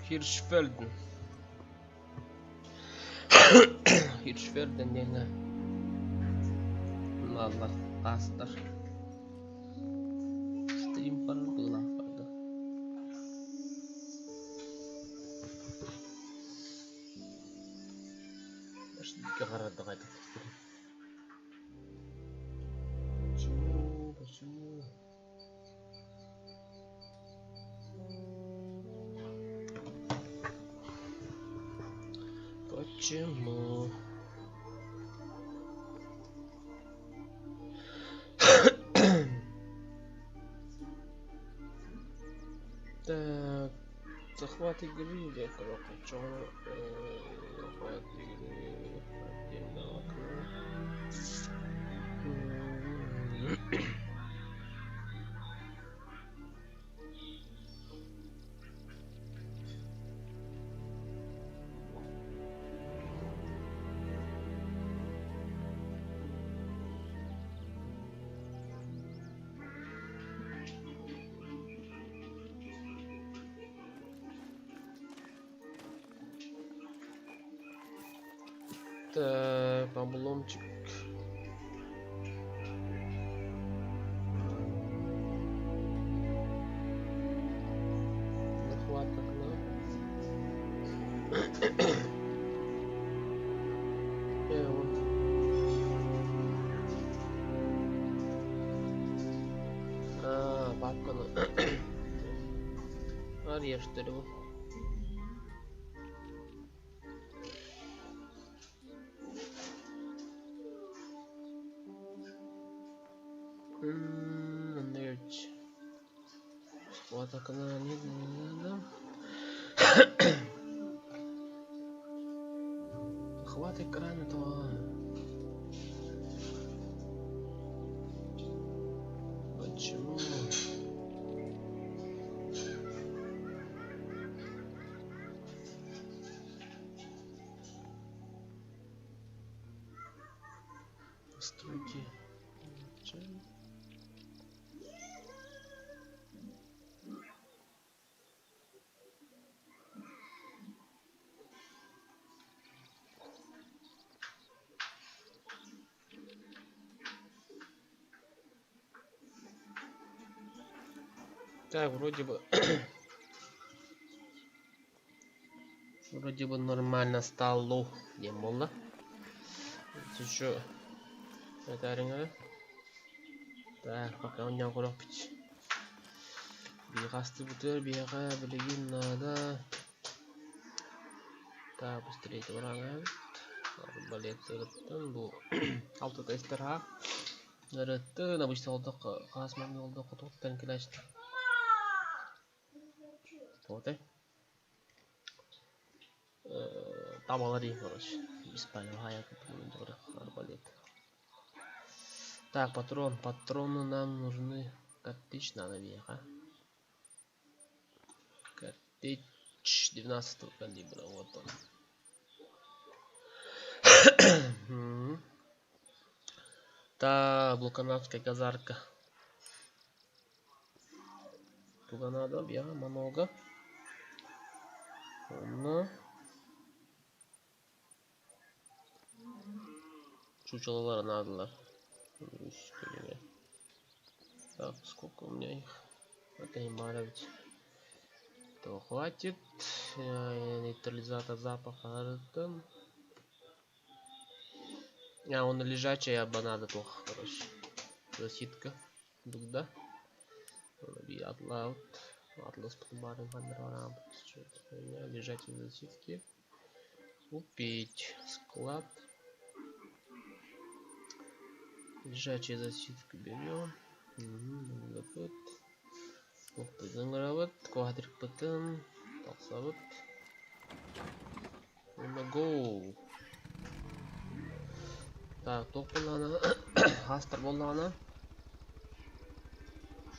Хиршфельден. Хиршфельден диэҥҥэ бааллар хаастар. Стрим барар быһыылаах барда. Почему? Почему? Почему? Так, захват игры или коробка? Захват игры отдельно окно. Так, обломчик. Захват окна. Вот. А, бабканы. Арья, что ли, вот. Андреевич. Вот окна не надо. Хват экрана то. Почему? Настройки. Так, вроде бы... Вроде бы нормально стало. Не было. Еще... Это Так, пока у меня коробить. Биҕасты бутыр, биэҕэ билигин надо. Так, быстрее бараҥа. Арбалеттарыттан бу алты тестера. Ырыттын, обычно олдох хаас манны олдох хотуттан килэчти. Вот Табалар короче. Беспалевая арбалет. Так, патрон. Патроны нам нужны. Картечь надо веха. Картечь 12 калибра. Вот он. Та Луканавская казарка. Туга надо, я много. Онно. Чучелолар надо. Так, сколько у меня их? Это не ведь. Этого хватит. Нейтрализатор запаха. А, он лежачая банада плохо, короче. Засидка. Дугда. Атлаут. Атлас Лежачие засидки. Купить. Склад. Лежачие засидки берем. Угу, Квадрик потом. Толсавыт. Go. Так, тоқ боллаҕына, астар буоллаҕына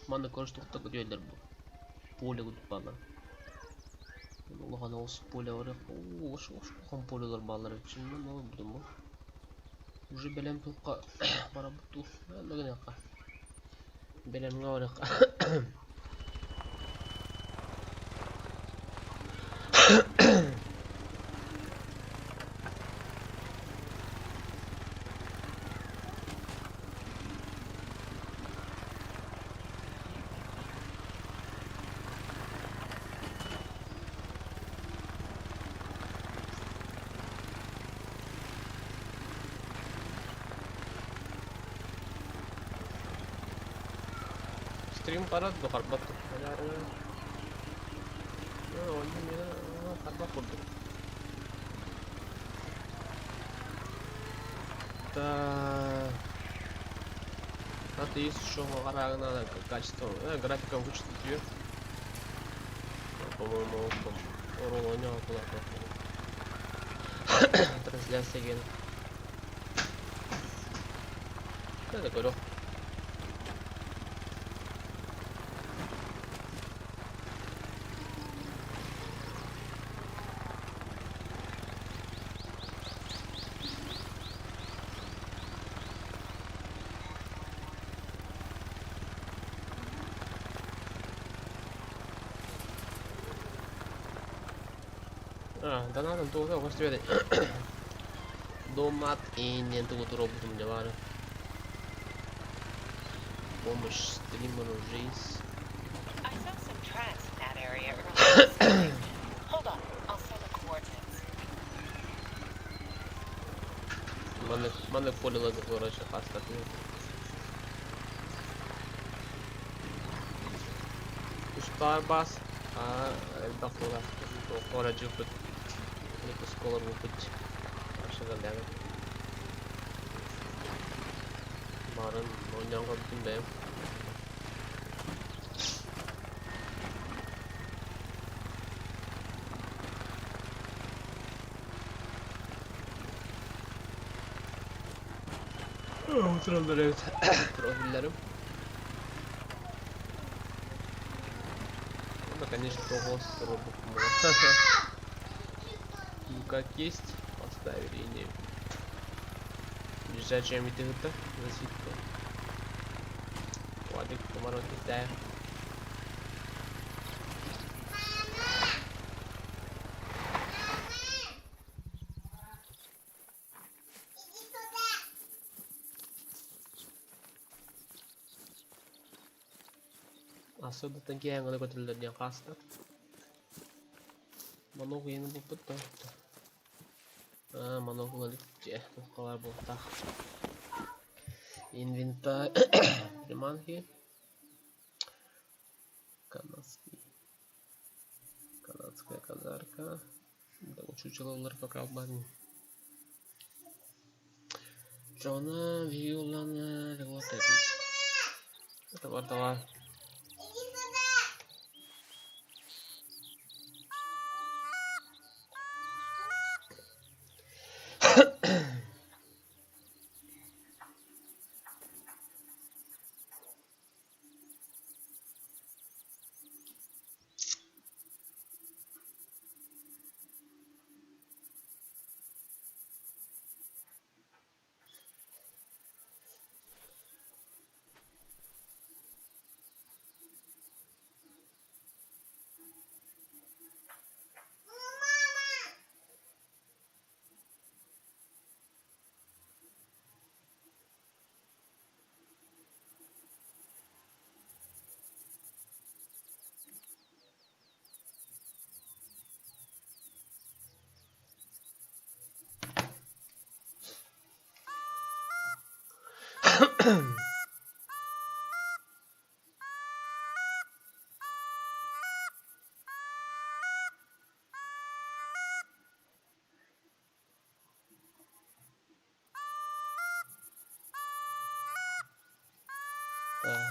манна көрүс туохта көтүөллэр бу. Поле курдук бааллар. Улахан оҕус поле бар. Оо, улахан полелар бааллар эбит. Чыннан ол бу. Уже бэлэм туохха барабыт дуу. Гыныахха. Бэлэмҥэ барыахха. Стрим харат да харбат харбат курдук. Да. Это есть еще надо качество, графика вычислить ее. По-моему, трансляция ген. Это говорю. А, да надо туга көстүбэт. Домат иннен тугу туруорбутум дьэ баара. Помощь стримеру жизнь. I saw some tracks in that area earlier this morning. Hold on, I'll send the coordinates. Маннык маннык поле короче хаста. Устар бас а элбэх буолар. Туохха дьыппыт. Осколор буппут. Ашыгаллаан. Барын оонньоон көрбүтүм бэйэм. Oturallar evet. Profillerim. Ну, конечно, того Ну, как есть, поставили и не. Ближайшая метеорита засидка. Вадик поворот да. Особенно киэҥ көтөллөр диэн хаста. Манок иһин булпут да. А, манок ылалык туоххалар буолтах. Инвентарь приманки. Канадский. Канадская казарка. Да, чучелолар пока обман. Джона Виолана Вилотепит. Это вот давай.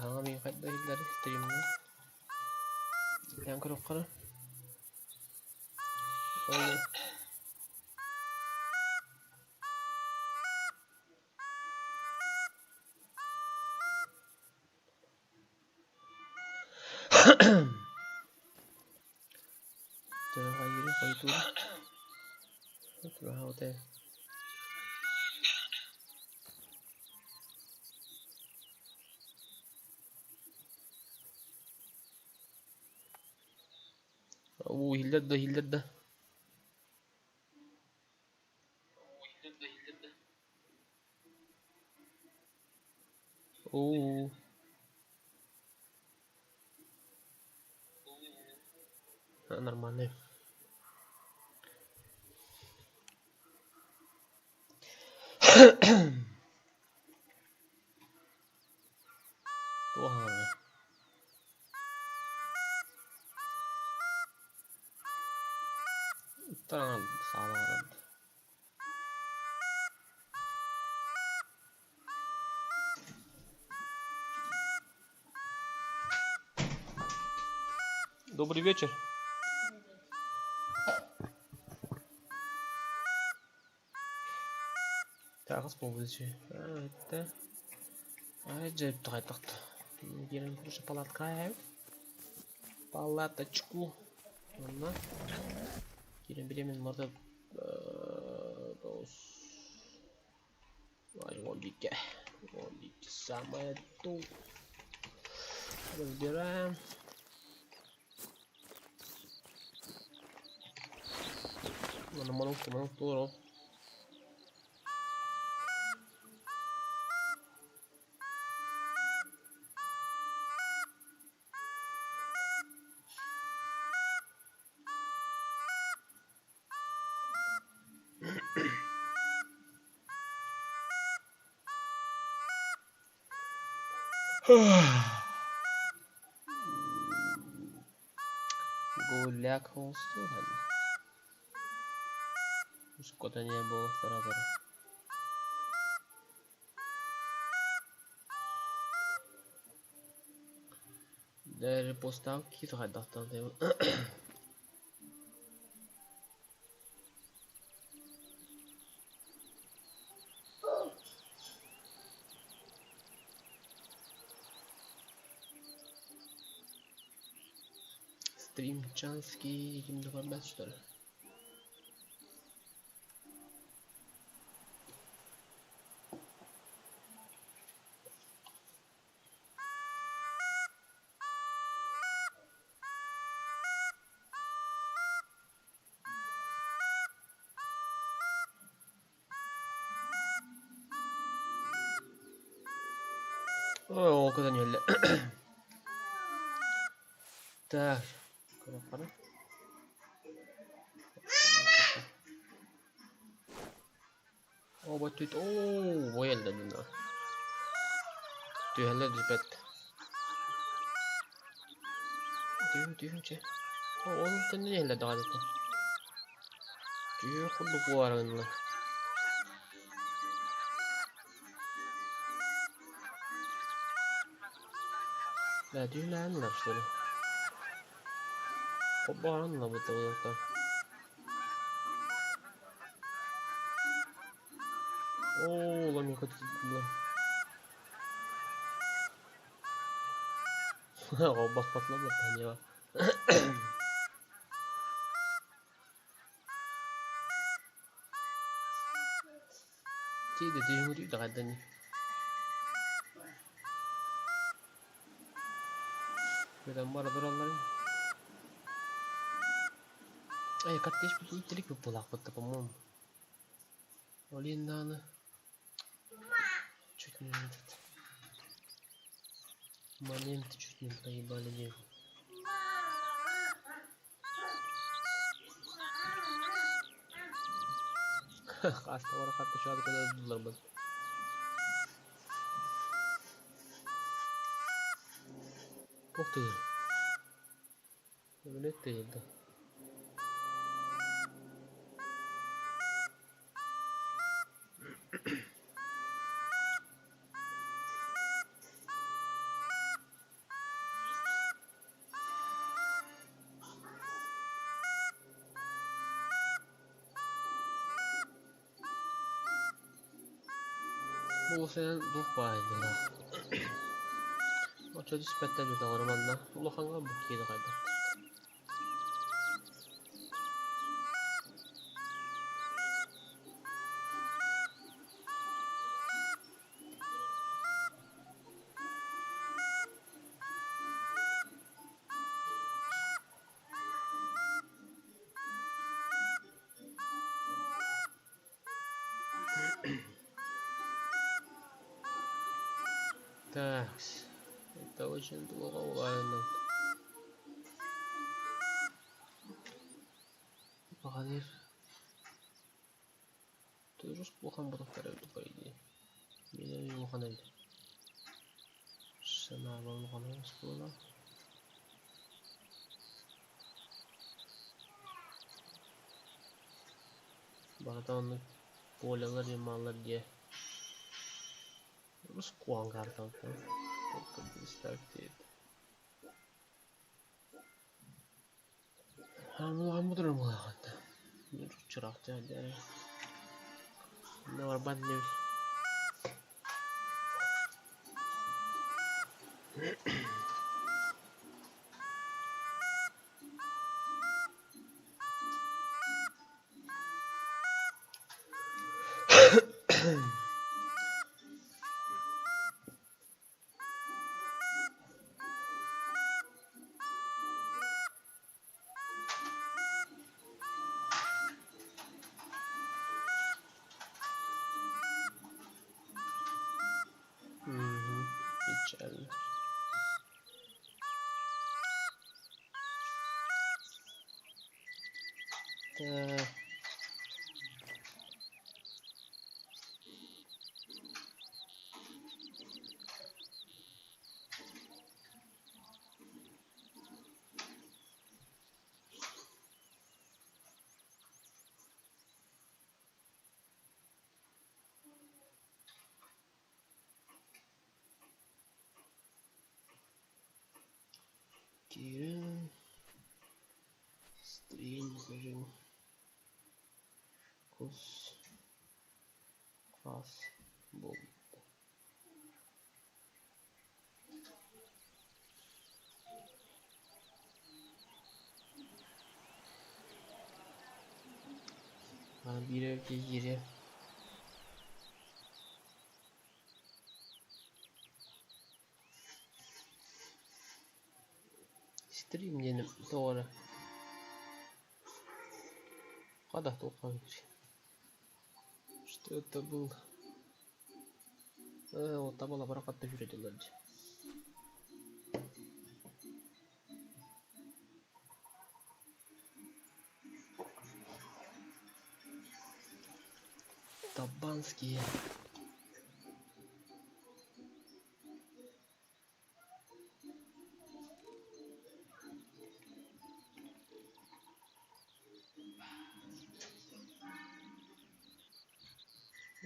Хаҥа мин хайда иһиллэр стримҥа. Эн көрөххө Ол Хайыыры хойутуур. Тураһаҕыт Уу иһиллэр да иһиллэр да. Нормальный. Туох аҥарый? Ыттар аҥар саалаҕа Добрый вечер. Таҕыс буолбут Это Киирэн короче палатка палаточку. Онно киирэн беремин морда Логика. Логика самое то. Разбираем. Ладно, манок, манок, туро. Гуляк холстуган. Шкода не было сразу. Даже поставки хайдахтан Стримчанский ким да көрбөт что ли? Ой, ол куда не Так, қара. О, вот тут, о, военный. Түһэллэр бүппэт. Түһүн түһүн чэ. Ол кэннэ иһэллэр даҕаны этэ. Түһүөх курдук буоларыннар. Да, түһүнээннэр что ли? Хоббаанна бу тылыта. Оо, ламика Хоббахпатлар да Тиийдэ түһүҥүрүй даҕайдани. Бөтөн бара туралларын. Эй, каттеш бу иттилик булаахпытта, по-моему. Олин дааны. Чуть не этот. Момент чуть не проебали девку. Хаста хатта шуады када бу. Ух ты. Билет да. Бу сен дух баайдылар. Очо түспэттэн бүтэ манна. Улаханга бу киири кайда. Так, это очень плохо улайно. Улахан Тоже улахан ботохтор эбит по идее. Мин улахан эбит. Санаабар улахан оскуола. Барыта оннук полялар ямалар диэ. Рус куан карталта. Только представьте это. Угу, печально. Так. Кирилл. Стрим покажи. Кус. Класс. Бол. Биир киһи Стрим диэн тоҕо эрэ хата туохха Что это было? Э, табала баракатта жүрөдүлөр дии. Табанские.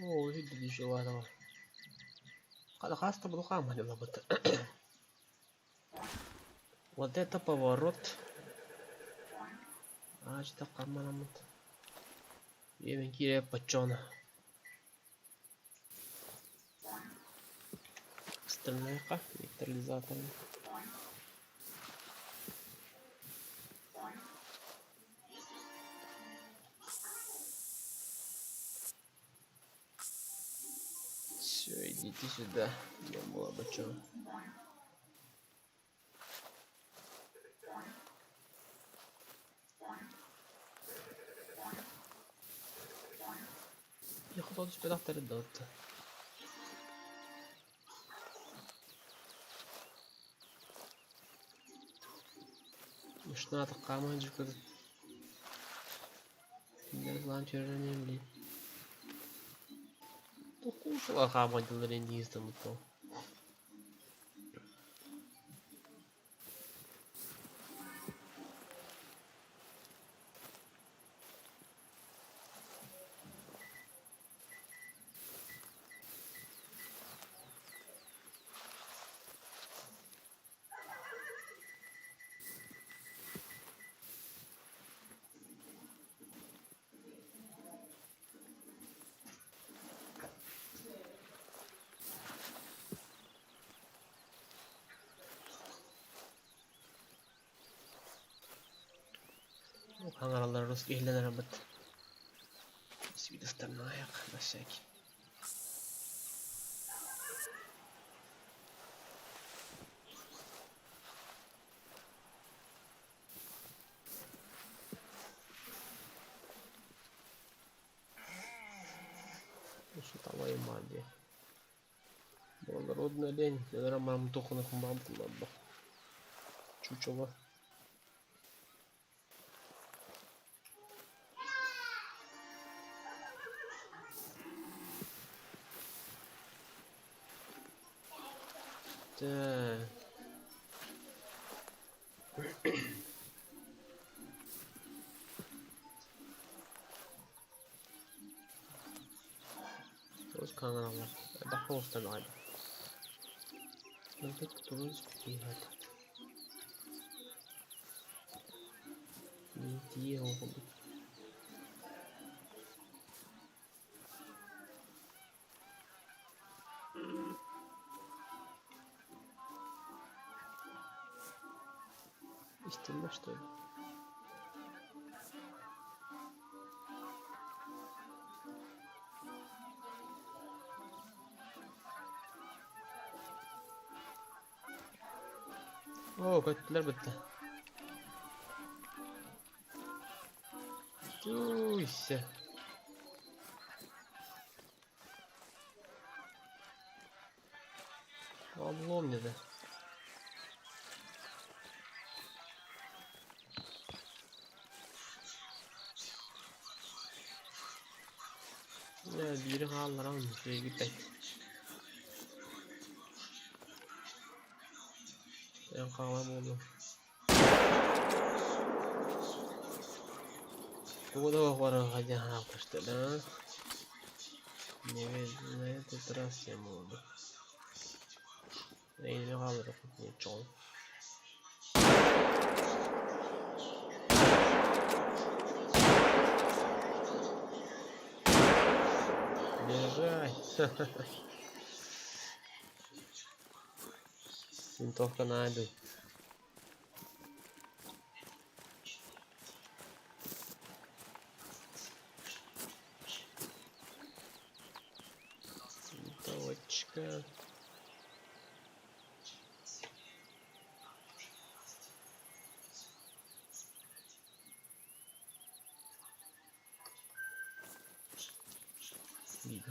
Оо, Вот это поворот. А, что камарамыт. Емен кире пачона. Стальная нейтрализатор. Все, идите сюда. Я была бы чё. Я хотел түспэтэх да Мышната хааман дьүкөр. Кинилэр түөрэнэн блин. Токушала хааман дылар индийстан. Хаҥараллар рус иһиллэнэр быт. Свидостарнаах на всякий. Сутовая магия. Благородный олень. Я мам тухнах мам Чучело. Хаҥаналлар элбэх оҕустанаҕай. Тиийэ курдук. Истинно, что ли? Оо, көттүлэр бытта. Туйся. Облом да. Биири хаалларан үчүгэйбит. Эн хаала буолуо. Тугу да баран хаалбышты да. Не на этот раз я могу. Эйни хаалларар чоҕун. Бежать! Винтовка найду. Винтовочка.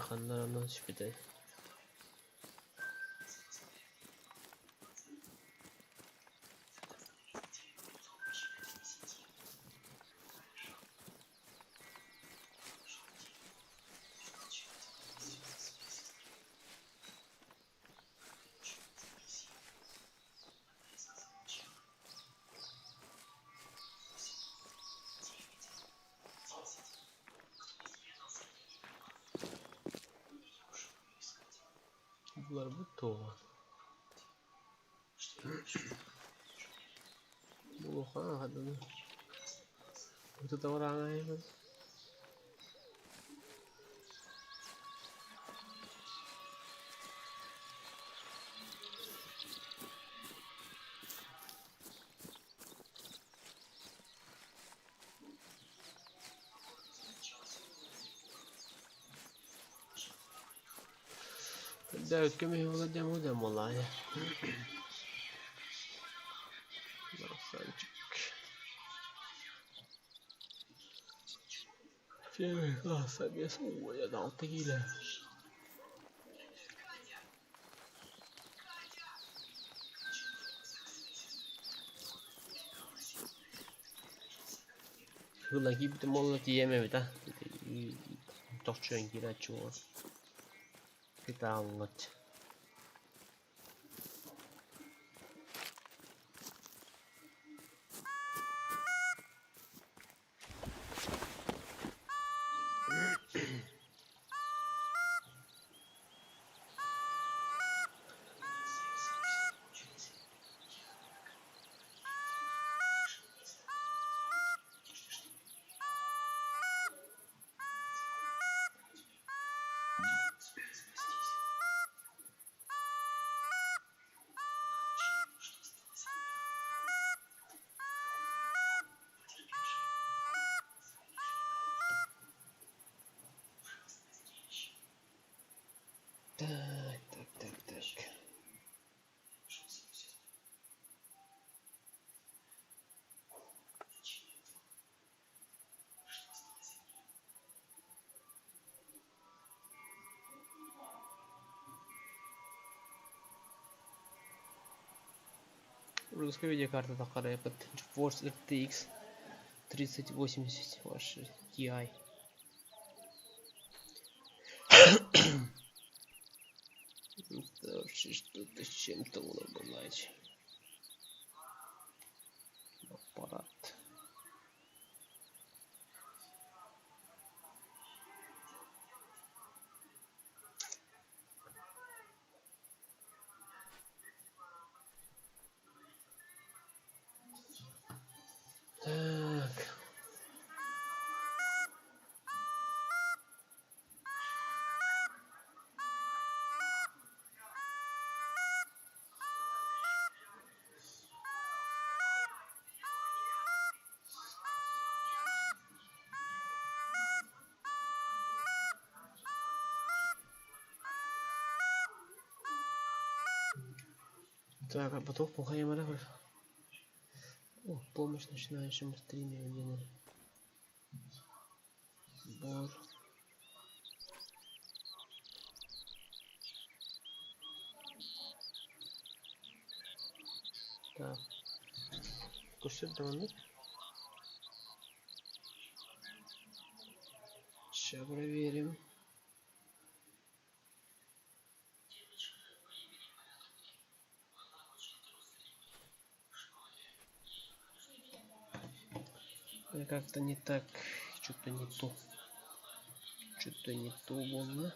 Ханна сүпүтэй. Буларбыт туоҕа. Булуха хаданы. Вот это ураанайбыт. Дэвид, кем владем удем олая. Красавчик. Первый класс обес. Ой, я дал тегиле. Хыла кибит молот иеме да. Тохчуэн кира чуо. Китааллат. Так, так, так, так. Русская видеокарта такая под GeForce RTX 3080 ваша Ti. Это вообще что-то с чем-то бывать. Аппарат. Так, а потом плохая. О, помощь начинающему стримеру. Сбор. Так. Кусок давно. Сейчас проверим. Как-то не так, что-то не то. Что-то не то было.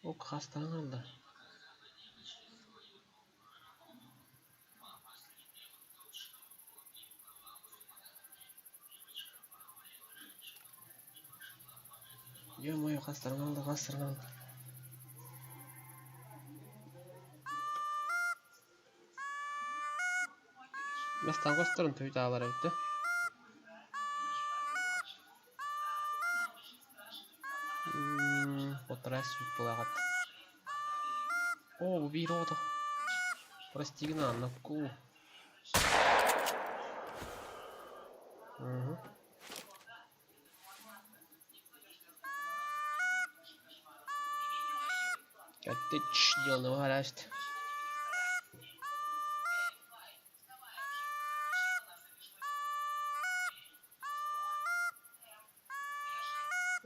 Ок, хастан. Ё-моё, хастан алды, хастан алды. Бастан костарын төйт алар өттü. Отрас булагат. О, бу бир ото. Прости на ку. Угу. Коттедж дело гаражт.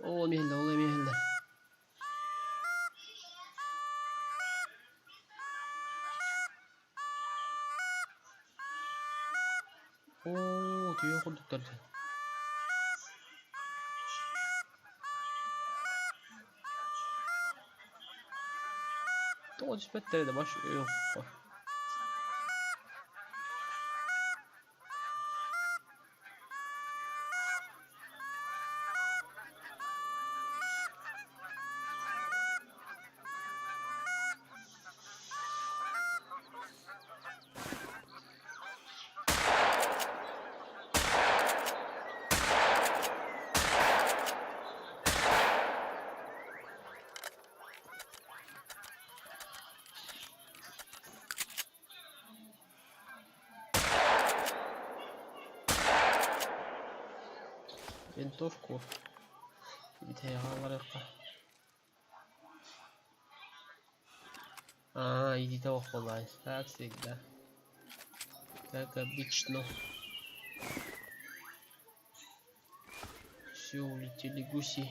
О, мехле, ол мехле. О, түйе курдуктар. Тоҕо түспэттэр да баш yok. Винтовку. Битэ. А, иди того холай. Как всегда. Как обычно. Все, улетели гуси.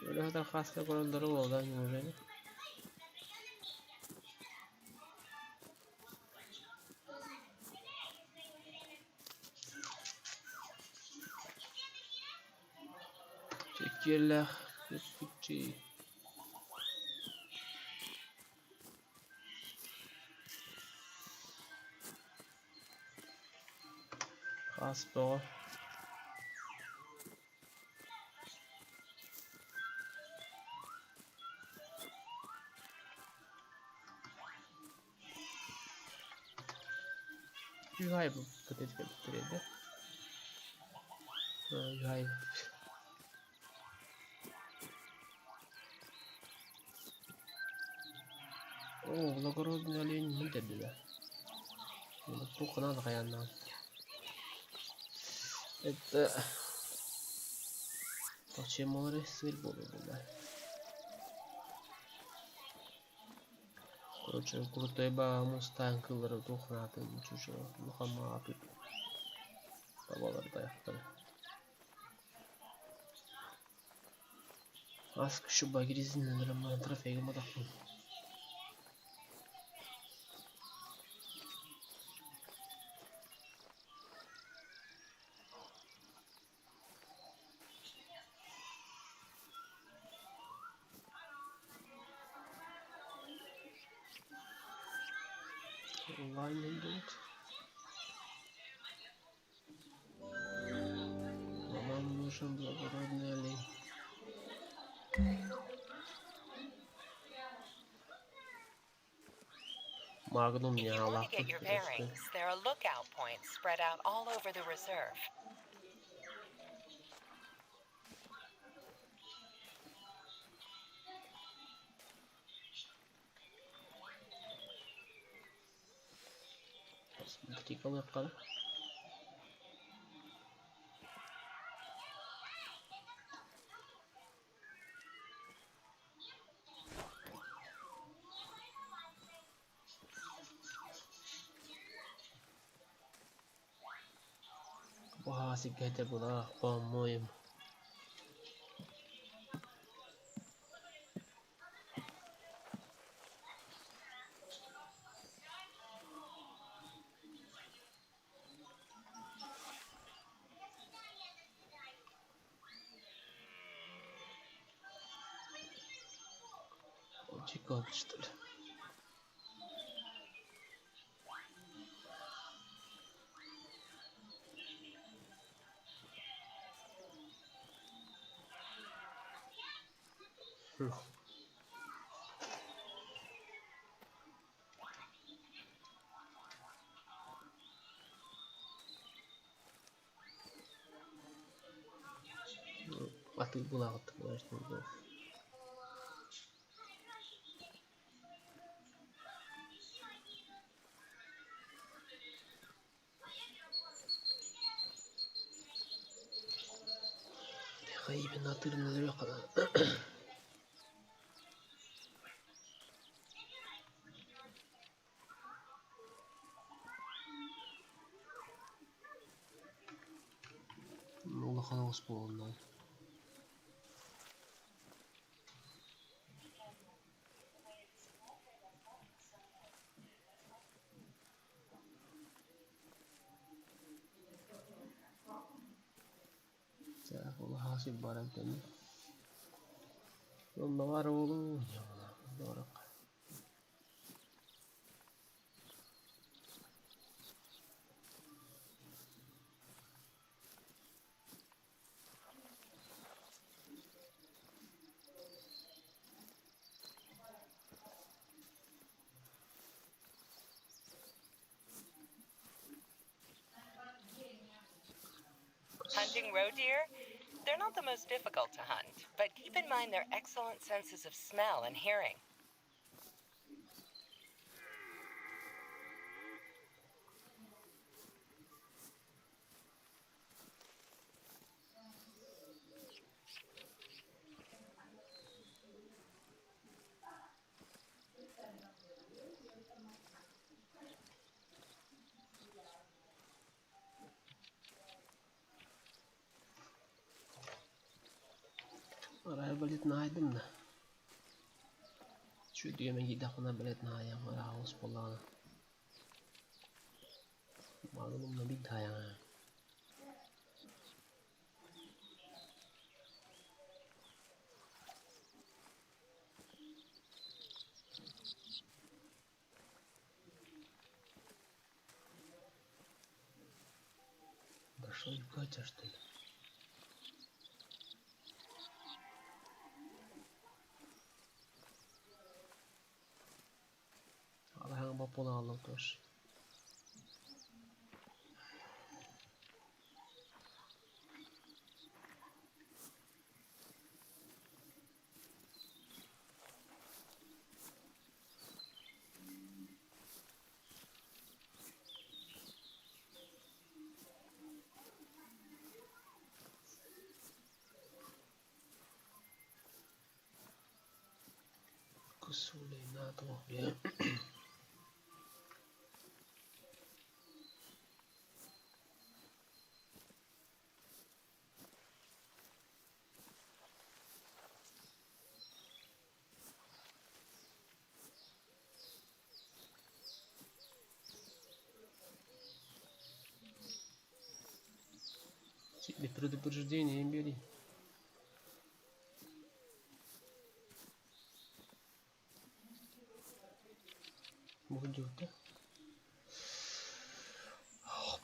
Öyle kadar hasta kuralları oldu неужели? Çekirler. Küçük. Хас боо. Юхай бу битиреді. Юхай. О, благородный олень не да. Тух надо хаянна. Это... Почему сыр буду да. Короче, крутой ба мустанг кылыр тухнатын чужого. Мухаммад. Табалар даяқтары. Аск шуба гризин раман трофейга мадахын. Онлайн идет. А нам нужен благородный олень. Магнум If не you want to get алаахпыт your просто. bearings, there are lookout points spread out all over the reserve. Смотри-ка лыххара. Баасик этэ была, по-моему. Чикаго, что ли? Хм. Атыы булаҕыт Именно атыырын Улахан оҕус буолуннаҕай. Так, улахан сир баар эбит ини. Онно баар буолуо Hunting roe deer? They're not the most difficult to hunt, but keep in mind their excellent senses of smell and hearing. Арай блядь наайдым да. Чүдүөмэ киирдэхпинэ блядь наайам араҕас буоллаҕына. Магнумна биир таайаҥа. Большой Катя, что ли? Алаһаҥ боппулааллар тоже. Кусулейнато. Тебе предупреждение бери. Будет, да?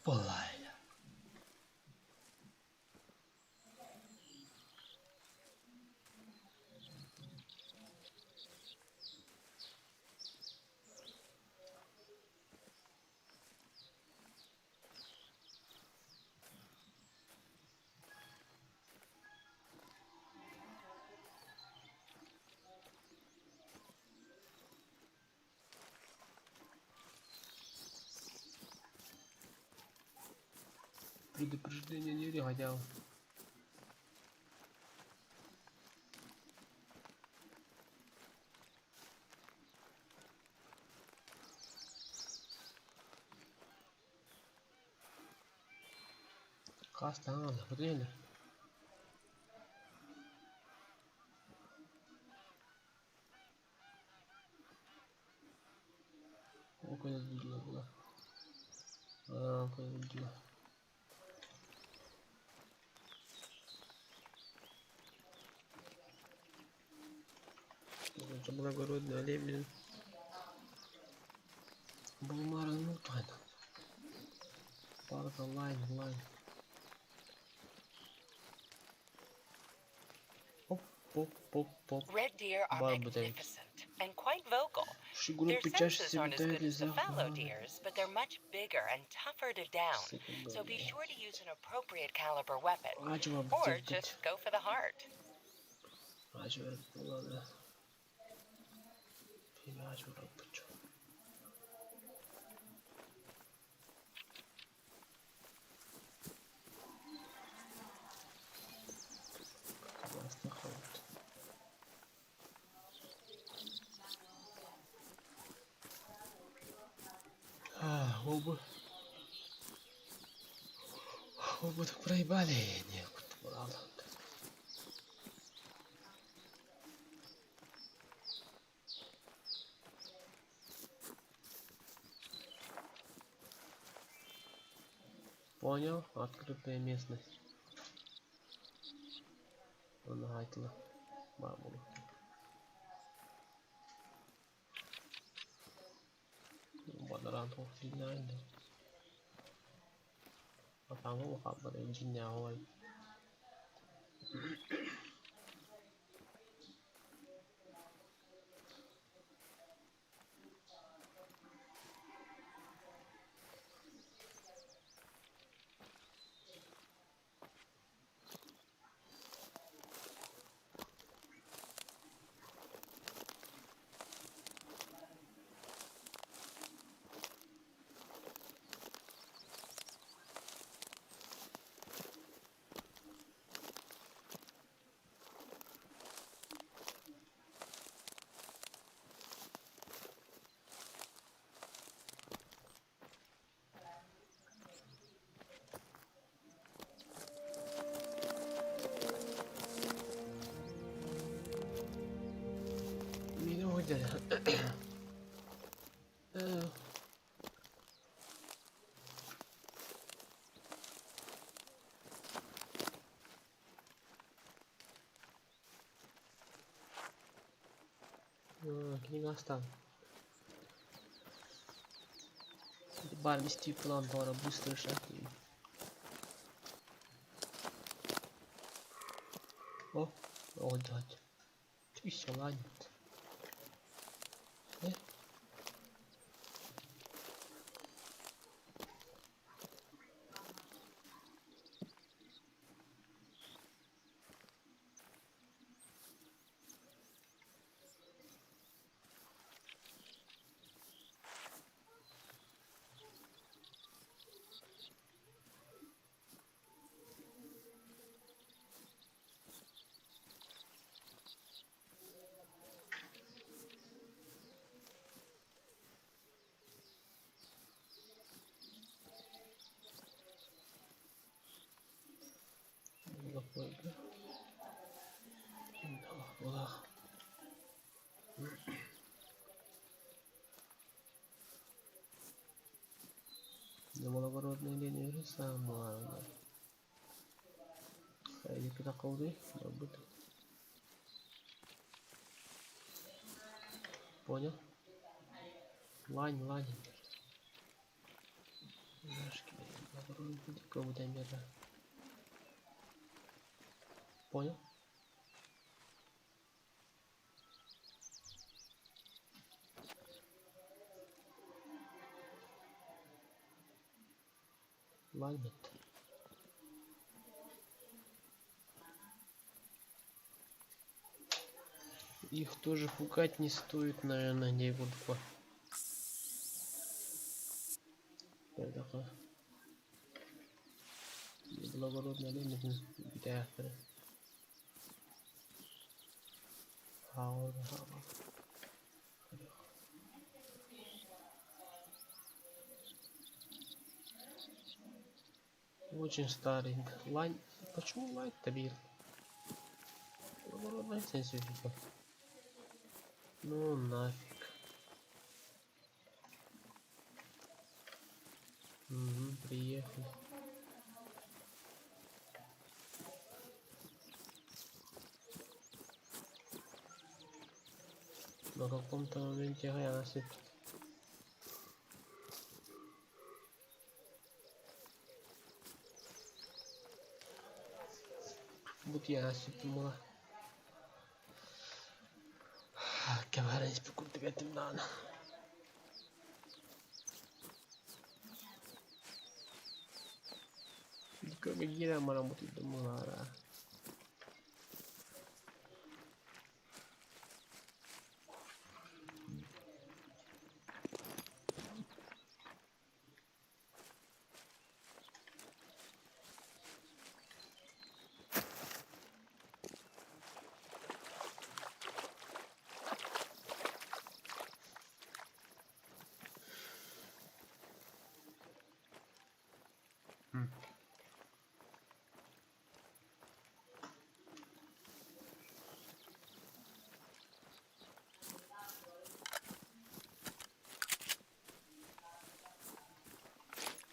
Буоллай. Предупреждение не хотя бы. Хас таҥаҕа бутуйалар. Ол көтүллүлэ аа көтүллүлэ. Благородный олень, блин. Булмарын утайна. Барда лайн, лайн. Оп, оп, оп, оп. Red deer are Бар бутайт. magnificent and quite vocal. Шигуру Their печаш senses aren't as good себе as the fallow deer's, but they're much bigger and tougher to down. So be sure to use an appropriate caliber weapon. Ачма Or just go for the heart. Оба. Оба так проебали. Не, ладно. Понял, открытая местность. Он айтла. Бабулу. Бадаран тоқтилнайда. Атаңы оқабыр инжиня ой. Мені одяг. Книга остан. Бар вести план пора быстро шаг. О, о, дядь. Ты все ладно. Благородная линия самая. Хайди куда колды, добыты. Понял? Лань, лань. Понял? Ладно. Их тоже пугать не стоит, наверное, не буду. Благородный олень бүтээхтэрэ. Очень старый. Лань. Почему лайт-то бил? Благородный сенситив. Ну нафиг. Угу, приехали. На каком-то моменте я Бут я сыпнула. Кэмэрэ курдук даҕаны. Киирэн баран бутуйдум буолаара.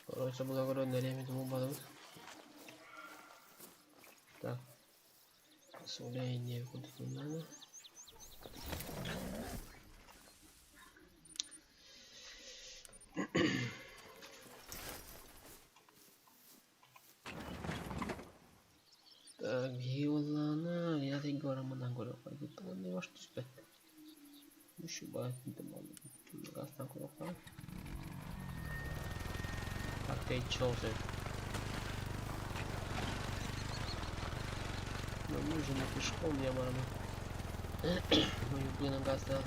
Короче, благородный ремень убадабыт. Так. Позволение куда не надо. Так, биһиги я горамынан көрүөххэ уонна баш түспэт. Гастан көрүөххэ. Так, they chose it. Но мы же не пешком, я барамын. Мы юбына газда.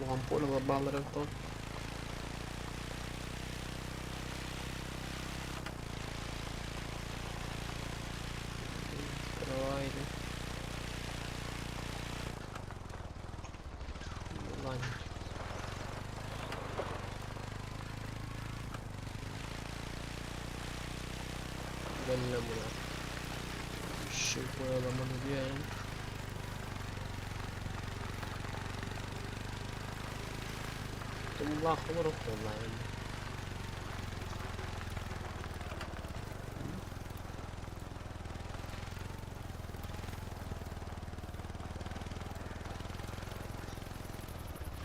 Улахан поле баалар то. Открывай, Ладно. Кэллэ мына. Еще koyalamını diyelim. Тумлах олорох буоллаҕын.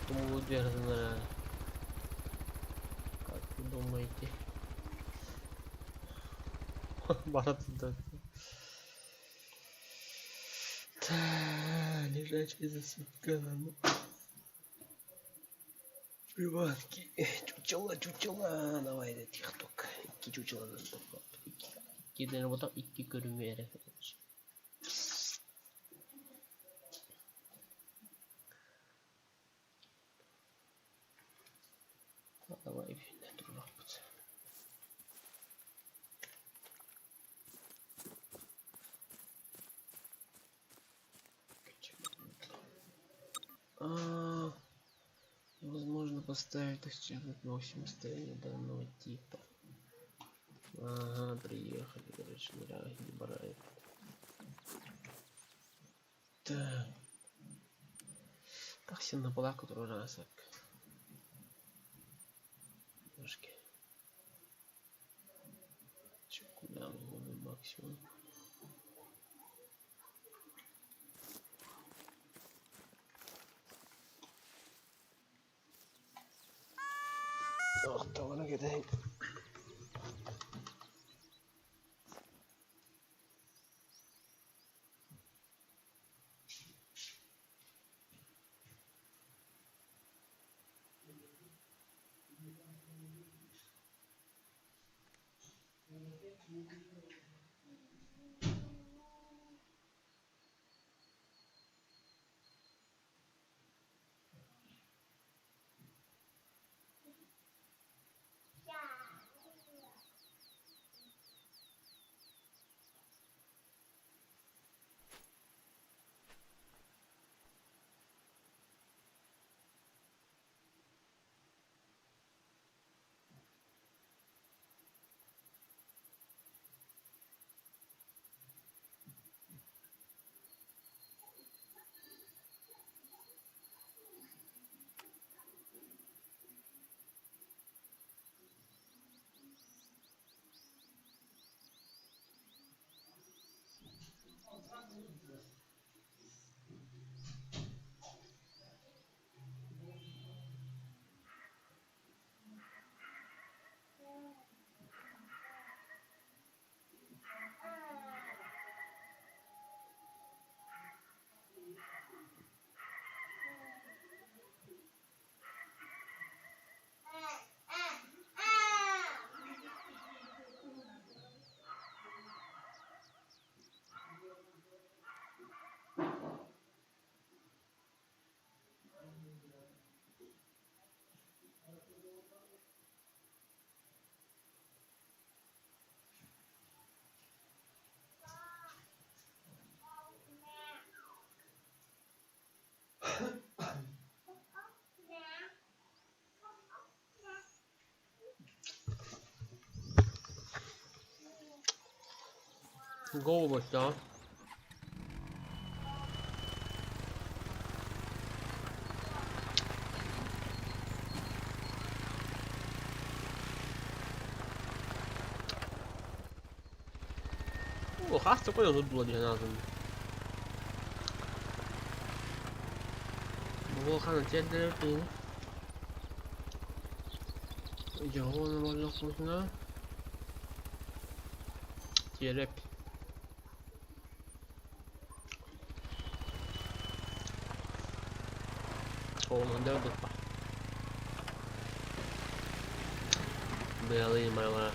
Тумулу двердилэр. Как вы думаете? Бара туда. Та, лежачий засыпка. Иванки. Чучела, чучела. Давай, это тикток. Икки чучела. Икки вот икки көрүҥү Поставить достигнуть максимум состояния данного типа. Ага, приехали, короче, барай. Так. Тахсин балака турасак. Ножки. Куда мы максимум? Охтоҕуна кэтэһиҥ. Go да. О, хас такой тут было назым. Бу хана тиэрдэр Дьоһун боллохпутуна тиэреп. О, манда дуппа. Белый мала.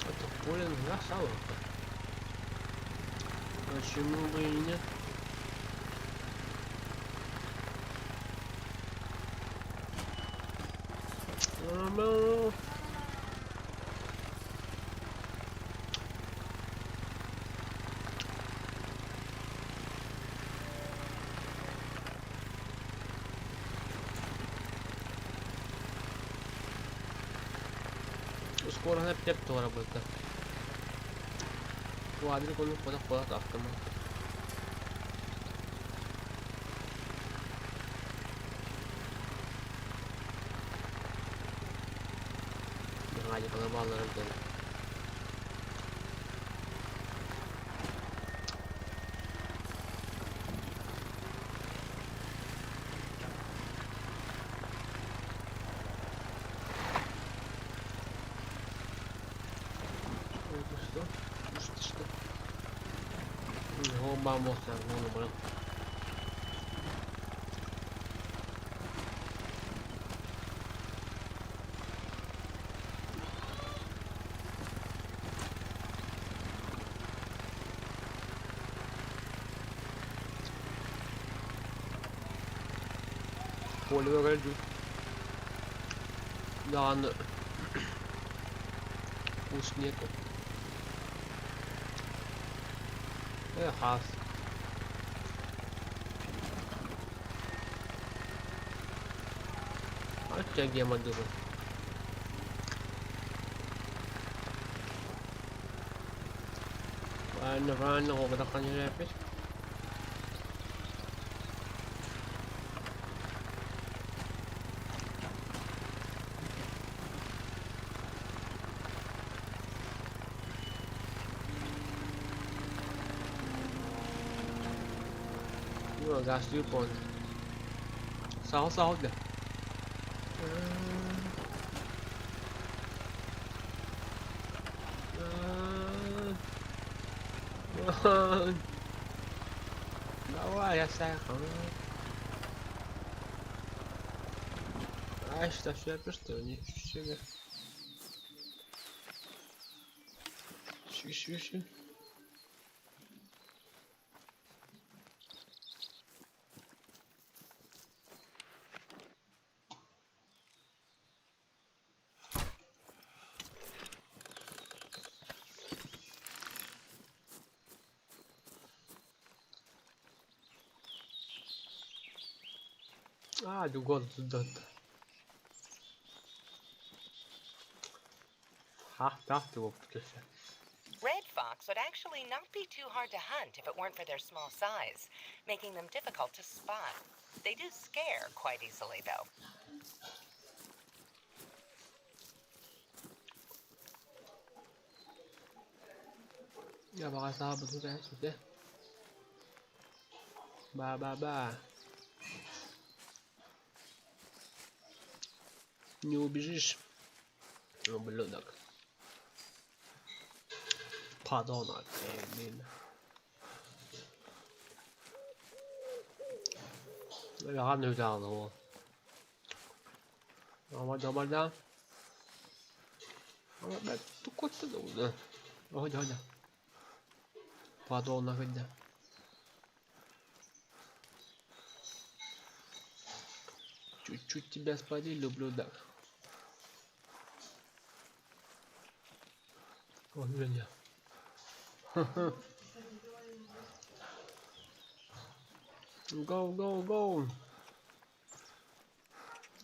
Это поле красава. Почему бы и нет? Скоро на пеп работа. Квадрик он куда куда автомат. Hadi kalabalığım seni. Это что? Что? Что? О, бамбос, ну, блин. Поле выглядит. Да, но... Уж нету. Хас. Оччо гемодуру. Правильно, правильно, оҕо опять. Ну, газ понял. Сал, сал, да. Давай, я сам. А что, все что? Ничего себе. Ши, ши, ши. Ah, du går dött. Ha, Red fox would actually not be too hard to hunt if it weren't for their small size, making them difficult to spot. They do scare quite easily, though. Ya bakal sahabat sudah sudah. Ba ba ba. Не убежишь, ублюдок. Подонок, блин. Ладно, взял его. Давай, давай, да. Давай, блядь, тукой ты да. Ой, да, да. Подонок, да. Чуть-чуть тебя спалили, ублюдок. Ой, блин, Go, go, go!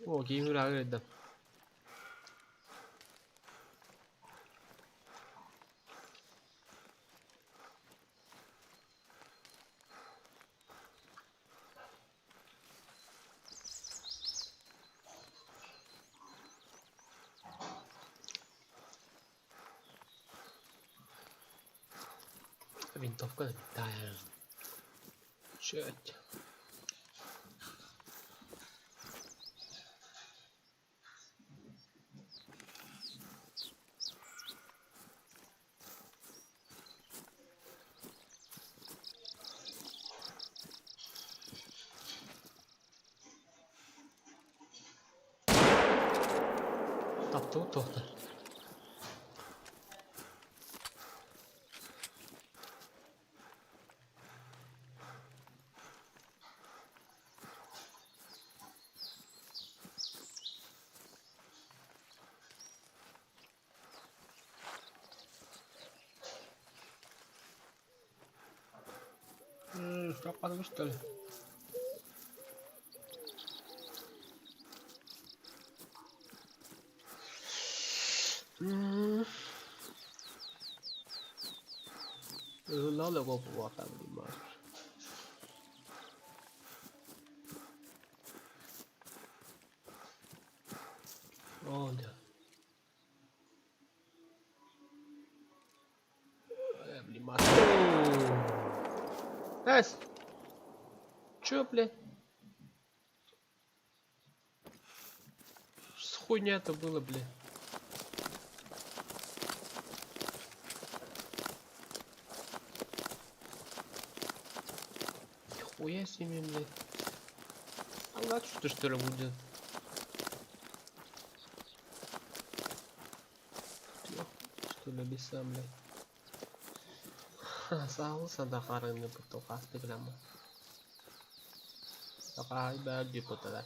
О, киһи да. Винтовка да. Чёрт. Таптыбыт туохтар. Пропадал, что ли? Надо понимаешь. О, да. Блин, Эс! Чё, блядь? Что хуйня это было, блядь? Нихуя себе, блядь. А ладно, что что ли будет? Что ли, беса, блядь. Саул садахарыны бутылкасты прямо. Такая депутата.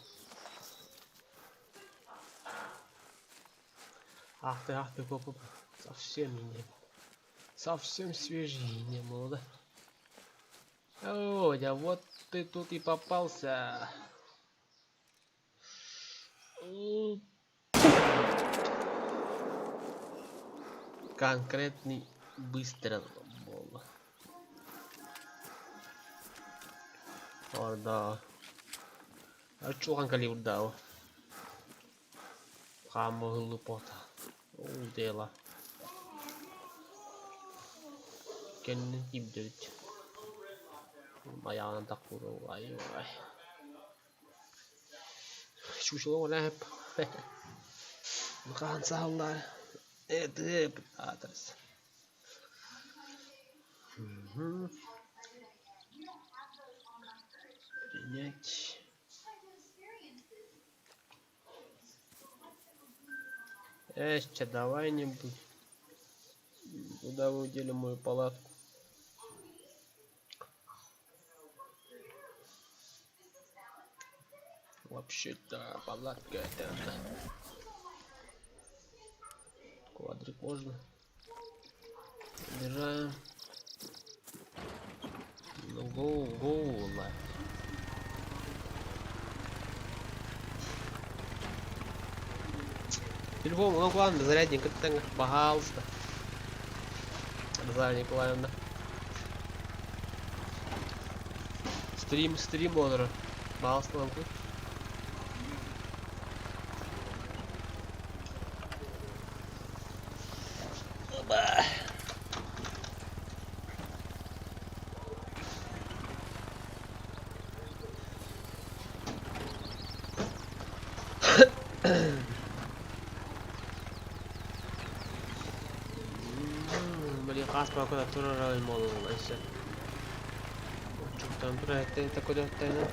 Ах ты, ах ты, гоп, совсем не. Совсем свежий не было, да? Ой, а вот ты тут и попался. Конкретный выстрел буолла. Орда. Чухан калибрдаа. Хаамыһыллыппата. Ол дела. Кэннин киирдибит. Айаҕынан тахпыта ай ай. Чучело оляп. Хаан саһаллар. Это адрес. Угу. Принять. Эща, давай не будь. Куда вы удели мою палатку? Вообще-то палатка это... Квадрик можно. Убираем. Ну, go, go, left. Телефон, ну главное, зарядник, это пожалуйста. Розалия Николаевна. Стрим, стрим олорор. Пожалуйста, лампы. Оба. Блин, хас бакына турар молол өссө. Чуктан тура этте көдөттен.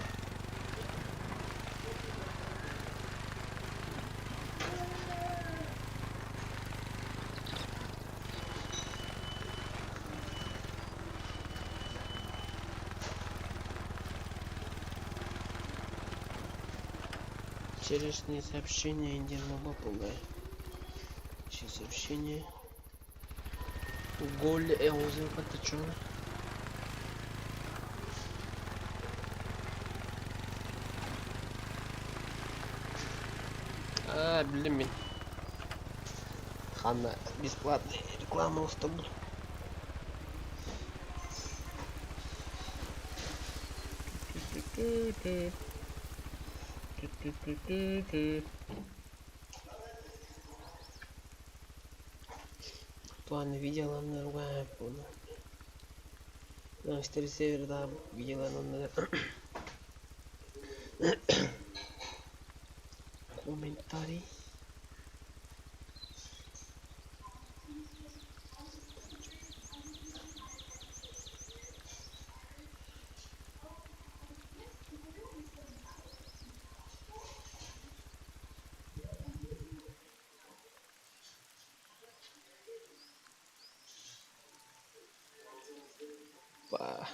Вчерашнее сообщение индийного попугая. Сообщение. Голь эозы патачон. А, блин, мен. Ханна бесплатная реклама устабут. Планы видела на другая понял. Ну, север, да, видела на комментарий. Па.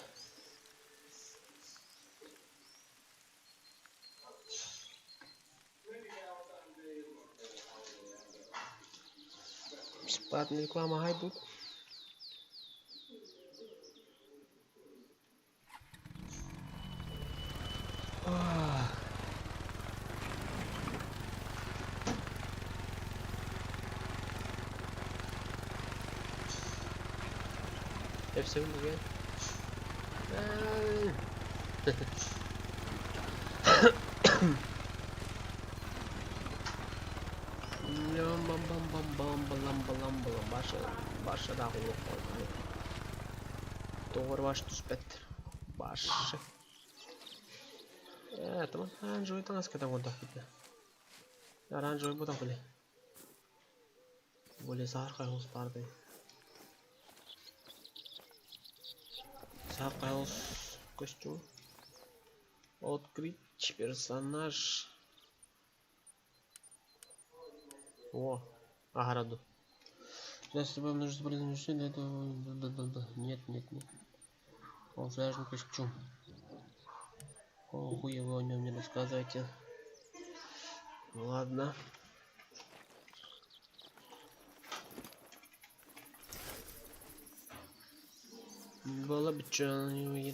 Бесплатная реклама гайбут. F7 again. Баша да Тоҕор баш түспэт. Баш. Э, там оранжевый таҥас кэтэн көрдөхпүтүнэ. Оранжевый бута били. Более саһархай оҕус баар дии. Саһархай оҕус костюм. Открыть персонаж. О, ограду. Здравствуйте, вам нужно Нет, нет, нет. Камуфляжный костюм. Какого хуя вы о нем не рассказываете? Ладно. Было бы что, не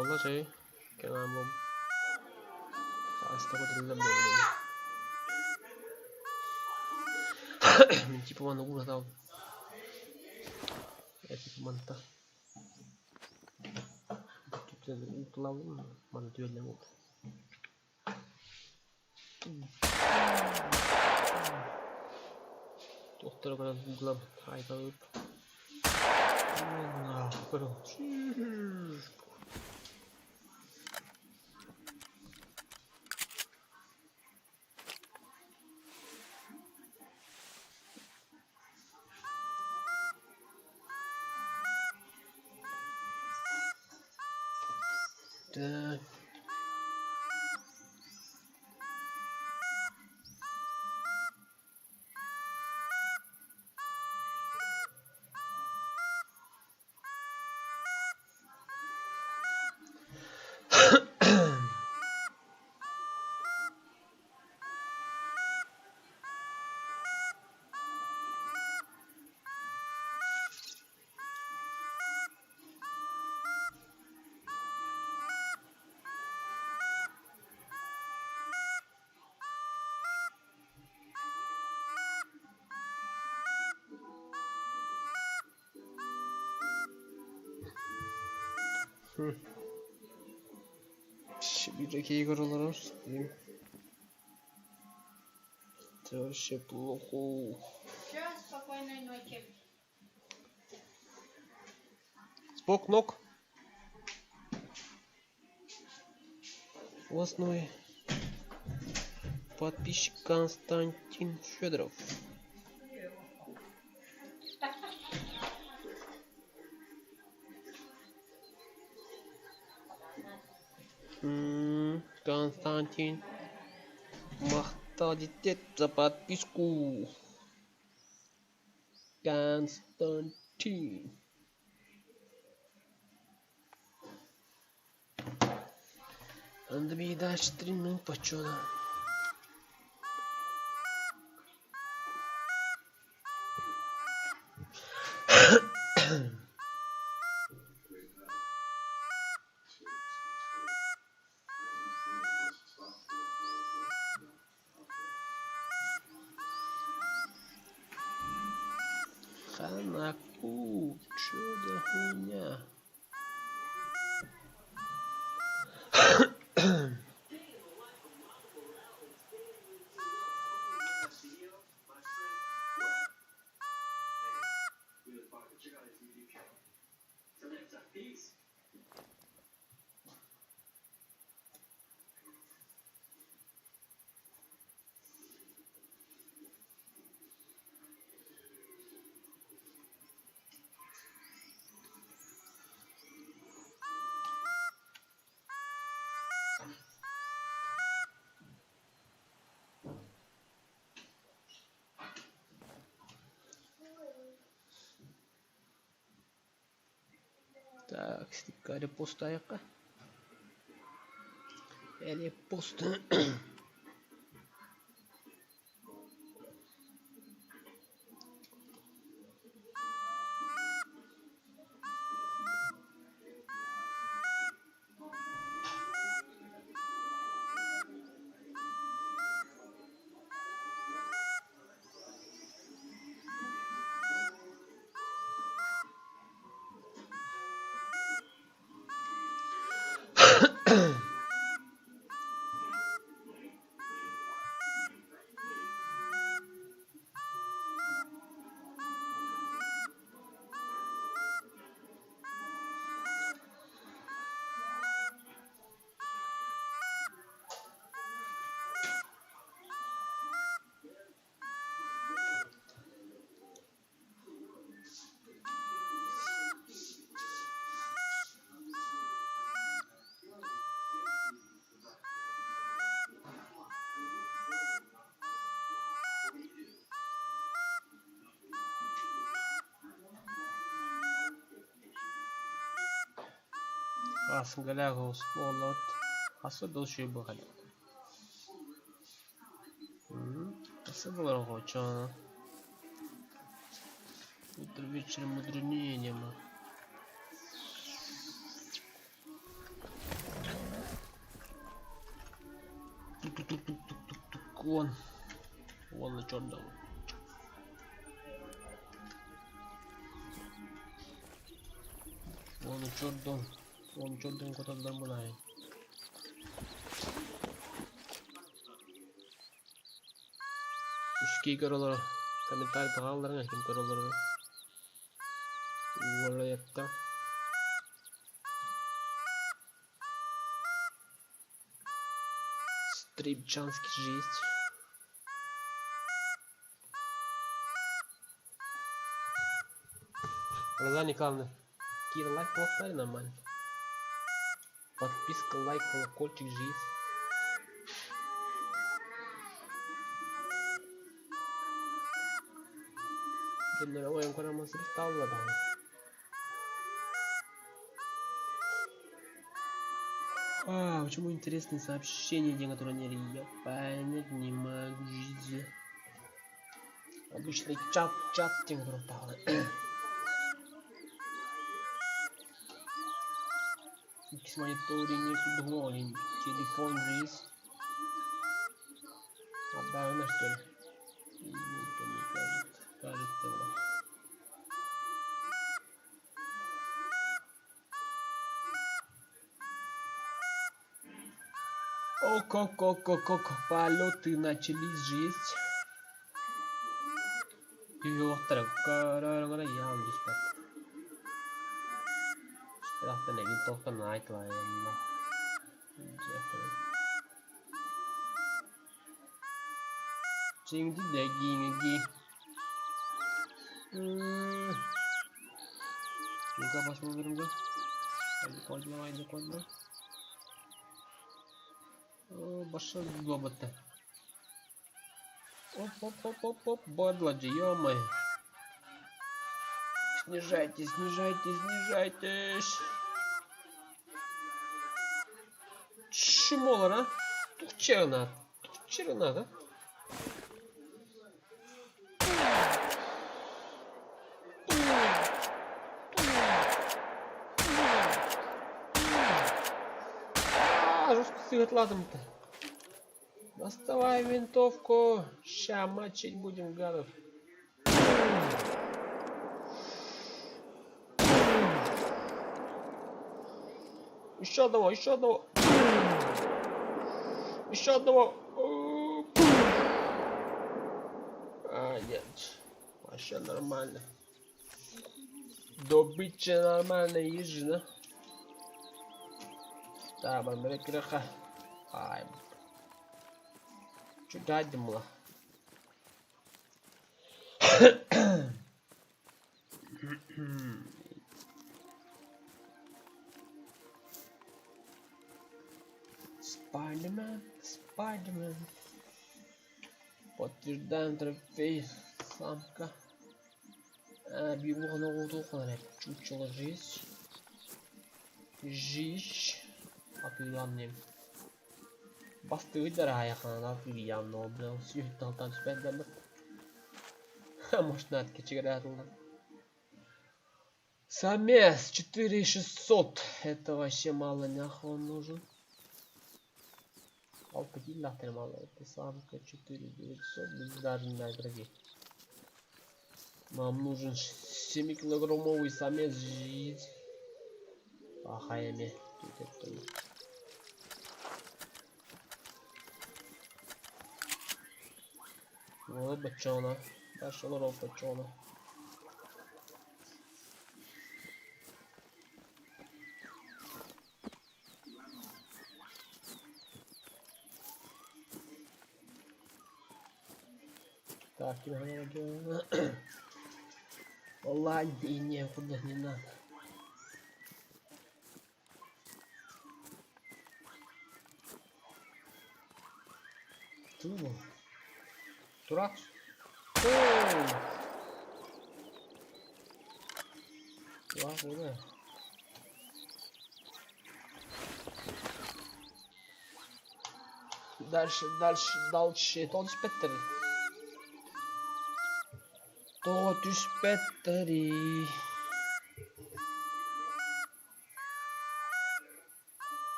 Буолла чэй, кэҥээн буолбут. Хаста көтүллэр буолла. Мин типа манна уура сатаабын. Типа манта. Уутулабын, манна түөллэм буолла. Туохтара көрөн гуглам айбалып. Так. Биир олорор Это вообще плохо. Все, спокойной ночи. Спок ног. Областной подписчик Константин Федоров. Константин Махталитет за подписку. Константин. Андрей дальше 3 минут почета. Ханаку, чё за хуйня? Так, репостайка. Репост. Хас да үчүгэй буолла. Хас да Утро вечера мудренее нема. Тук-тук-тук-тук-тук-тук. Вон. Вон на черном. Вон на чердон. Вон чердон котондар мунай. Үскей көрөлөрө. Комментарий таҕалларыҥа ким көрөлөрө. Уолайатта. Стрипчанский жесть. Роза Николаевна, Кира лайк поставь нормально. Подписка, лайк, колокольчик, жизнь. Дьоннор ойон көрөн сырыттаалла даҕаны. А, почему интересные сообщения, где которые я понять не могу жизни. Обычный чат, чат, тем, который Икс мониторинг, телефон жизнь. Отдавно, что ли? Это не кажется. Кажется, вот. Око-ко-ко-ко-ко, полеты начались жесть. Юоттара карарагара яам түспэт. Түспэтэхтэн винтовка наайтлайна. Чинги да гинги. Ну-ка посмотрим, да. Айда айда кодла. Баша гобота. Оп-оп-оп-оп-оп, бадло, ё-моё. Снижайтесь, снижайтесь, снижайтесь. Чмолар, а? Тухчерна. Тухчерна, да? А, жестко сыготладом-то. Доставай винтовку. Ща мочить будем, гадов. Еще одного, еще одного. Еще одного. А, нет. Вообще нормально. Добыча нормальная ежина. Да, бамбрекреха. Ай. Чудать думала. Спайдермен, Спайдермен. Подтверждаем трофей. Самка. Бигуна чучело жизнь. Жизнь. Атыыланным. Бастыгы дорогая атыыланно, блин, сүйтталтан түспэддэммит. Может, надо кичигирятылдан. Самец 4600. Это вообще мало, нахуй он нужен. Алты килл мало. Это самка 4900. Даже не знаю, дорогие. Нам нужен 7-килограммовый самец жить. Ахаями. Вот бочона. Дальше бочона. Так, Ладно, и некуда не надо. Ту. Дурак. Ладно, Дальше, дальше, дальше. Тоғыз Petteri.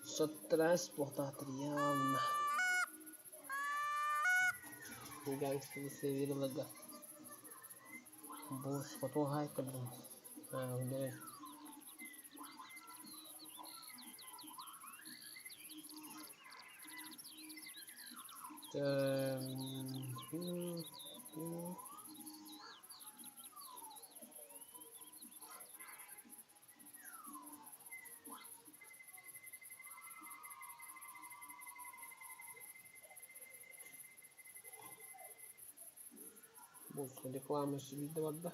Соттранспортатор явно. Гангстеры северилага. Босс, потом гайка, блин. А, блядь. Босс, реклама себе барда.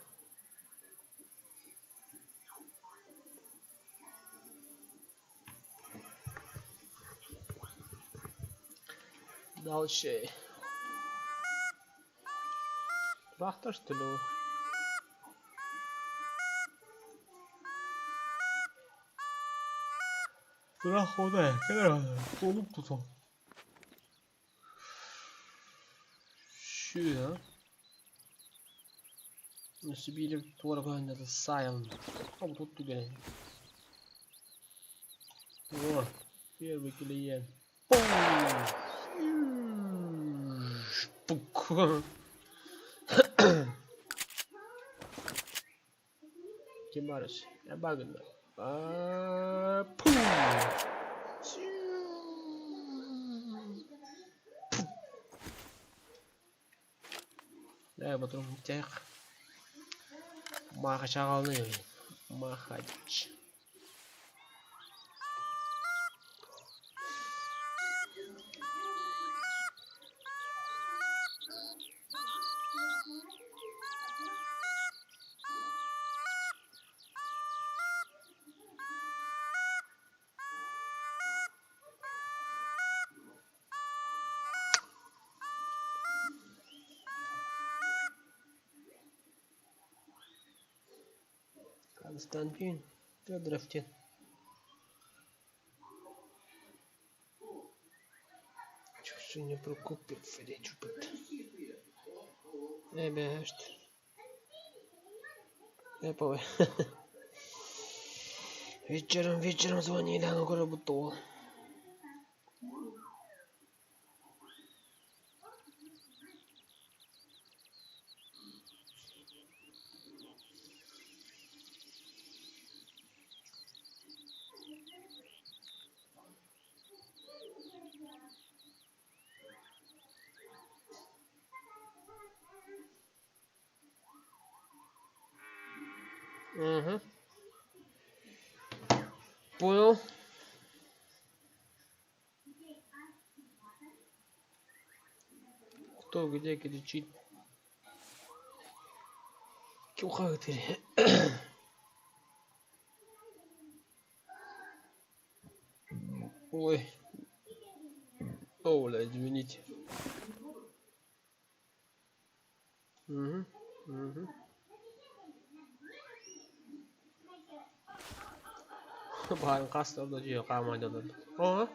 Дальше. Трактор, что ли? Тура хода, кэлэр тутун. Шүө. Өссө биир туора көһүннэ сайын. Ол тут түгэн. О, первый клиент. Пум! Пук. Ким барыш? Я багында. Пум! Да, потом тех. Махач аҕалны. Махач. Константин Федоров диэн. Чувствую Прокопьев речь. Эбээт. Эповый. Вечером, вечером звонили, она говорит, Угу. Понял. Кто где кричит? Кюхатырь. Ой. О, бля, извините. Угу. Угу. Баарын хас да дьиэ хаамайдалар. А?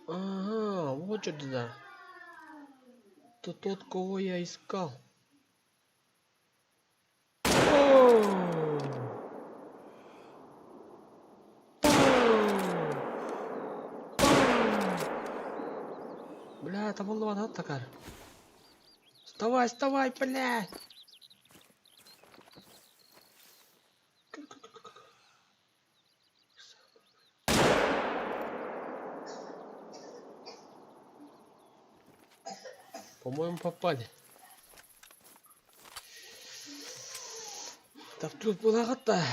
Ага, вот что да. Это тот, кого я искал. О! Бля, это была такая. Вставай, вставай, блядь! По-моему, попали. Таптыыр буолаҕыт да.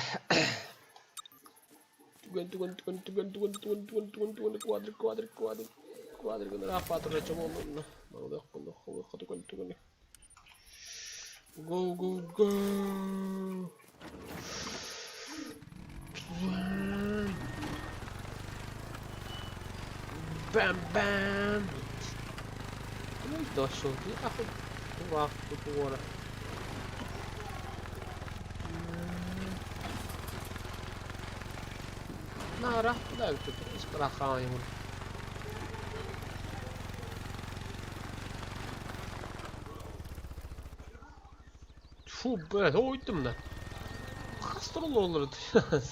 Түгэн, түгэн, түгэн, түгэн, түгэн, түгэн, түгэн, түгэн, түгэн, квадрик, квадрик, квадрик, квадрик, түгэн, түгэн. Go, go, go! Бам, бам! Дошел. Тура. Нара, куда тут? Испрахаем. Фу, блядь, ой, да. Хас олорор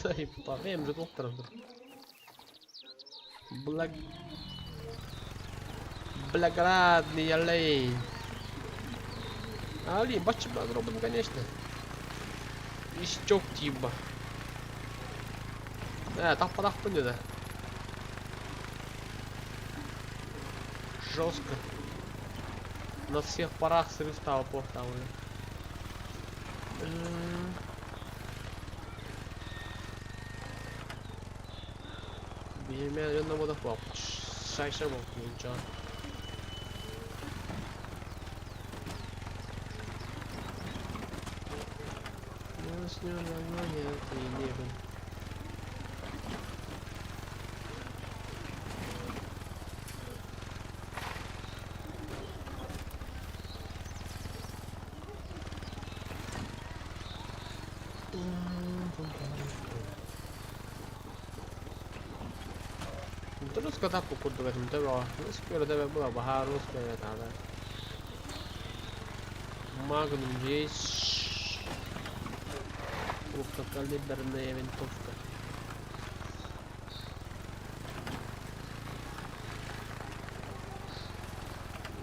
Заебал, же доктор. Благ... Благородный олень. Али, бачи благородный, конечно. Истек тиба. Таппа да. Жестко. На всех парах срыв стал портал. Биһиэмэ дьонно буолар шайша буолуп Русская курдук этим төбө. Русская төбө була баһаар русская надо. Магнум есть. Крупнокалиберная винтовка.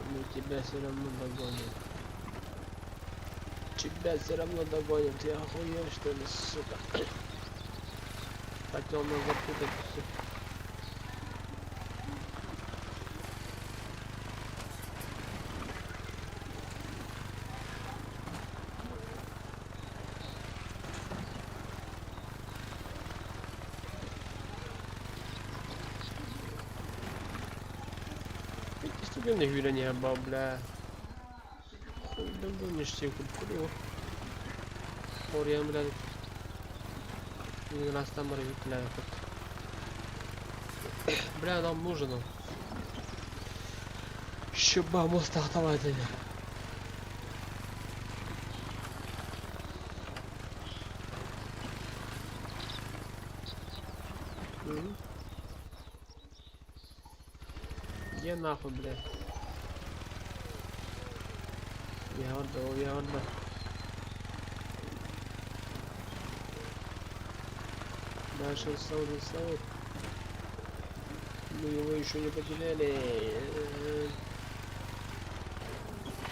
Мы тебя все равно догоним. Тебя все равно догоним. Ты охуел, что ли, сука? Хотел нас запутать все. Студенный hűrenie бля. Хуй догонишься, курю. Орьян, блядь. Не нас там бля. Бля, нам нужен он. Щеба моста давай. Где нахуй, блядь? Я орда. Дальше Сауд, Сауд. Мы его еще не потеряли.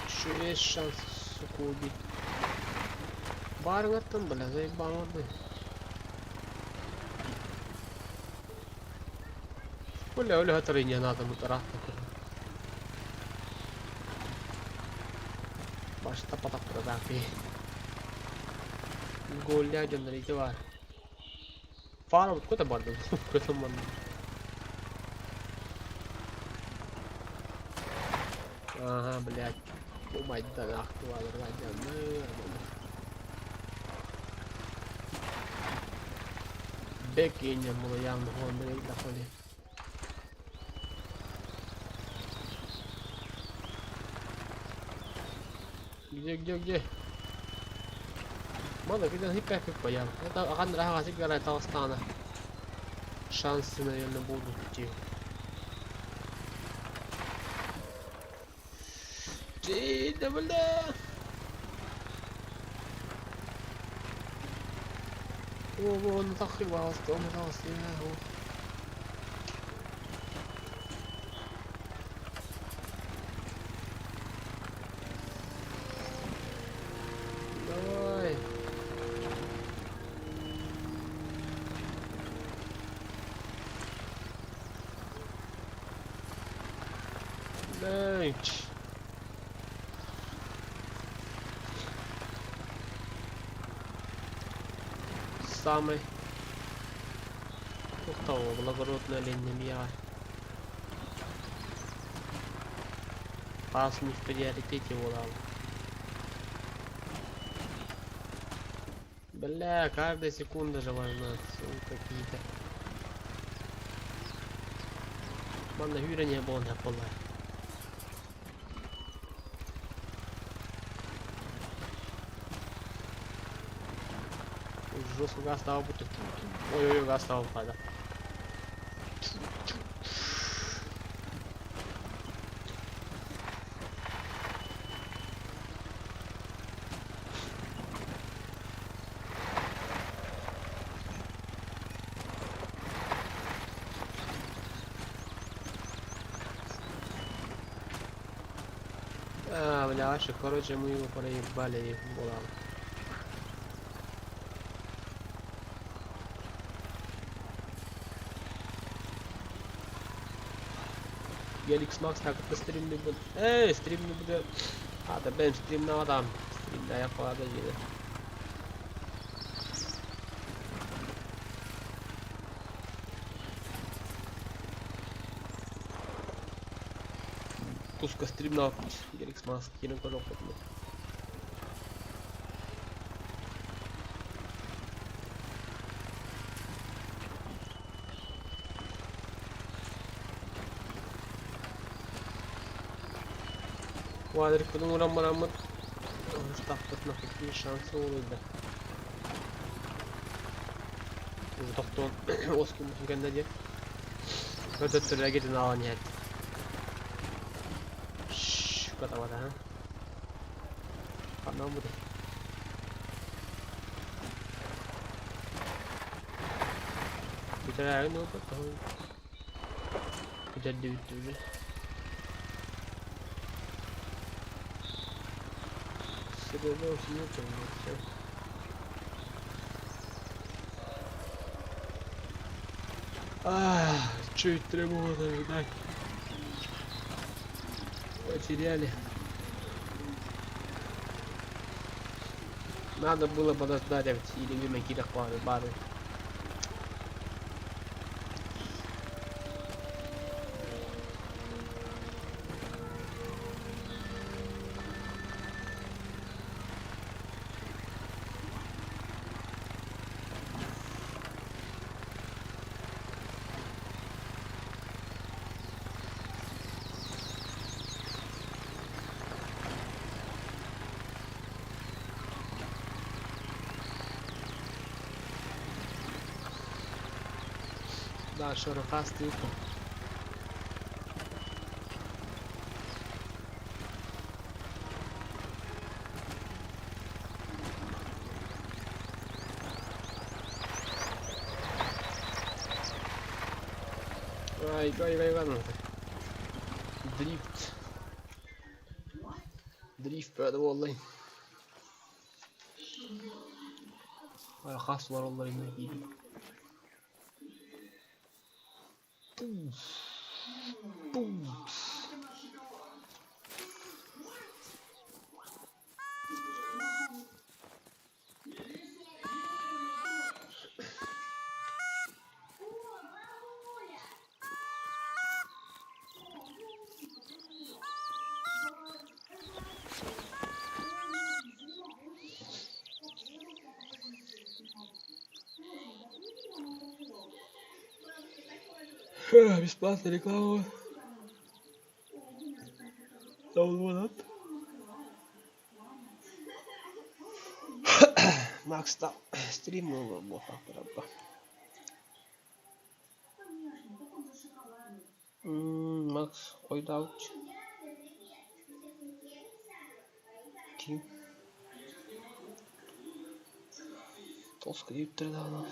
Еще есть шанс, суку, убить. Барыңаттан, бля, заебал ты. Бля, оля не надо, мутарахта. Башта потап продакпи. Голья дьоннор бар. Фара куда барды? Куда манна? Ага, блядь. Умайда нахуй, Бекиня мулаян гон, блядь, Где, где, где? Мана, где хикка баян. Это ахан раха сигара Талстана. Шансы, наверное, будут идти. Да бля! О, он захивался, он захивался. Давай. Блять. Самый Ух благородный олень я. Пас не в приоритете его. Бля, каждая секунда же важна, сука, какие-то. Манна hyrä не было на пола. Жестко газ стал будто. Ой-ой-ой, газ стал падать. А, бля, вообще, короче, мы его проебали, буолан. Геликс Макс так стримни буд. Эй, стримни буде. А, да бэм стримна адам. Стримна я қалады дейді. Куска стримна Геликс Макс киирэн көрүөхпүт. Квадрикпытын ууран бараммыт устаппытына какие шансы уурда. Уже тохтоон оскуммутун кэннэ диэн. Көтөттөр эгитин аалан иһэт. Катабата ха. Ханна буду. Бүтэрээҕин ылбыт Бүтэрдибит уже. Все. А, чуть тревога ждать. Потеряли. Надо было подождать или мимо кида бары. Дальше рукастый. Ай, ай, ай, ладно. Дрифт. Дрифт правда. Хас var onların gibi. Бум. Бесплатная реклама. Download. Макс там стрим баха. Макс ойдаут. Ким? Тоска deyip даана.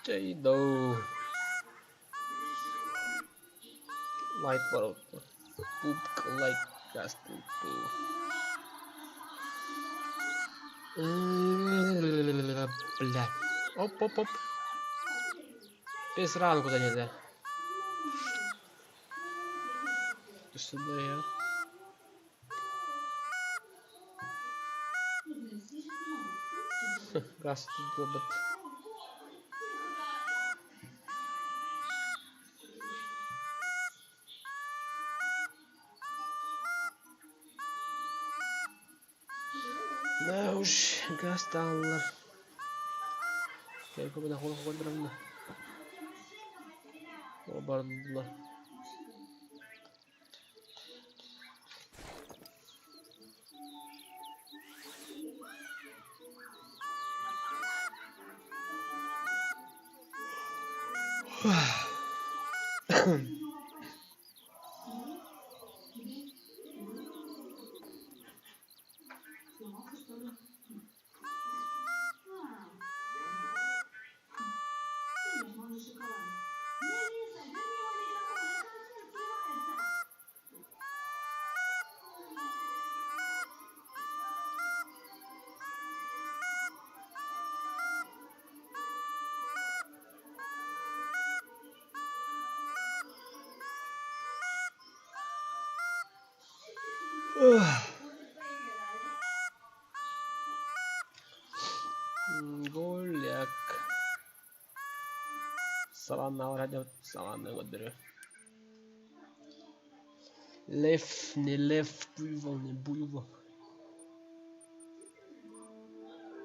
Jado. Light bottle. Boop light gas Бля. Оп, оп, оп. Без ран куда нельзя. Сюда я. Газ тут. Да уж, газ тааллар. Кайкобада холох көрдөрөмнө. Бардылар. Голяк. Саванна саванна көрдөрө. Лев, не лев, буйвол, не буйвол.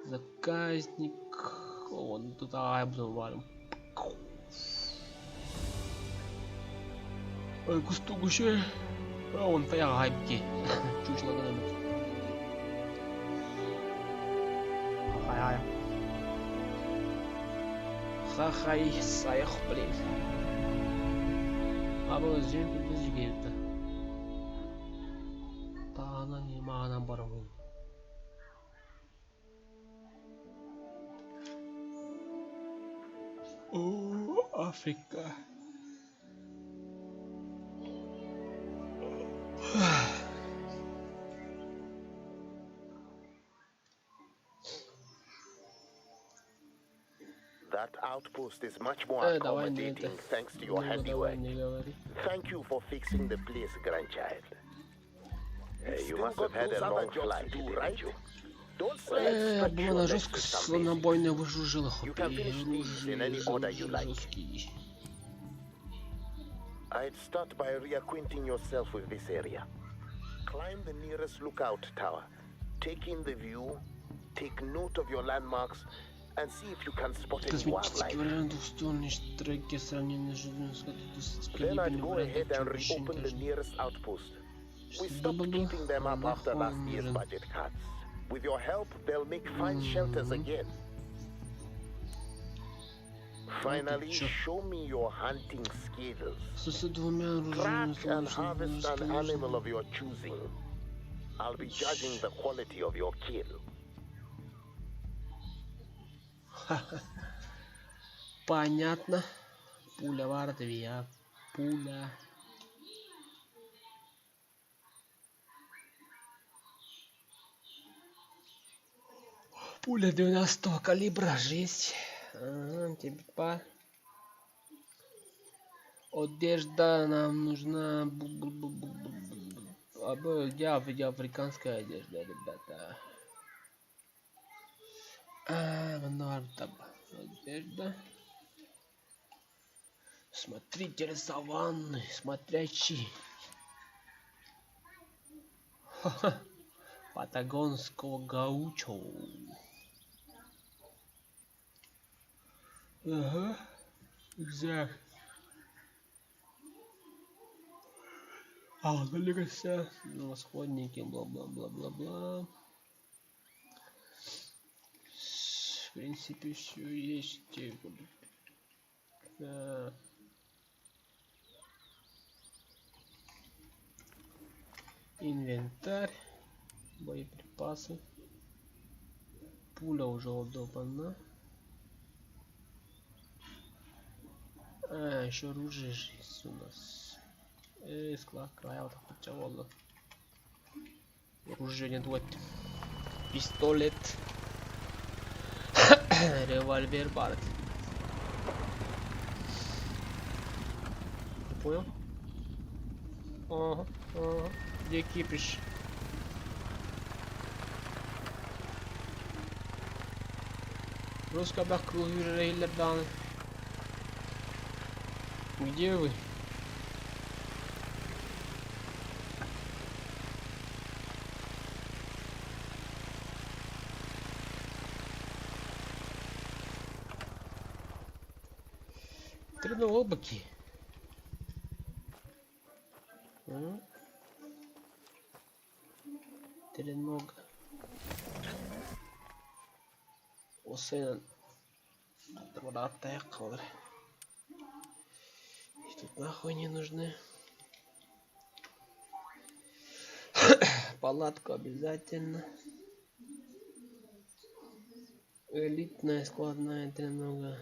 Заказник. Вон туда я буду варим. Ой, кустугуше. Он фая хайпки. Чучла да. Хай. Хахай сайх, блин. Аба зен тут Таана не маана барабын. О, Африка. That outpost is much more Э, давай не accommodating это. thanks to your Ну, давай handiwork. не говори. Thank you for fixing the place, grandchild. You've You still must got have had those a other long jobs flight, to do, didn't right? you? Don't Э, stretch была your на legs жестко to some basics. слонобойная выжужила You can finish these in any order you like. жесткий. I'd start by reacquainting yourself with this area. Climb the nearest lookout tower, take in the view, take note of your landmarks, and see if you can spot any Косметический wildlife. вариант двухсторонней штреки сравнение с с Then I'd калиберным go вариантом ahead and очень reopen the даже. nearest outpost. We stopped Бла-бла-бла. keeping them up after Нахуй last он year's нужен. budget cuts. With your help, they'll make fine shelters again. Finally, чё? show me your hunting skills. С двумя оружиями Track and солнечных harvest an конечно. animal of your choosing. I'll be judging the quality of your kill. Понятно. Пуля Вардвия. Пуля. Пуля 12 калибра, жесть. Ага, типа. Одежда нам нужна. А, где африканская одежда, ребята? А, одежда. Смотритель саванны, смотрящий. Ха-ха. Патагонского гаучо. Ага. Рюкзак. А, налегся. Расходники, бла-бла-бла-бла-бла. В принципе, все есть. Да. Инвентарь. Боеприпасы. Пуля уже удобна. А, еще оружие же есть у нас. Эй, склад края. Оружие не дует. Пистолет. Револьвер Барт. Ты понял? Ага, ага. Где кипиш? Русская Где вы? Тренолбаки. Тренога. Осенен. Тут нахуй не нужны. Палатку обязательно. Элитная складная тренога.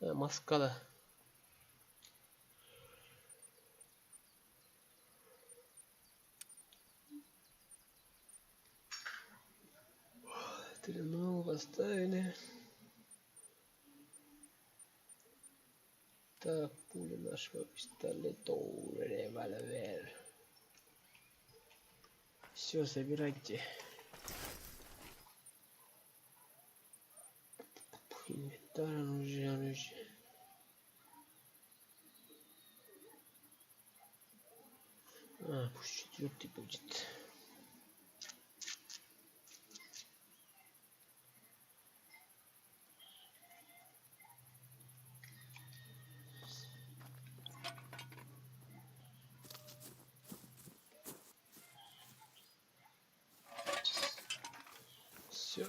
Маскада. Треногу поставили. Так, пуля нашего пистолета, револьвер. Все, собирайте. Инвентарь, оружие, оружие. А, пусть четвертый будет. Все.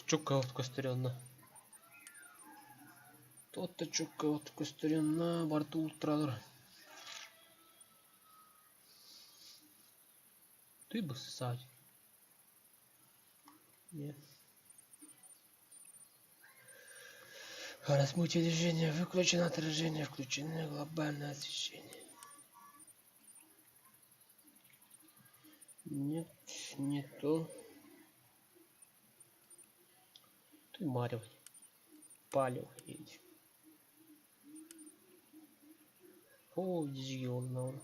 Чукка көстөрөнна. Тот чукка көстөрөнна борту ультралар. Ты бы ссать. Нет. Размытие движения, выключено отражение, включено глобальное освещение. Нет, не то. Ты Марио. Палево едешь. О, дизгион.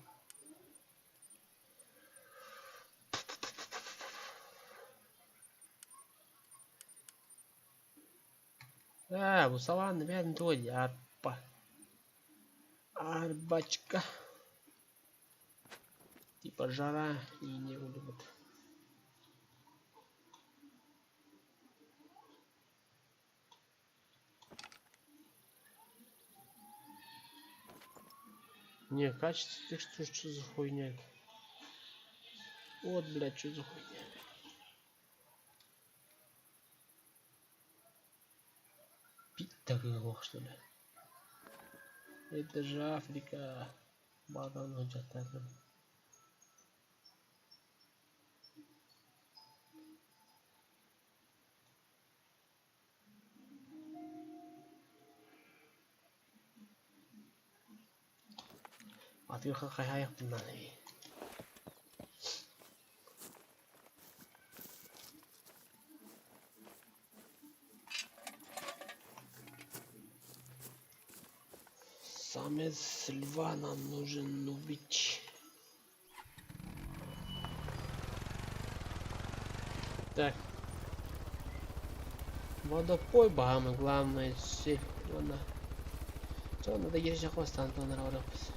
А, бу салаан бэйэн туой арпа. Арбачка. Типа жара и не любит. Не, качество текстур, что за хуйня? Вот, блядь, что за хуйня? Пить так глох, что ли? Это же Африка. Бадан жатады. Атыырга хайаайахпын Самец льва нам нужен убить. Так. Водопой баамы главное все. Она. Что надо ежи хвоста Антон Раурапс.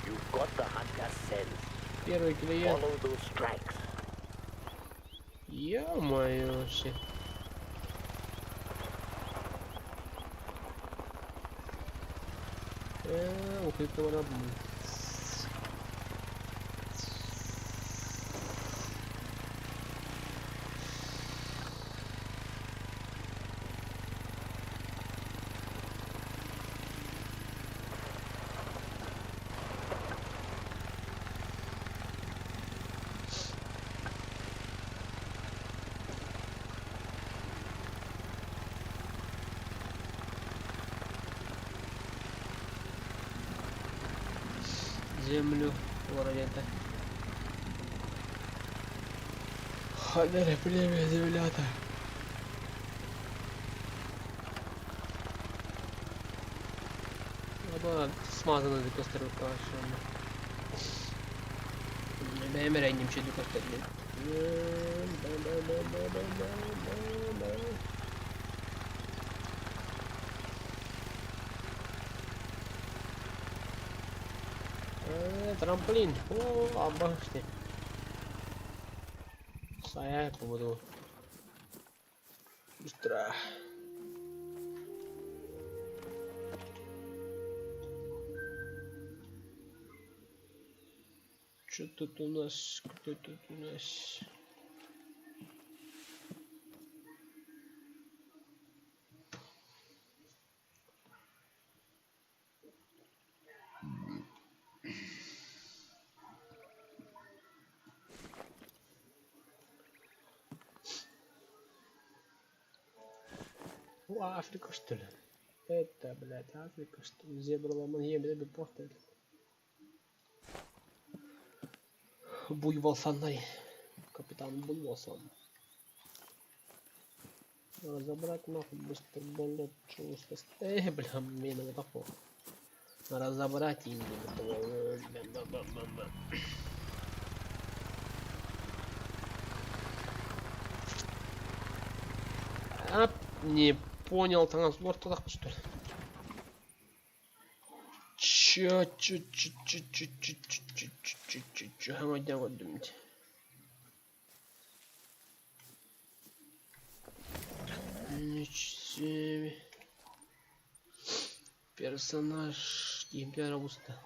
You've got the hunter's sense. Первый клиент. Follow those tracks. Ё-моё, вообще. Укрепил. Землю вроде. Хадere племя землята. Аба смазано көстөрүп калышым. Бэйм эрейним чөйдү көстөрдүм. Трамплин. О, обычный. Стоять буду. Быстро. Что тут у нас? Кто тут у нас? О, Африка, что ли? Это, блядь, Африка, что ли? Зебра ломан, ебе, порт. Буйвол Фанай. Капитан Буйволсон. Разобрать нахуй быстро, блядь, что Эй, бля, мне вот такого. Разобрать и А, не понял, транспорт туда, что ли? Чё, чё, чё, чё, чё, чё, чё, чё, чё, чё, чё, чё, вот думать. Ничего. Персонаж Империя Уста.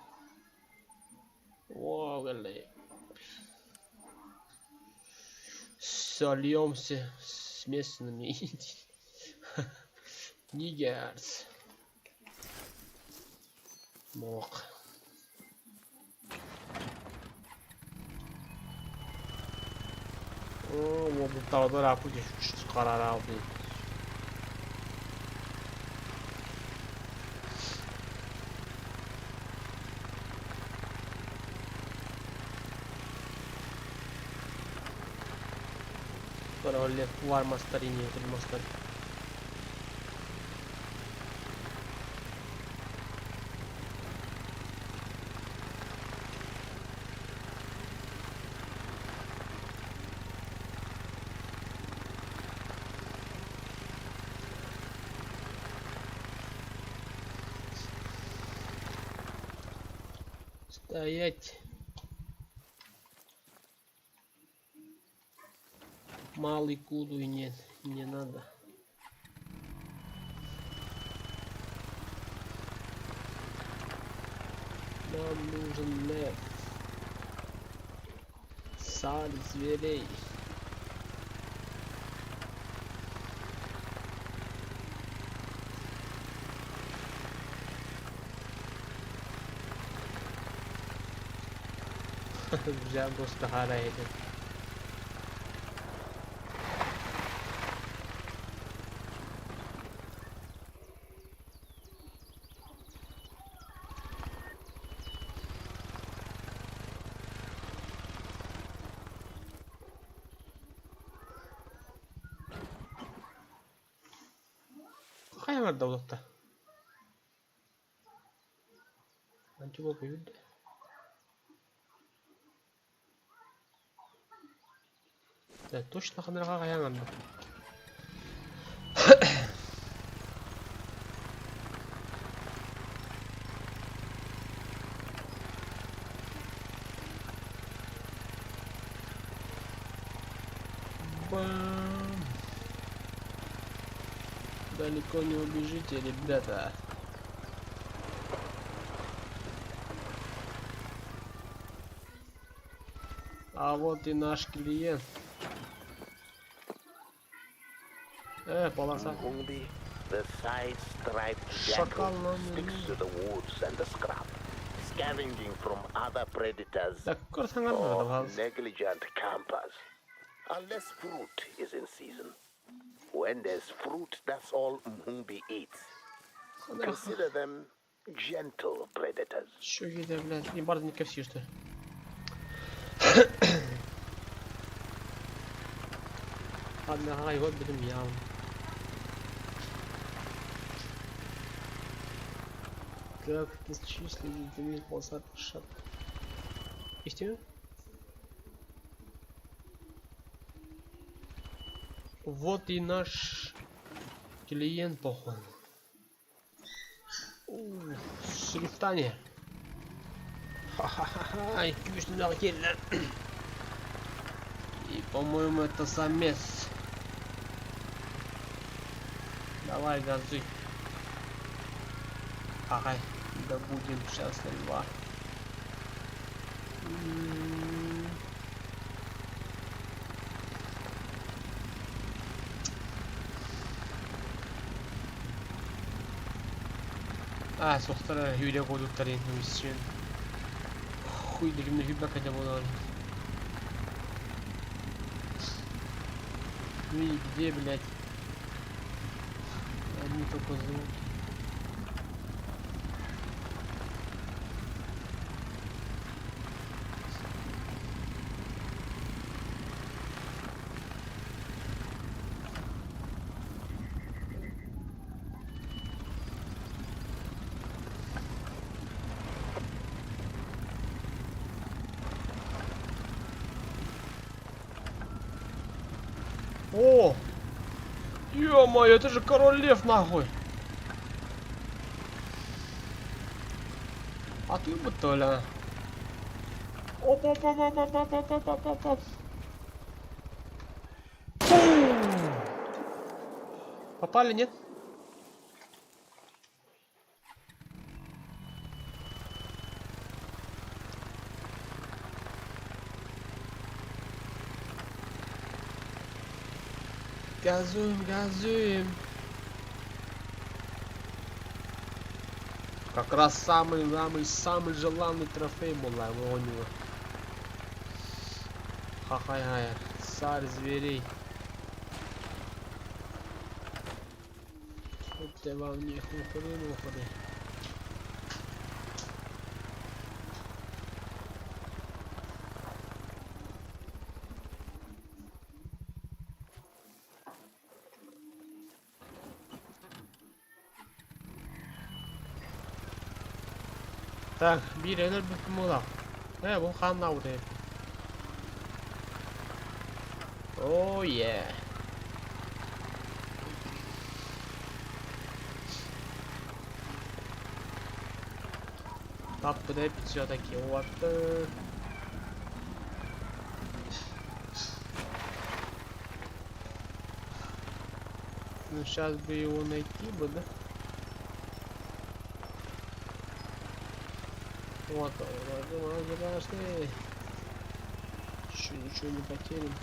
О, Сольемся с местными Нигерс. Мог. О, bu tavada rapı karar aldı. Parole var masterini, master. Стоять. Малый куду нет, не надо. Нам нужен лев. Царь зверей. Güzel dostu hala edin. Какая надо улакта? Антилопа видно. Да, точно ханраға қаянғанда. Бам! Далеко не убежите, ребята. А вот и наш клиент. Полоса. Mhumbi, the side-striped jackal, Шакал нам не sticks to нужен. the woods and the scrub, scavenging from other predators Так, корсаңар or бар. negligent campers. Unless fruit is in season. When there's fruit, that's all Mhumbi eats. Consider them gentle predators. Чё это, блядь, не бар не ковси, что ли? Ладно, ага, его будем я. Как числить полоса шаг. Истина? Вот и наш клиент, походу. Шрифтание. Ха-ха-ха-ха, 200 киирдэ. И, по-моему, это самец. Давай, газуй. Ага, добудем сейчас льва. Аа, суохтара hűle кодуттарын миссион. Хуй дегимне хүббэ кэдэ буолар. Ну и где, блядь? Одни только звуки. О! Ё-моё, это же король лев нахуй! А ты бы Толя. Оп, оп, оп, оп, оп, оп, оп, оп, оп, оп. Попали, нет? Газуем, газуем. Как раз самый-самый-самый желанный трофей была у него. Ха-хай-хай. Царь зверей. Это вам не хухры-мухры. Так, биир өлөрбүппүн буолуох. Ээ, бу хааннаабыт эбиппин. Oh yeah. Таппыт эбит все-таки. Вот. Ну сейчас бы его найти бы, да? Вот он, вроде Еще ничего не потерян.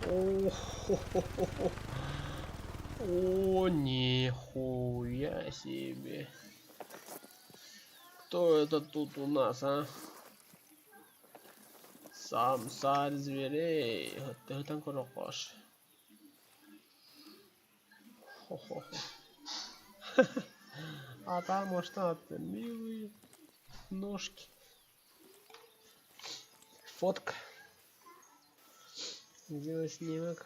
О, хо-хо-хо-хо. О, нихуя себе. Кто это тут у нас, а? Сам царь зверей. Ты там корокош. Хо-хо-хо. А там может это милые ножки. Фотка. Сделай снимок.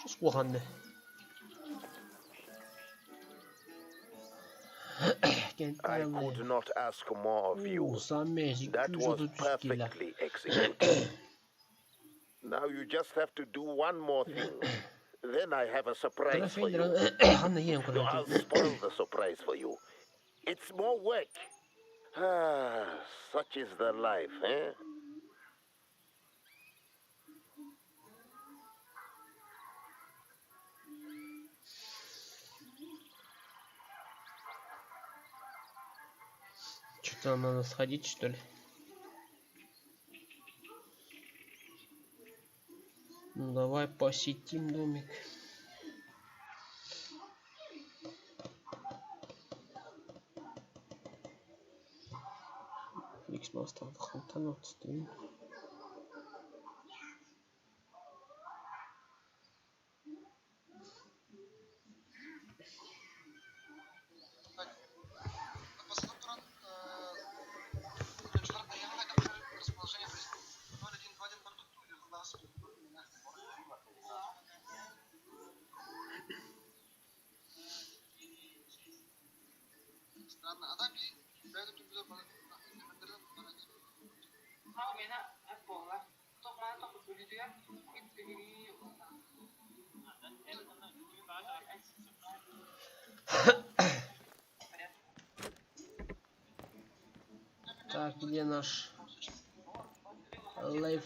Что с I could not ask more of you. That was perfectly executed. Now you just have to do one more thing. Then I have a surprise for you. No, I'll spoil the surprise for you. It's more work. Ah, such is the life, eh? Что-то надо сходить, что ли? Ну давай посетим домик. X Master хантан отстын. Так, где наш лайф?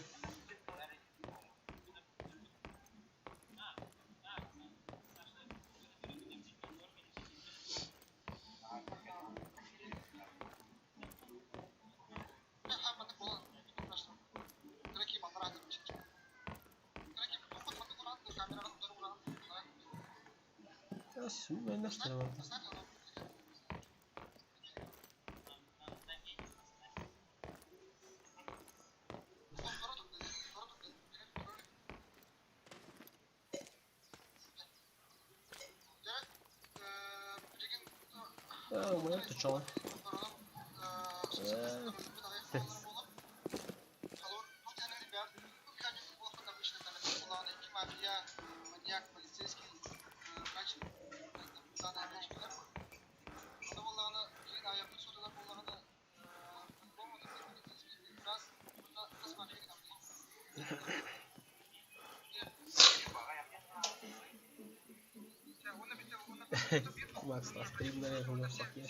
А, у меня тучала. Макс на стрим, наверное, на всякие.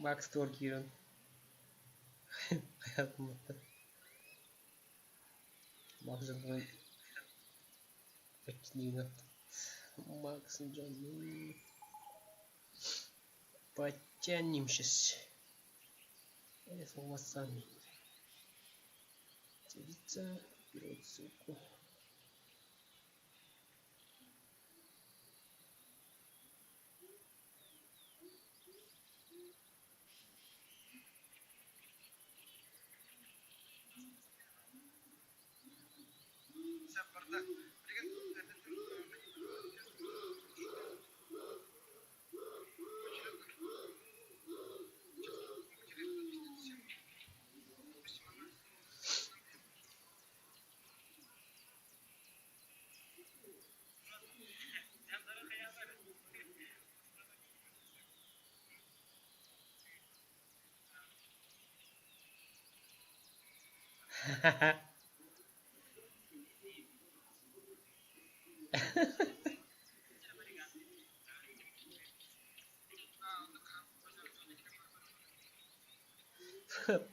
Макс Торгирен. Макс Макс Джон. Потянем сейчас. С волосами. Делиться. Берет ссылку.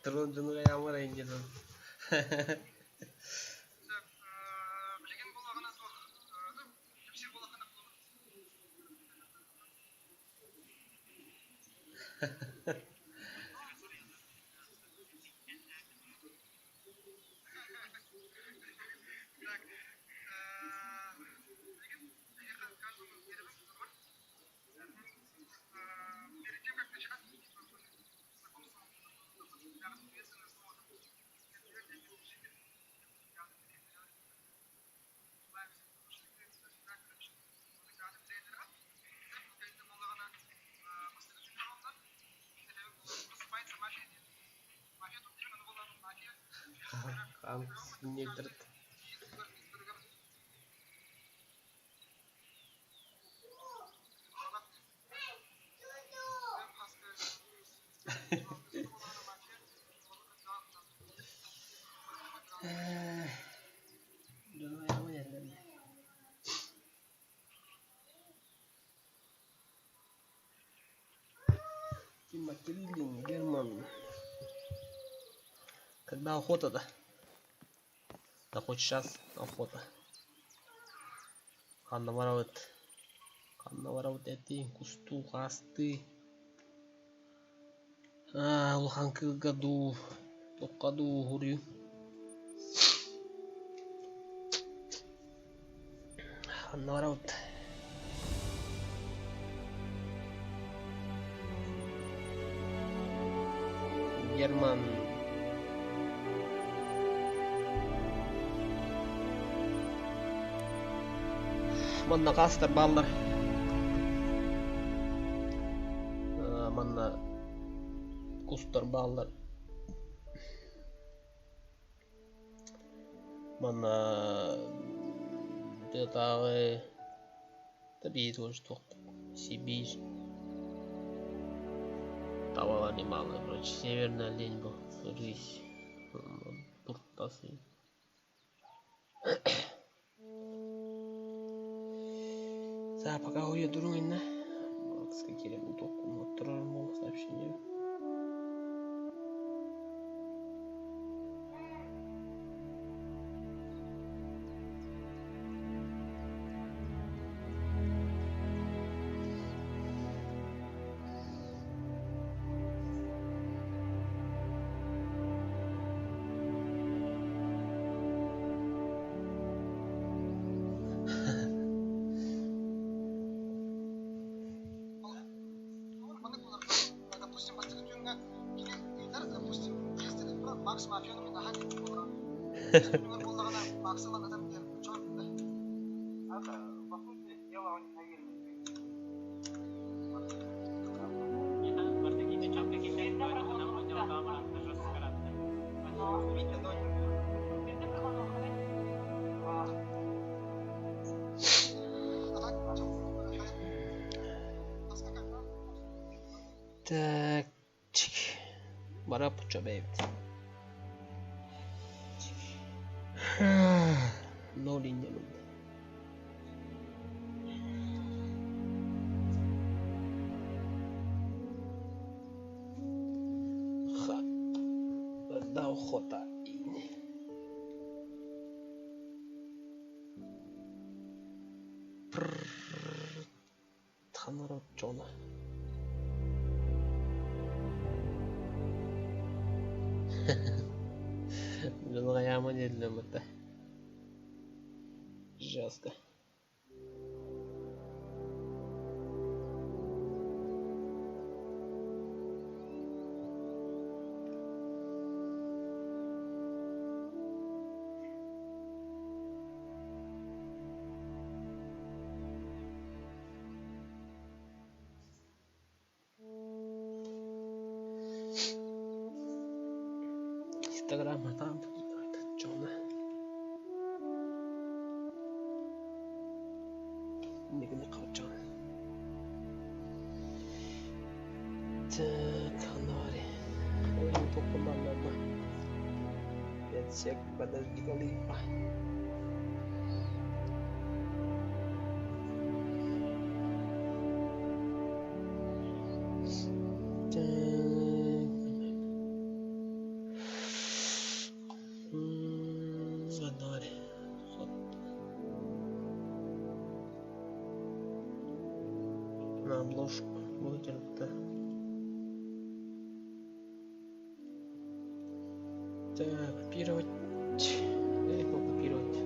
Трон Джанура Ямара. Танк синиэтэрт. Тима Кириллин, Герман. Когда охота-то? Да хоть сейчас охота. Ханна барабыт? Ханна барабыт эти кустуу, хаастыы. Аа, улахан кыылга дуу, тохха дуу уһуруйу. Ханна барабыт? Герман. Манна хаастар бааллар. Манна кустар бааллар. Манна тыатааҕы да биир тоже туох Сибирь. Табалар немало, короче, северный олень был, рысь, туртасы. За, пока уеду инна. Макс, какие сообщение. Так, бара бэйбит. Ноль иннемин. Ха. Да охота. Ханара Джона. Дьоно диэллэм это. Жестко. Инстаграм там Джона. Нигини калчан. Так, ханари. Ой, мама. 5 сек, подожди, липа. Так. Ханари. На обложку вытерта. Так, копировать. Легко копировать.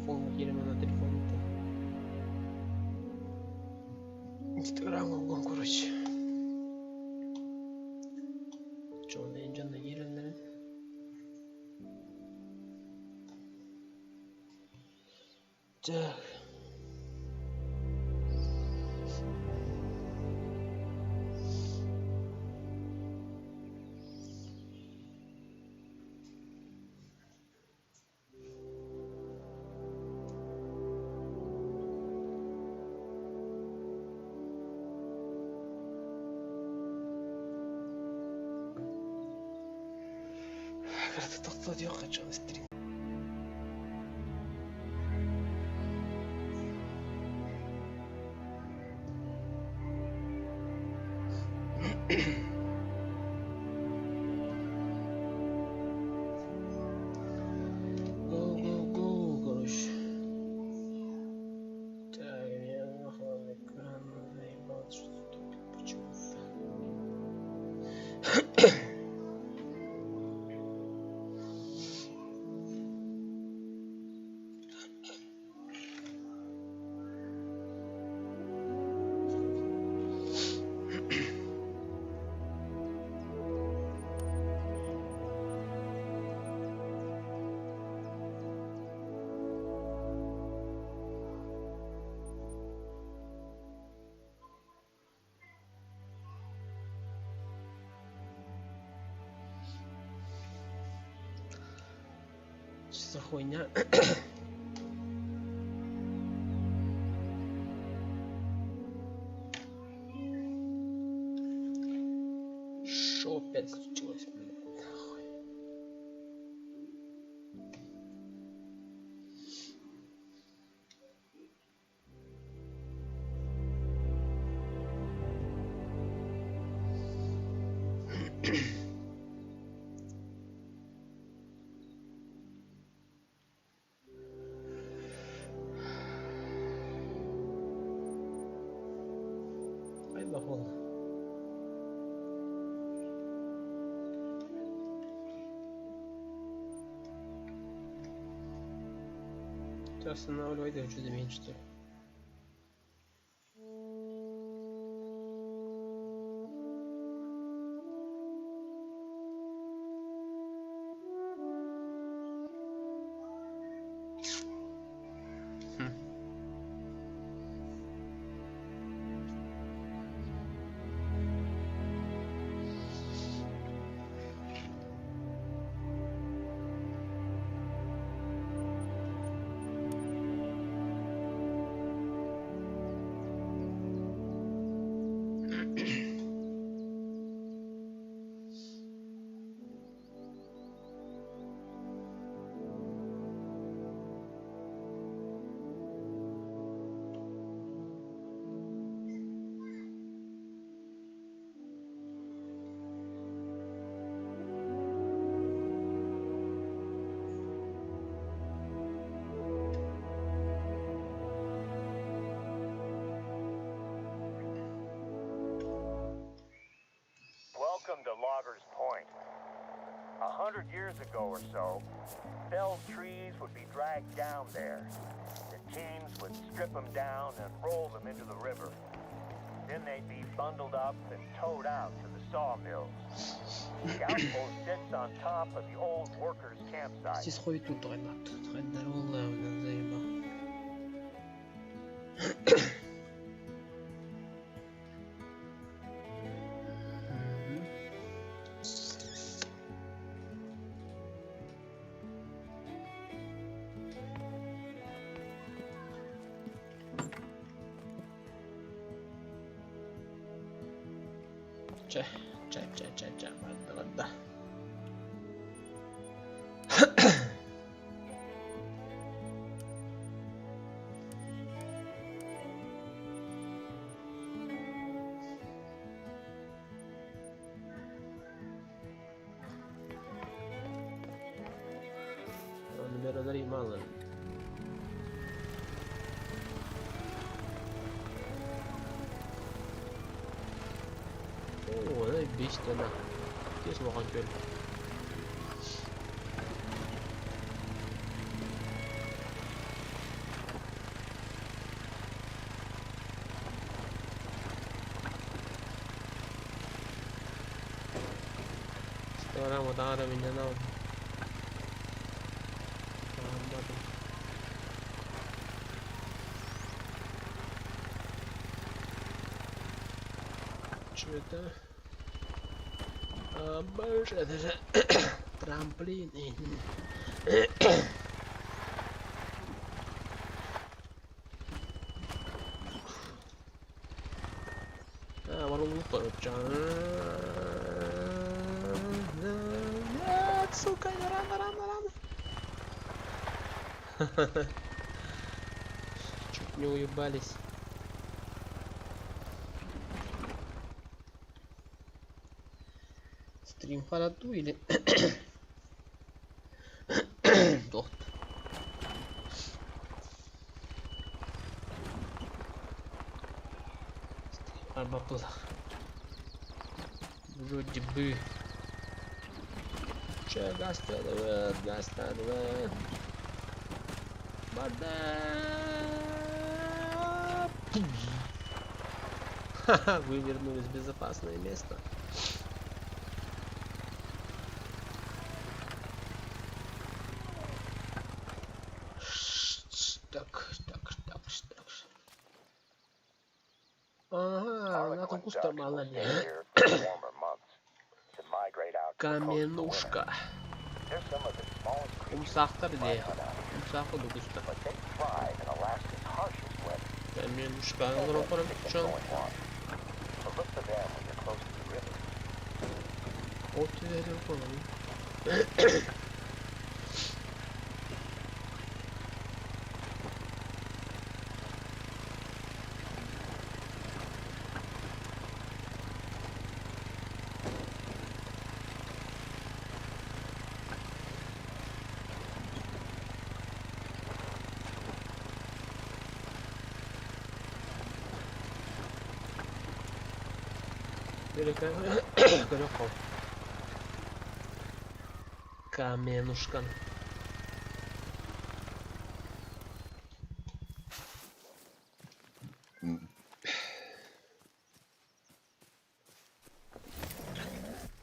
Телефон, на телефон. Телеграм угон, короче. Че, дьонно киирэллэрин. Так. Тохтоо диэххэ стрим. Go, go, go, короче. Так, я нахуй экран заебал, что тупит почему-то. Что за хуйня? Шо опять случилось, блядь, нахуй? Ай, бахуолла. Ты останавливай, да что меньше, что ли? Хм. Welcome to Logger's Point. 100 years ago or so, felled trees would be dragged down there. The teams would strip them down and roll them into the river. Then they'd be bundled up and towed out to the sawmills. The outpost sits on top of the old workers' campsite. Здесь хуй тут тут хайдарулла, блин, заебал. Мгм. Чэ, чэ, чэ, чэ, чэ, ладно, ладно. Numero мало. О, она бесит она. Здесь улахан күөл. Барам Минданао. Хаамматым. Чё это? А, боже, это же трамплин. Нет, сука, не рано, рано, рано. Чуть не уебались. Стрим харату или... Дохт. Арбапылах. Вроде бы. Че, гастадывает, гастадывает. Вода! Ха-ха, вы вернулись в безопасное место. Так, так, так, так. Ага, на Harlequin куста ducks will мало stay here for the warmer months to migrate out to the coast in the winter. Каменушка. They're some of the smallest creatures Умсахтар you might где? hunt out here, Умсаху дугуста. but they thrive in Alaska's harshest weather. Каменушка. And then stick them Чон. going water. But look for them when you're close to the river. От верю, Көрөккө. Каменушка.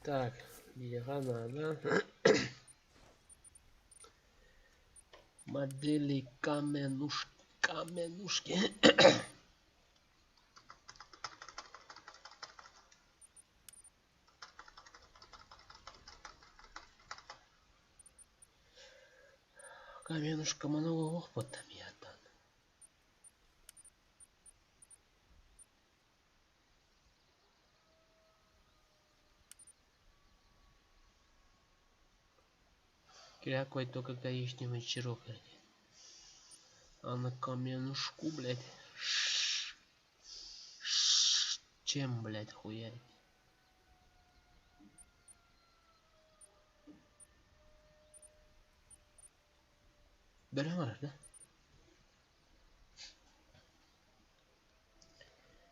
Так, биһиэхэ надо модели каменуш... каменушки. Каменушка много опыта ятан. Какой только коричневый чирок. А на каменушку, блядь. Чем, блядь, хуярить? Бөрө да?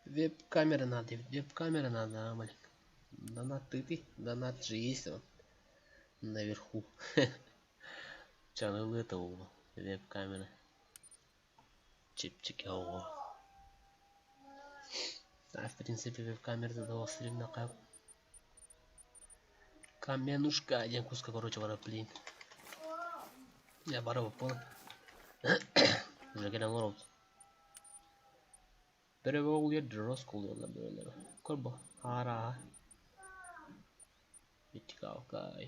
Веб-камера надо, веб-камера надо, а, блин. Донат ты ты, донат же есть он наверху. Чаныл этого веб-камера. Чипчики ого. А в принципе веб-камера задавал стрим на как. Каменушка, один куска, короче, вара, блин. Я бара понял. Уже кэлэн олоробут. Бөрө оҕулуйар дьоруос кулуйаллар бөрөлөрө. Көрбө, аарааһа. Ичикалкай.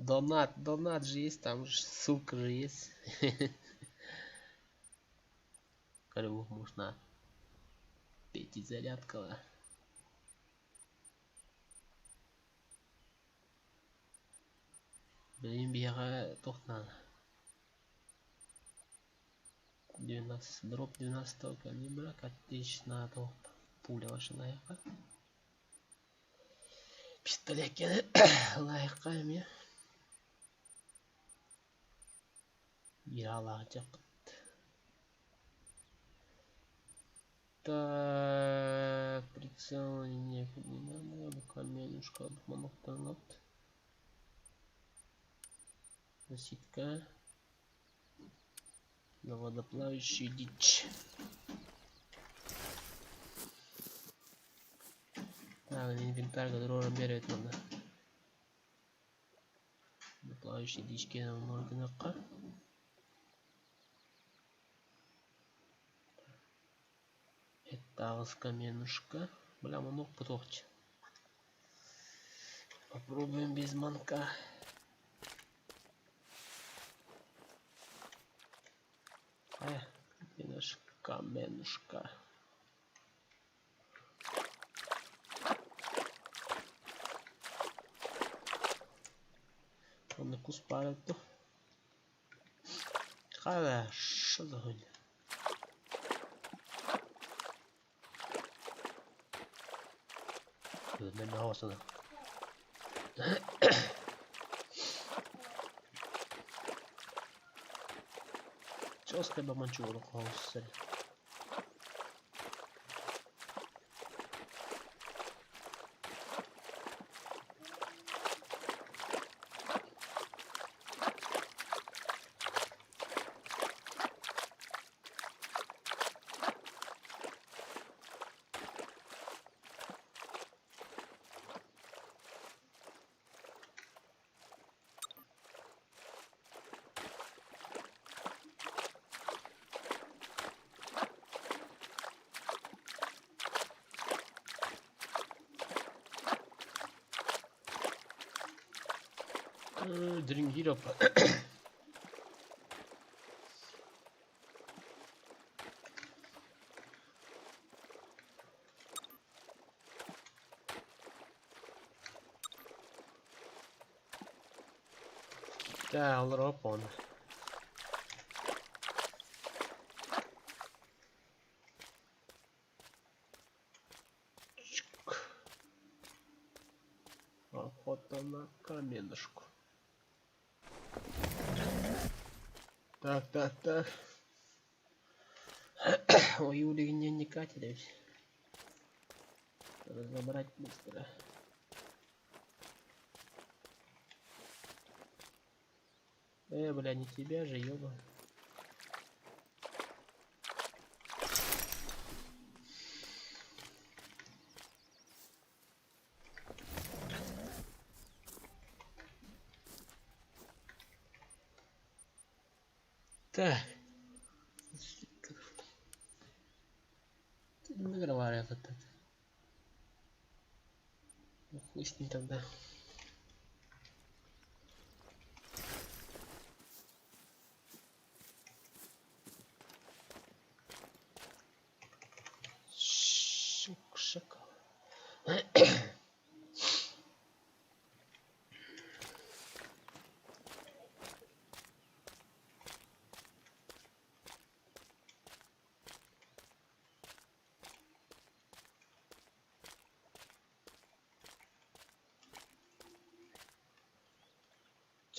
Донат, донат же есть, там же ссылка же есть. Короче, можно пятизарядкова. Блин, биһиэхэ туох надо? 12, дроп 12 калибра, отлично, пуля ваша лайка. Пистолет лайка мне. Биир Так, прицел не, не надо, каменюшка, монохтанат. Наситка. На водоплавающую дичь. Инвентарьга туруоран биэрэбит манна. Плавающий дички гыныахха. Таҕыс каменушка. Бля, манок путуохча. Попробуем без манка. Где наш каменушка? Онно кус баар эбит дуо? Хорошо за хуйня. Чоска баманчууру хоһуссар. Дириҥиир опа. Так, олоропон. Чик. Охота на каменушку. Так, так, так. Ой, Юлия не Катя, ведь. Надо забрать быстро. Бля, не тебя же, ёба. Так. Наговорят это. Ну, хуй с ним тогда. Щук, шакал.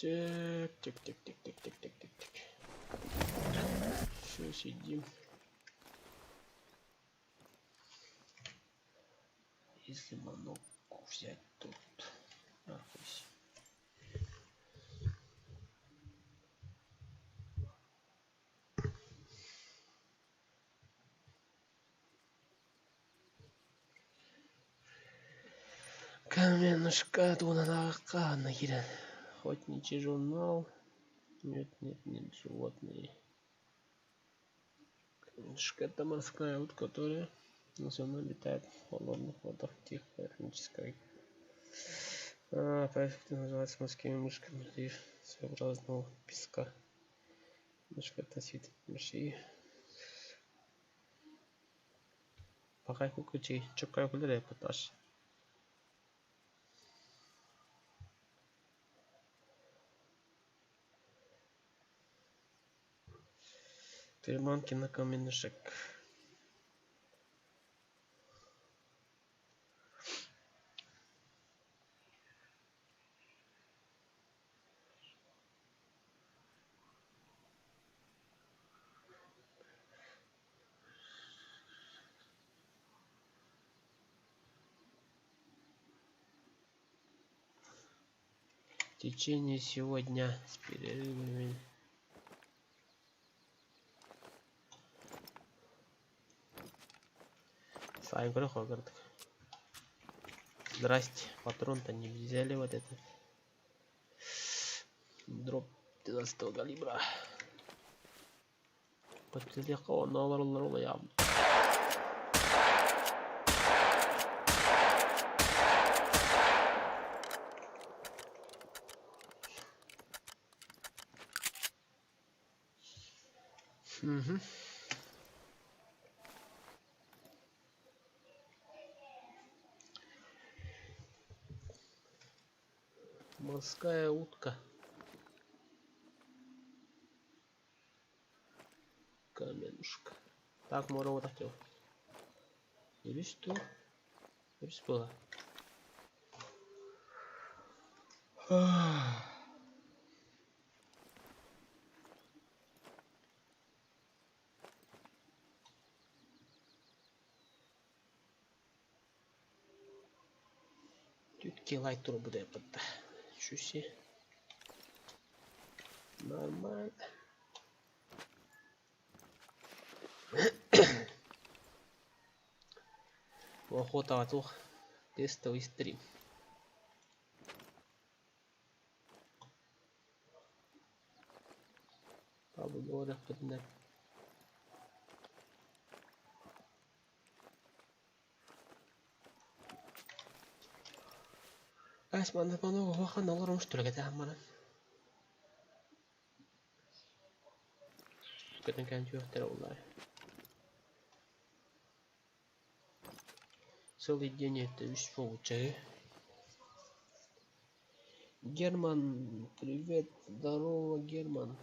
Так, так, так, так, так, так, так, так, так. Все, сидим. Если манок взять тут. А, хуй. Каменушка туна нахерен. Охотничий журнал. Нет, нет, нет, животные. Каменушка это морская утка, которая в основном обитает в холодных водах Тихоокеанского. А, поэтому называется морскими мышками лишь своеобразного песка. Мышка это вид мышей. Пока кукучи, чокай кулере поташ. Приманки на каменышек. В течение сего дня с перерывами. Сайын көрө хоргардык. Здрасте, патрон-то не взяли вот этот. Дроп 12 калибра. Подтелеха он Угу. Морская утка. Каменушка. Так, можно вот так делать. Или что? Или было? Тут лайт тур будет под. Чуси. Нормально. Охота тух. Тестовый стрим. Побудована подна. Эс манна пану улахан олорон түлэгэтэ манан. Көтөн кэлэн түһүөхтэрэ уллар. Целый день это үс получаю. Герман, привет, здорово, Герман.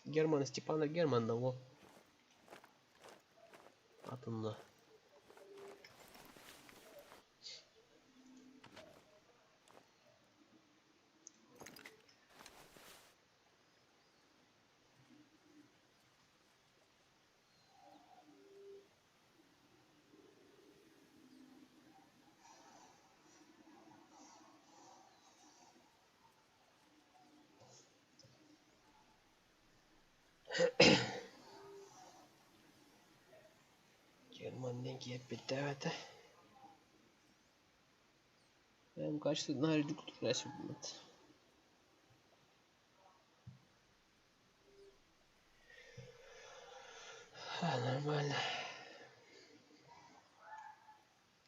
Герман Степанов Герман, да во. Атомно. Герман диэн киэппиттээбэтэ. Эм качество на редуктурация будет. А, нормально.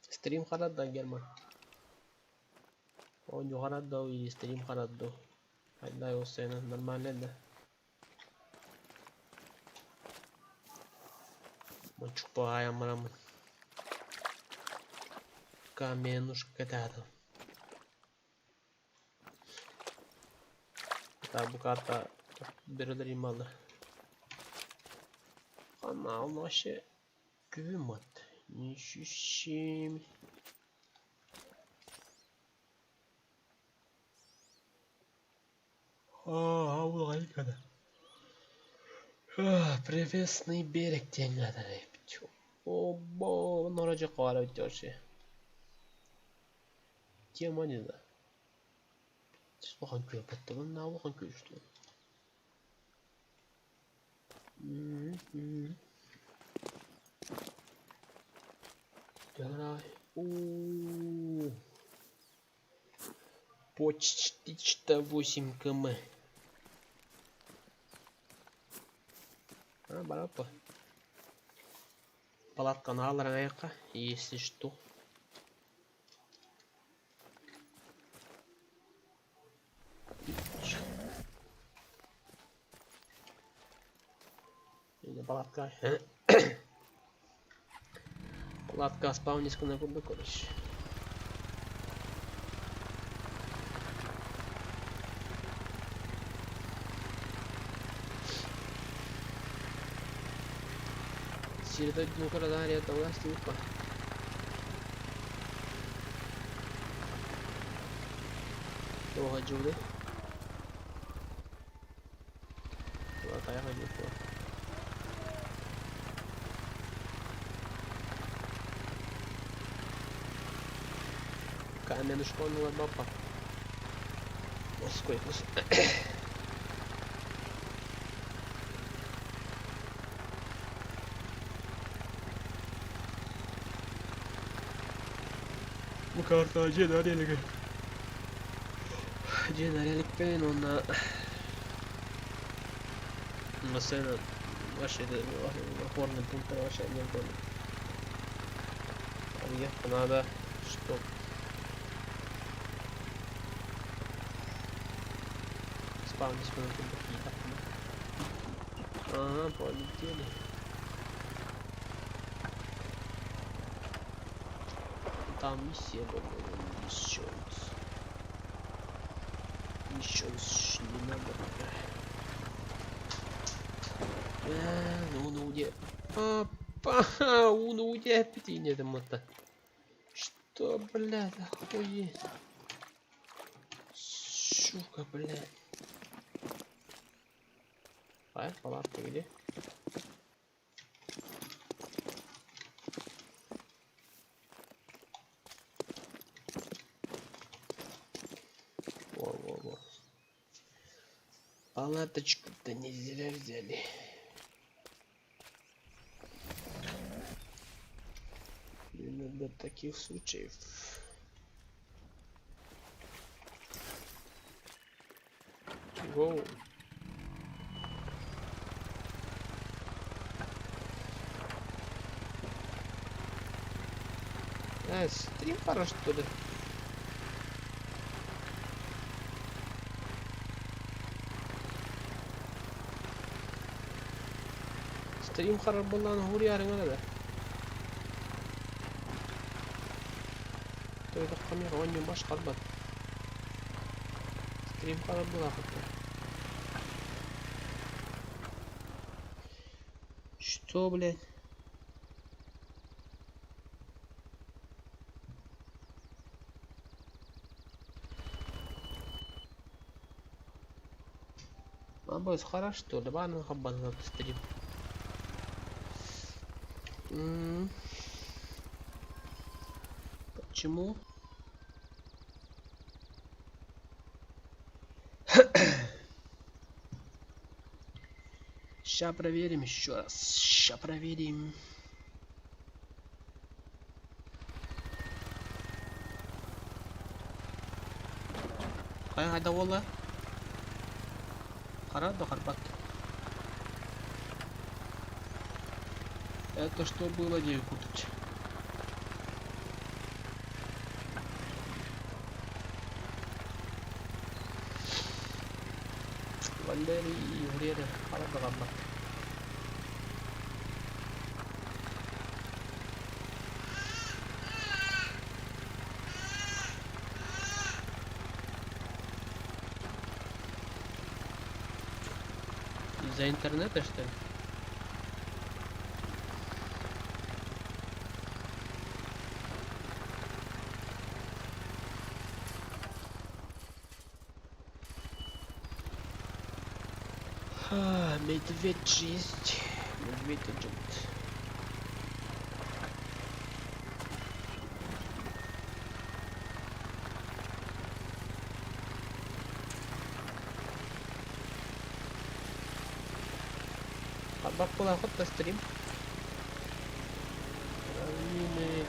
Стрим харадда Герман. Он харадда и стрим харадда. Айда осена нормально да. Мочупая марам. Каменушка тата. Та бу карта бирелер ималы. Канал вообще күмат. Нищим. А, улайкада. Привесный берег теңгада. Обо, норожа кара өтөші. Тема не да. Улахан күө баттыбын, на улахан күөштү. О, почти что 8 км. А, барапа. Палатканы алырың аяққа, если что. Или палатка. Палатка спавнишка на курду, короче. Сирда нукарадария тавласти упа. Тоға жуды. Туа таяға жуды. Каменушка бапа. Морской кус. Бу картаҕа дьиэ да арыйа Дьиэ арыйа иликпин уонна массыына вообще опорный пункт вообще не было. Арыйыахха наада, что спавн курдук киирдэхпинэ. Ага, полетели. Там миссия была, missions. Missions не надо пока. Ну, где? Папа, ну где нет, мото. Что, блядь, охуеть? Сука, блядь. А, палатка где? Во-во-во. Палаточку-то не зря взяли. Именно для таких случаев. Гоу. Стрим пора, что ли? Стрим харар буоллаҕына уһуруйаарыҥ эрэ. Тойдоххо эмиэ оонньуу башкарбат. Стрим харар буолаахыттан. Что, блядь? Абыс хара что ли? Баны хаббанна стрим. М. Почему? Ща проверим еще раз. Ща проверим. Хайа хайда буолла? Хара да харбат. Это что было, не куртች? Валерий Юрьевич, хара да харбат. Из-за интернета, что ли? А, медведь есть. Медведь идет. Баппула хотта стрим.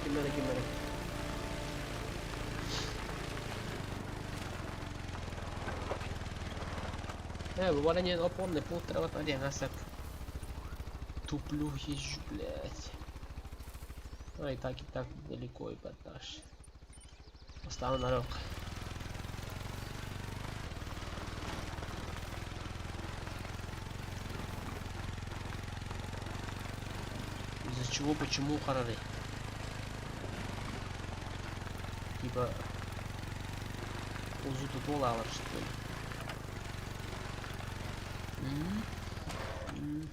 Gimana gimana. Э, бывало опорный пункт вот Туплю езжу, блядь. А и так далеко и подашь. Оставил народ. Из-за чего, почему харары? Типа узуту доллар, что ли? М? Мгм.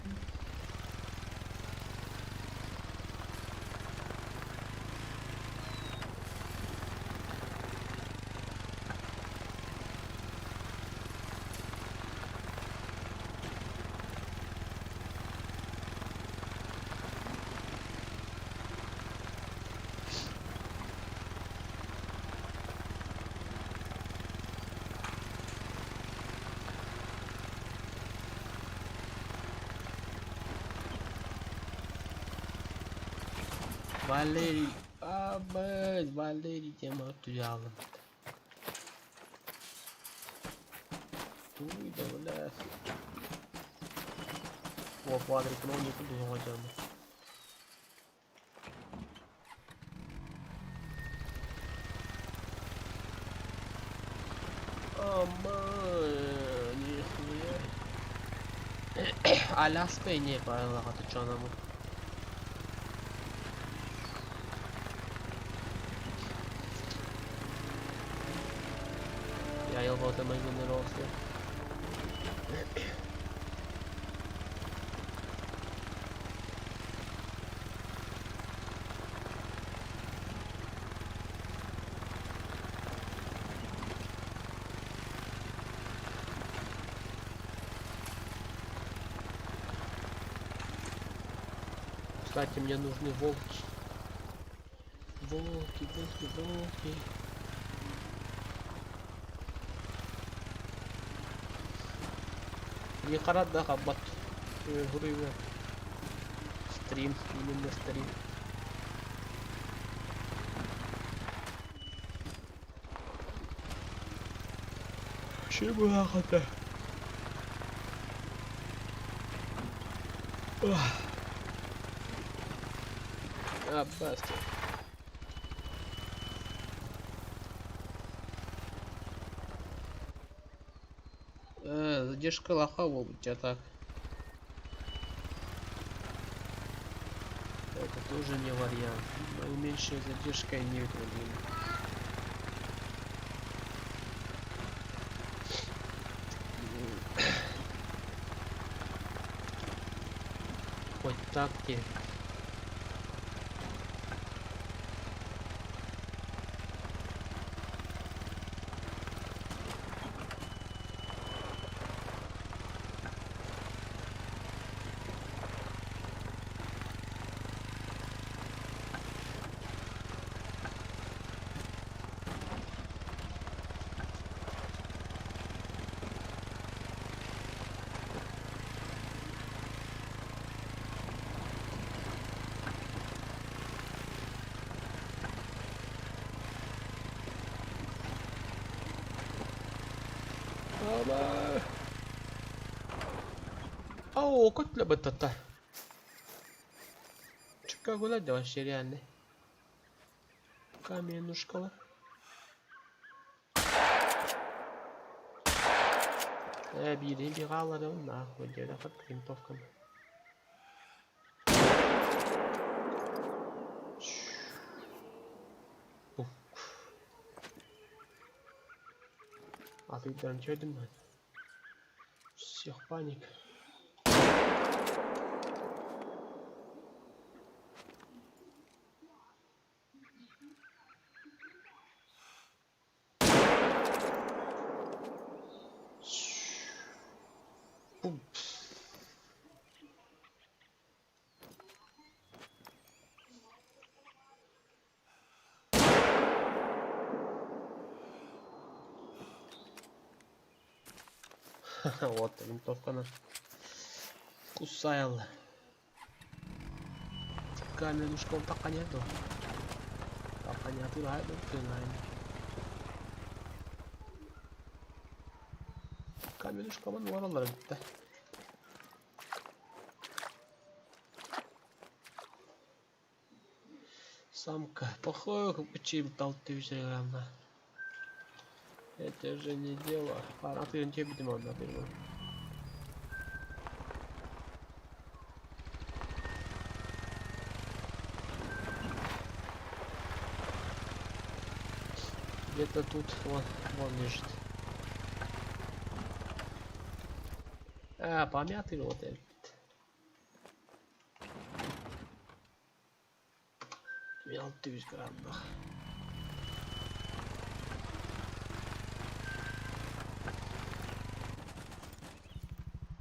Валерий. Аббай, Валерий тема туйаалым. Туй да, бля. О, квадрик, ну не буду хотя бы. Аман, нихуя. Аляска и не правила хатычанамы. Айылҕа майгыннар. Кстати, мне нужны волки. Волки, волки, волки. Не да хабат. Стрим, именно стрим. Чего охота? А, баста. Задержка лоха у тебя так. Это тоже не вариант. Наименьшая задержка не проблема. Хоть так тебе. О, көтлө баттата. Чикаго да вообще реально. Каменушкала. Бири бегаларым нахуй, где хат винтовками. А ты там что думаешь? Всех паник. Пум. Вот винтовка на кусаяла. Каменушка пока нету. Пока не отрывает, Каменушка вон воролар битте. Самка. Плохой купчим толты грамма. Это же не дело. А ты не тебе надо Где-то тут вон, вон лежит. А, помятый вот этот. 600 грамм.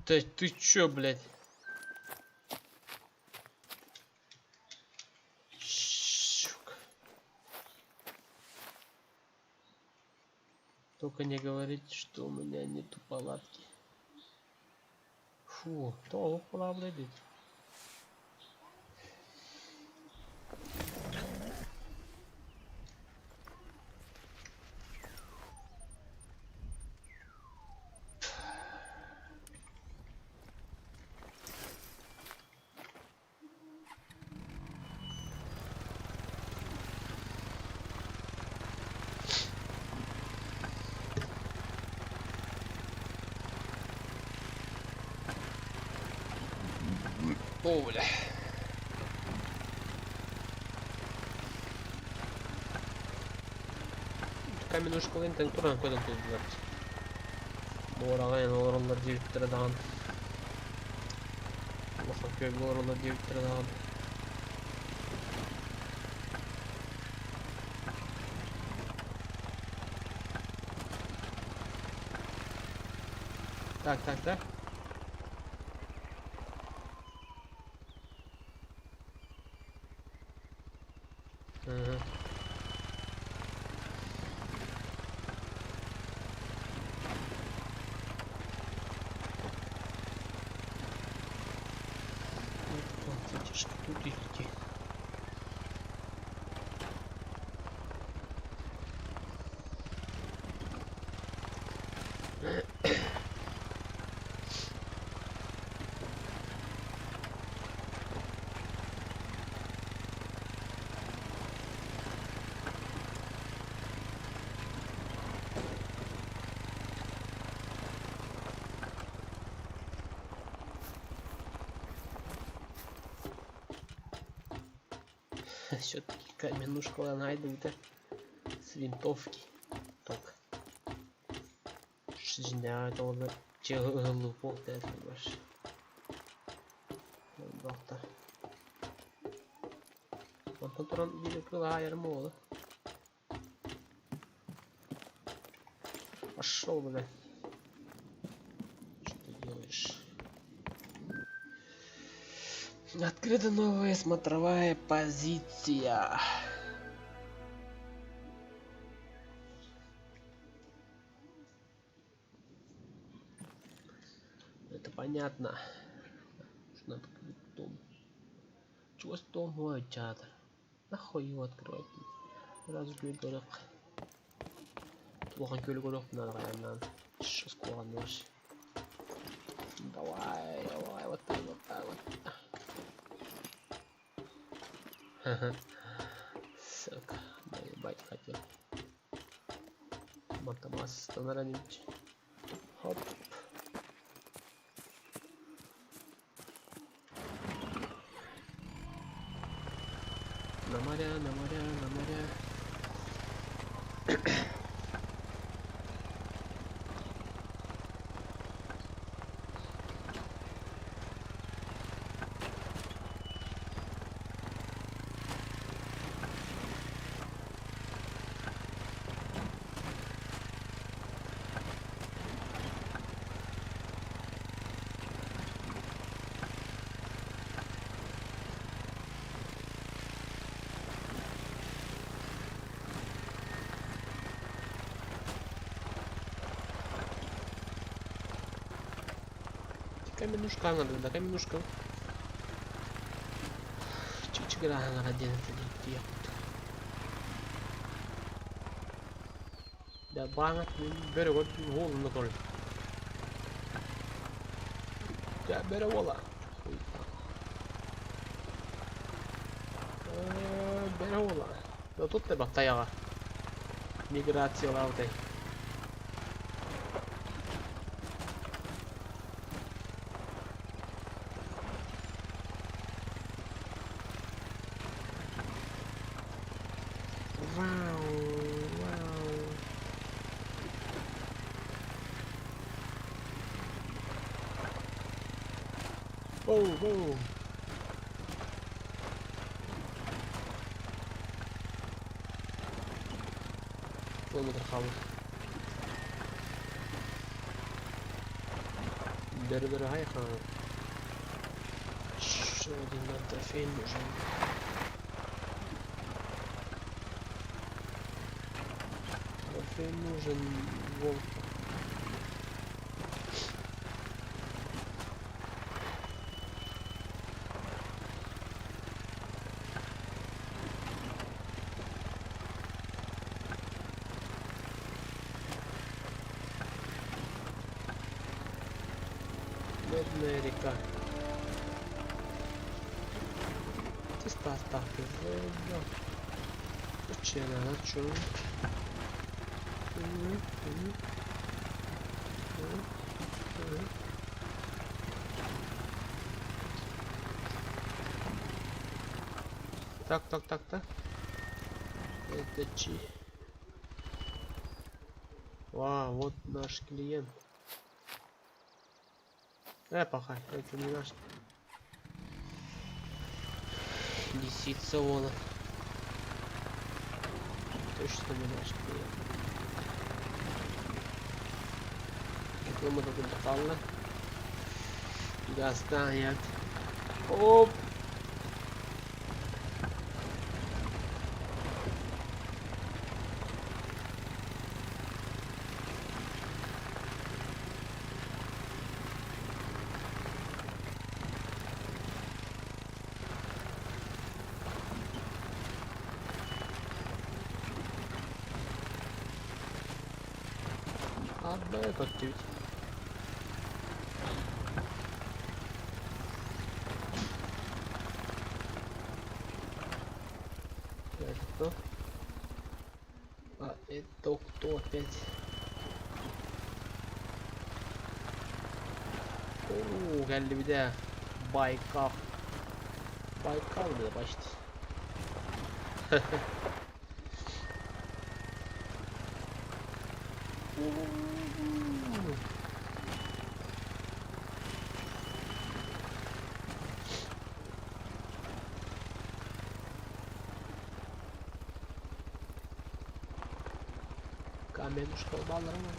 Да ты чё, блядь? Щука. Только не говорите, что у меня нету палатки. Фу, то правда ведь. О, бля. Каменушкаларын тэҥ туран көтөн турдулар. Муораҕа эн олороллор диэбиттэрэ даҕаны. Улахан күөлгэ олороллор диэбиттэрэ даҕаны. Так, так, так. Ага. Вот, тут идти. Все-таки каменушка найдут с винтовки. Так. Дьиҥнээх дьиэ ыһыллыбыт Доктор. Онтон туран биир кыылаайарым буолла. Пошел, бля. Что ты делаешь? Открыта новая смотровая позиция. Это понятно. Что надо дом. Чего с дом театр? Нахуй его открывать? Раз көрөх. Улахан күөлү көрүөх надо наверное. Сейчас куһаҕан Давай, давай, вот так, вот так, вот. Сука, наебать хотел. Матамас, Хоп. На моря, на моря, на моря. Каменушка надо, да, каменушка. Чичигра диэн этэ Да баҥат бөрө уолуна тол. Да бөрө уола. Бөрө уола. Да тут да баттаяга. Миграциялаабытай. Вау, вау. Воу, воу. Километр хаалбыт. Бөрө-бөрө хайха. Еще один нам трофей нужен. Трофей нужен волк. Медная река. Тистастахты. Чё? Так, так, так, так. Это чи? Ва, вот наш клиент. Пахай, это не наш. Лисица вон. Точно не наш клиент. Реклама тут Достанет. Оп! Абы көттүбүт. Это кто? А это кто опять? Oo geldi bir de Baykal. Baykal dedi başta. Каменушка баллар ama.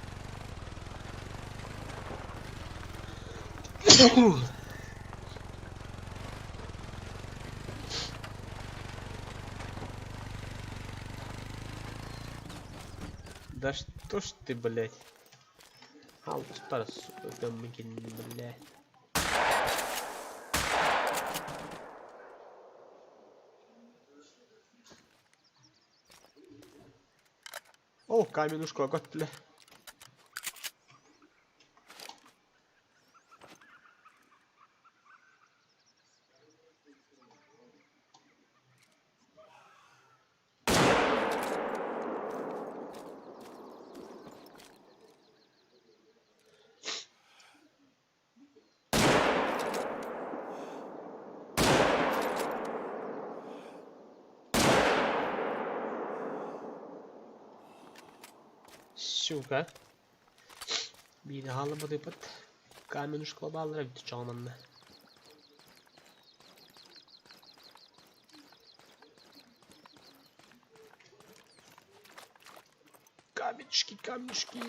Да что ж ты, блядь? Алтар, сука, там, блядь. О, каменушка, бля. Сука. Bir halı bıt. Каменушка баллара бит чоңманна. Камешки, камешки.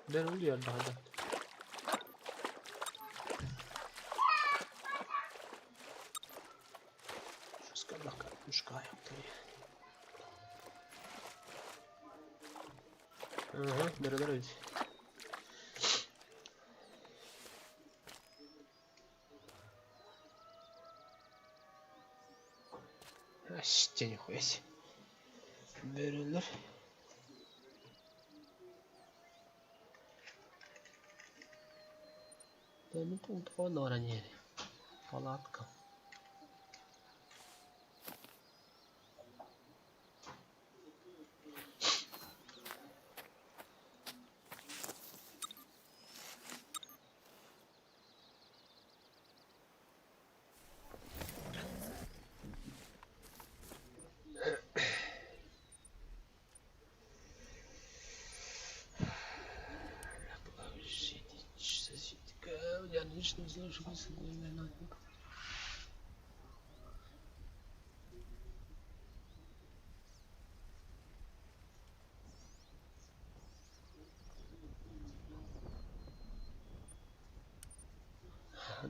Ben oluyor daha da. Ага, бери бери. Ащ, нихуя себе. Бөрөлөр. Да ну тут не. Палатка.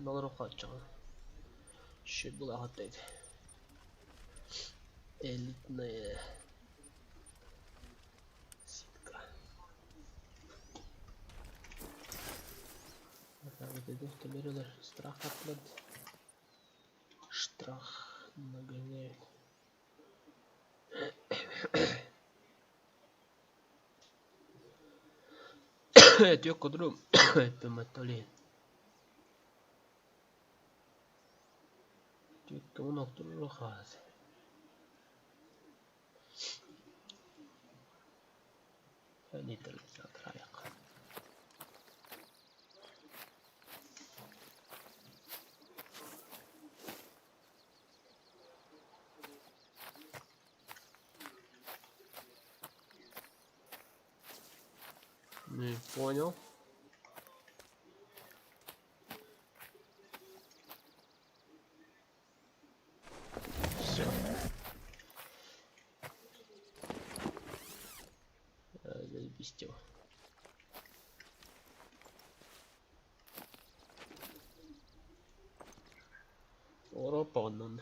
Доллар ухааччаҕа. Шибулаҕаттайд. Элитная сетка. Страх отплат. Штраф нагоняют. Түök кудру. Эппематтоли. Кому нохтур хаас. Не понял. Все. Заебись его. Оропонон.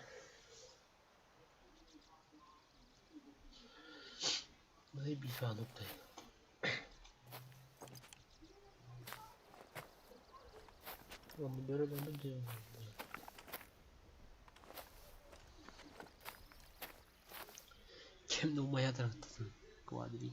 Заебись, ладно, ты. Ладно, бери, ладно, делаем. Кем умаятар квадри.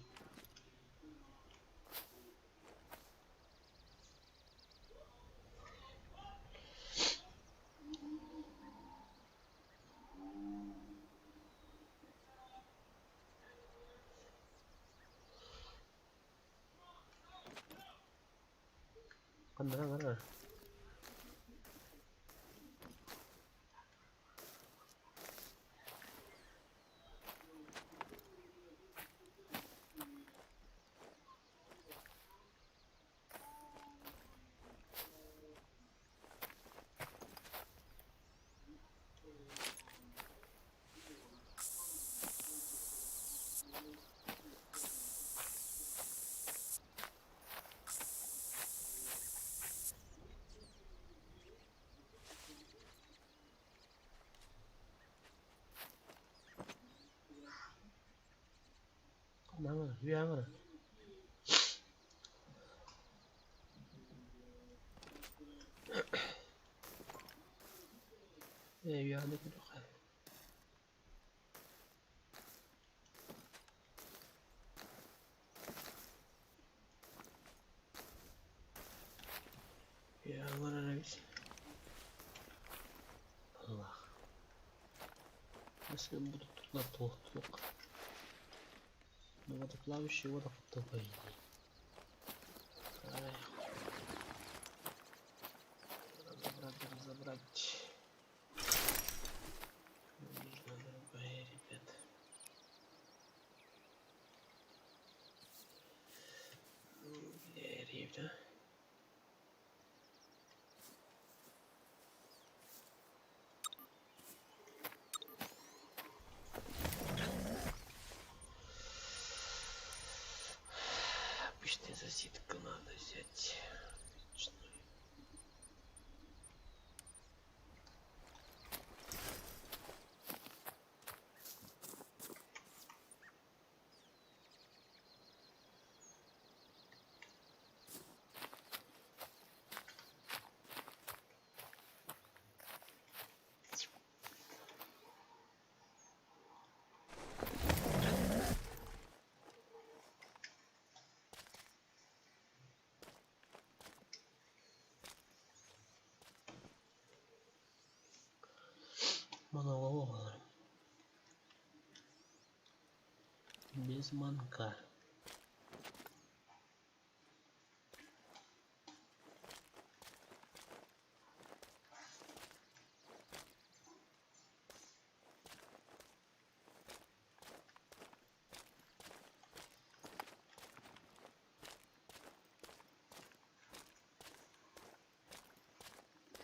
Ханна ханна. Ханна ханна. Үһү күлүк. Үһү Allah. Mesela bu tutla tohtluk. Водоплавающий водоплавающий. Разобрать, разобрать. Нужно, дорогие ребят. Ребята. Обычная засидка надо взять. Обычную. Монолог. Без манка.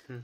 Хм.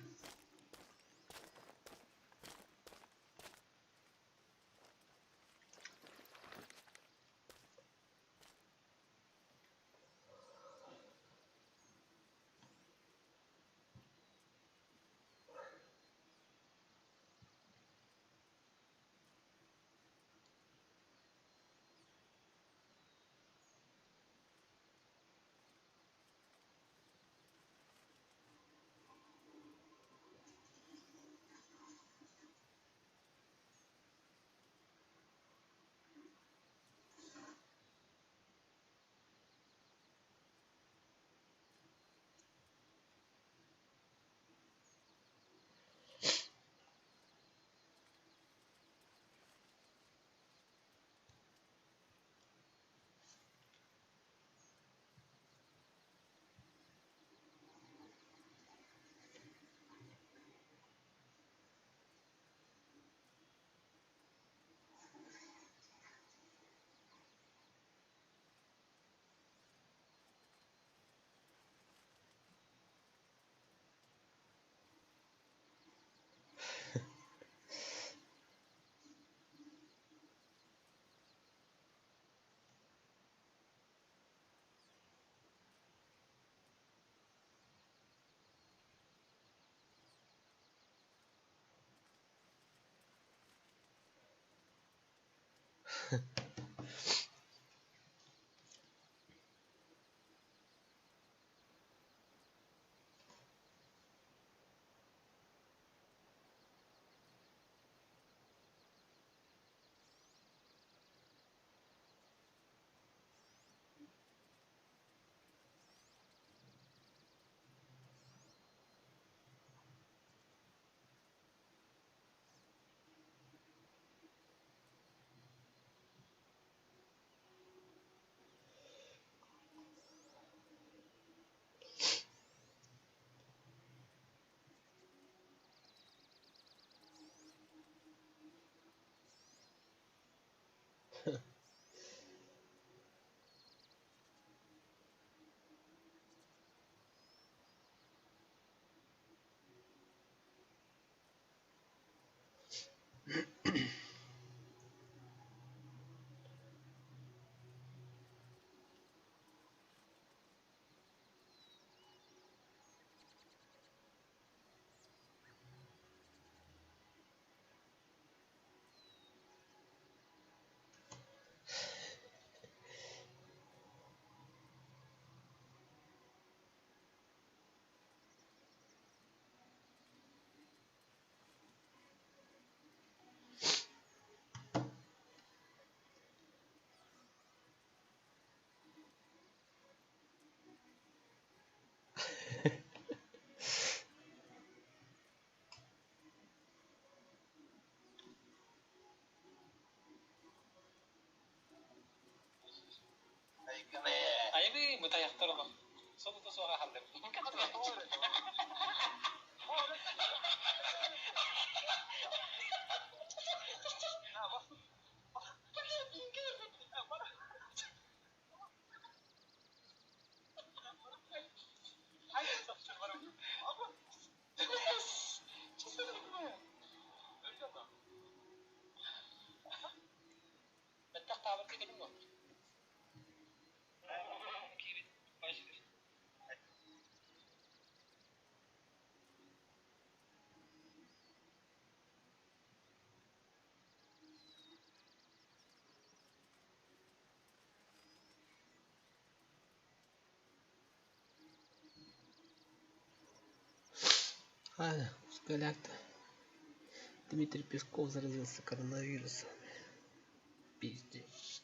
А, Скаляк-то. Дмитрий Песков заразился коронавирусом. Пиздец.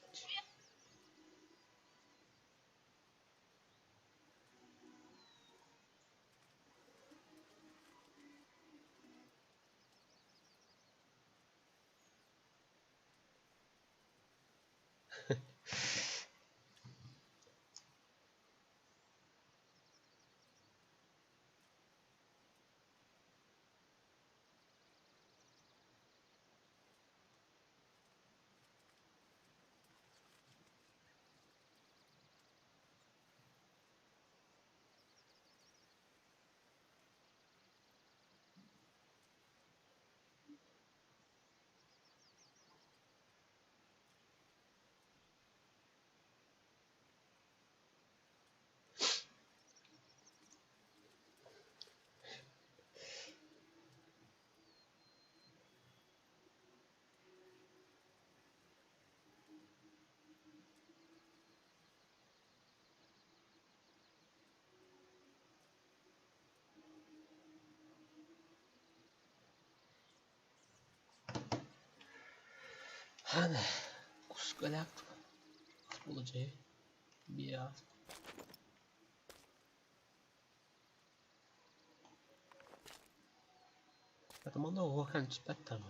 Hani Кускаляк olacağı biraz. Это много там.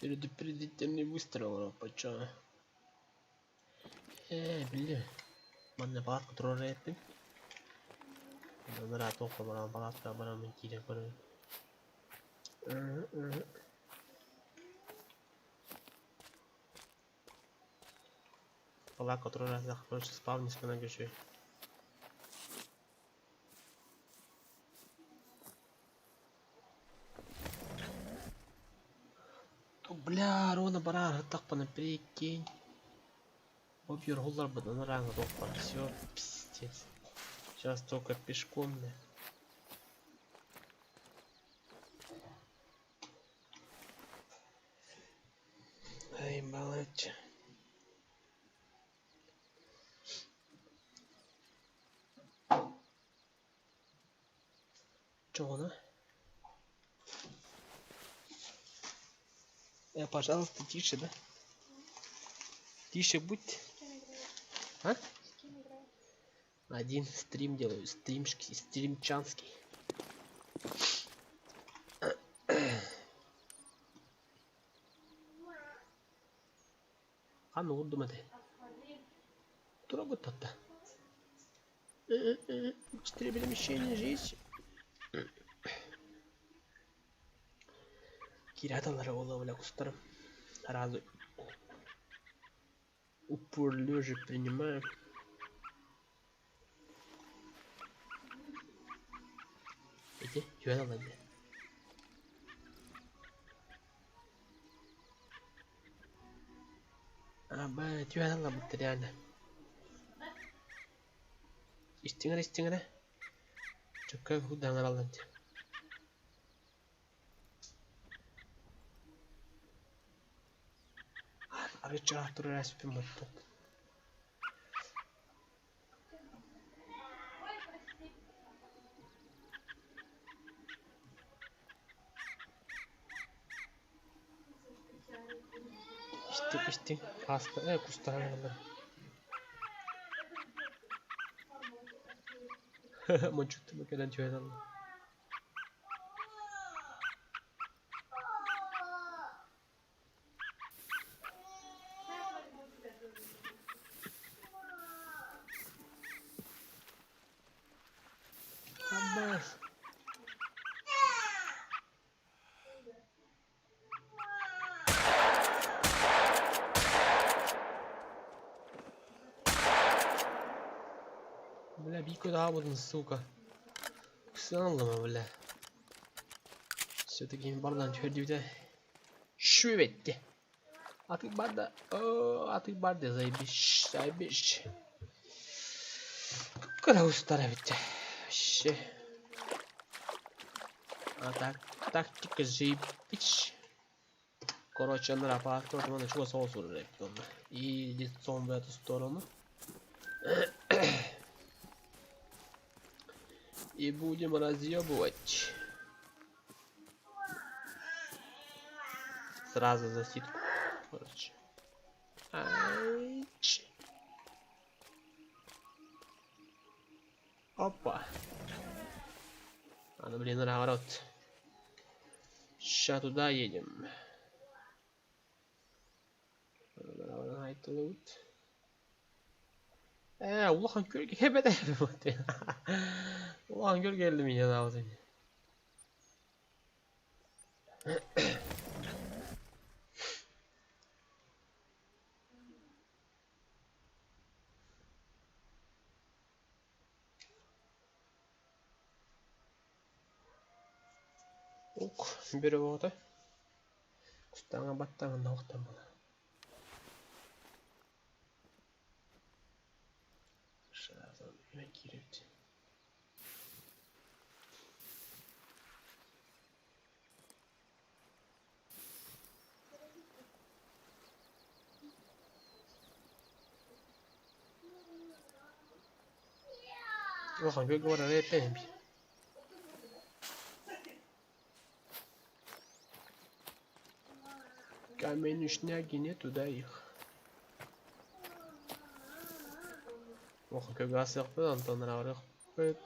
Предупредительный выстрел, почему? Били. Манна палатка турар эппин. Нара тоққа баран палатка баран мен кире көрөйүн. Палатка турар короче, спавнис на көчөй. Бля, Рона барар тақпана прикинь. Объер гуллар быдан ранга тоқпа. Все, пиздец. Сейчас только пешком, бля. Ай, балача. Чё она? Пожалуйста, тише, да? Тише будь. А? Один стрим делаю, стримшки, стримчанский. А ну, думайте. Трогать-то. Четыре перемещения, жизнь. Кираталары ола бля кустарым. Сразу упор лежа принимаю. Иди, юэлла. А, бля, юэлла будто реально. Истиңер, истиңер. Чөккө худаңар алын. Арыча турар әспин ботту. Истик, истик. Хаста, кустаран алар. Мончутту кэлэн түһэн Бля, биир көтө сука. Кысаллама, бля. Все-таки бардан түһэрдибитэ. Шүбетти. Атык барда. Атык барды, заебись, заебись. Кыра устара бит. Вообще. А так, тактика заебись. Короче, анара паспорт, манна чугас соҕус урар эбит онно. И лицом в эту сторону. И будем разъебывать. Сразу за ситку. Короче. Айч. Опа. А, ну блин, наоборот. Ща туда едем. Ээ, улахан күөлгэ кэбэтэ Улахан күөл кэллим ийэ наабытын. Ук, бөрө оҕото. Кустааҥа баттаҥын оҕтон була. Киирэбит. Улахан күөлгэ барар эппэһим. Камень шняги нету, да их. Улахан күөлгэ асыахпыт, онтон барыахпыт.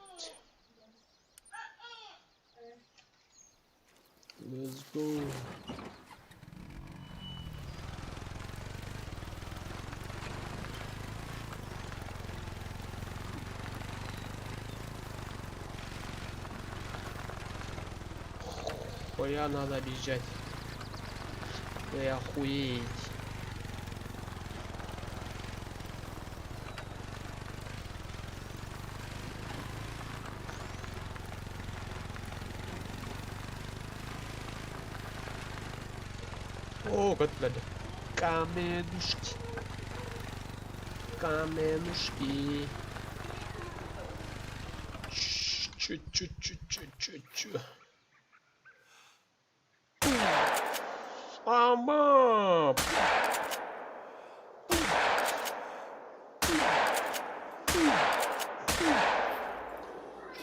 Let's go. Хуя надо объезжать. Да охуеть. О, как блядь. Каменушки. Каменушки. Чу-чу-чу-чу-чу-чу. Ама!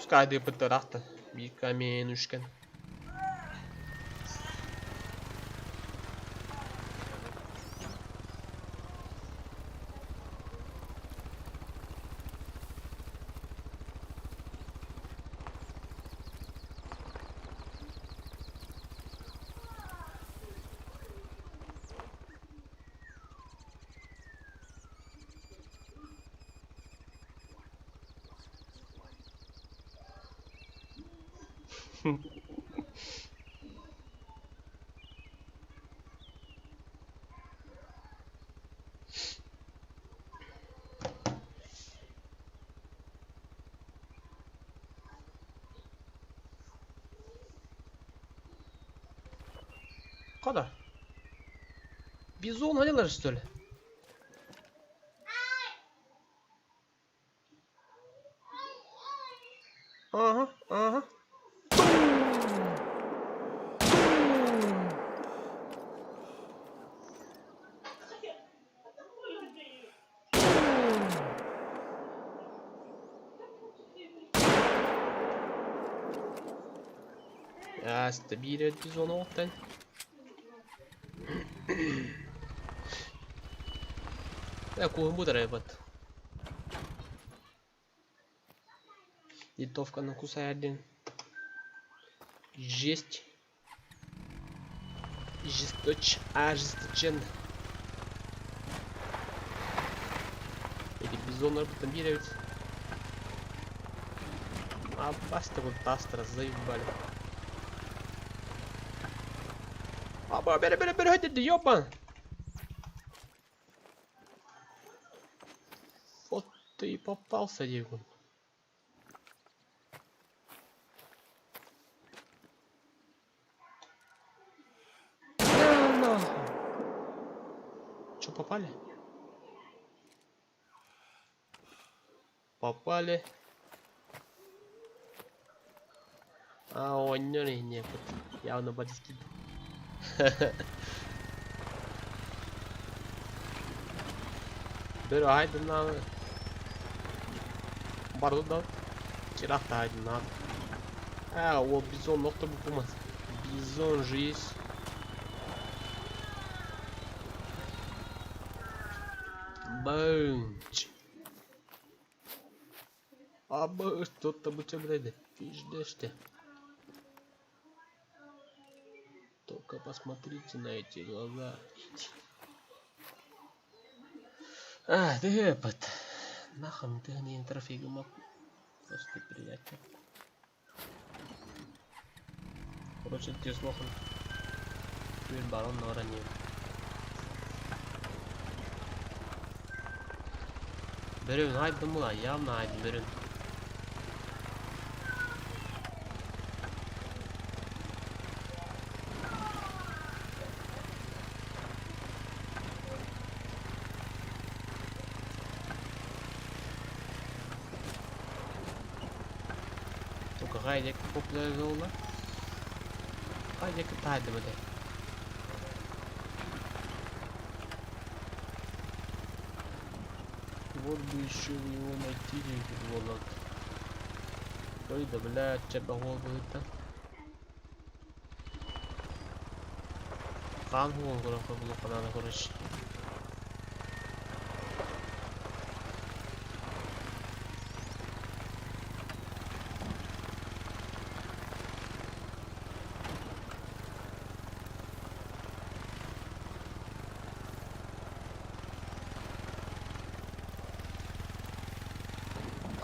Скайды быттарахта. Биир каменушкан. Кода? Бизон оделар что ли? Ага, ага. Стабилит бизон оттан. Куһун бутарайбат. Литовка кусай один. Жесть. Жесточ. Ожесточен. Эти бизоны там бегают. А баста вот тастера заебали. Аба, бери, бери, бери, ты ёбан! Вот ты и попался, Дигун. Попали? Попали. А, оонньоон иһинньиэхпит. Явно бодискин. Бөрө аһайдыннаҕы барды да чыраах да аһайдыннаҕы. А, о, бизон охторбут Бизон же есть. Бэнч. Аба, что-то быча, Пиздешь ты. Только посмотрите на эти глаза. А, ты этот. Нахам ты не трофей Просто приятель. Короче, ты слохан. Күөл барон нора не. Бөрөбүн айдым була, явно айдым бөрөн. Только хайдек популяризовала. Хайдек тайдым эде. Вот бы еще его найти вот. Ой, да блядь, чебе гол будет Қан хуон көрө булу кананы короче.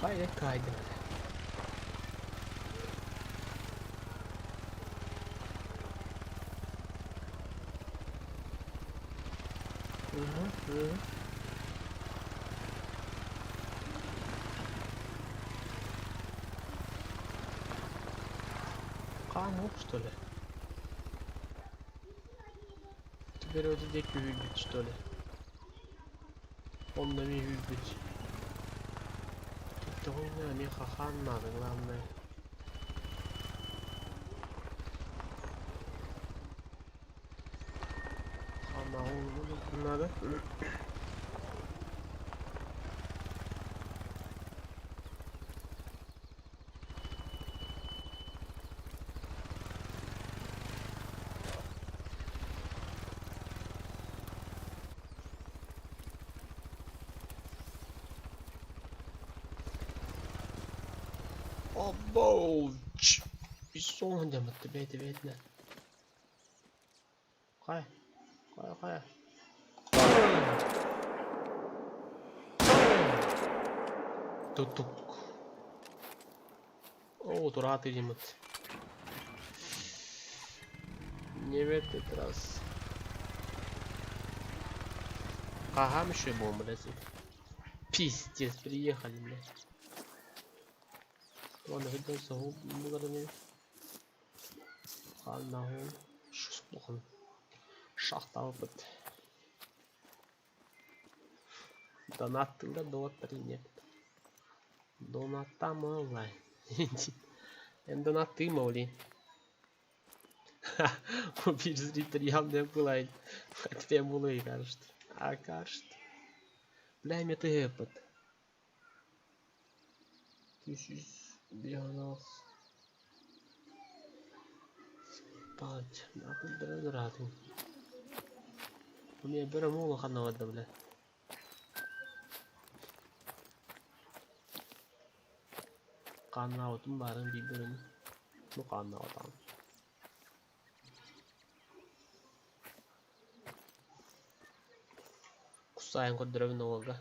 Кайда кайда. Угу, угу. Камук, что ли? Теперь вот эти любит, что ли? Он на меня любит. Это хуйня, мне хахан надо, главное. Хана надо. Оболч! Бизон дэмэт бэйт бэйтнэ. Кай. Кай кай. Тутук. О, тураты дэмэт. Не в этот раз. Ага, еще будем, блядь. Пиздец, приехали, блядь. Ладно, видно, губ Ханнаун. Шуспухан. Шахта опыт. Донаттында доллар нет. Донаттамалай. Эн донаттымали. Убить зритель явно было. Хотя было и кажется. А кажется. Бля, мне ты этот. Тысяч бегал. Спать. Надо У меня берем ханова, бля. Канаутым барын биберин. Ну канаутам. Кусайын көрдөрөбүн оҕолга.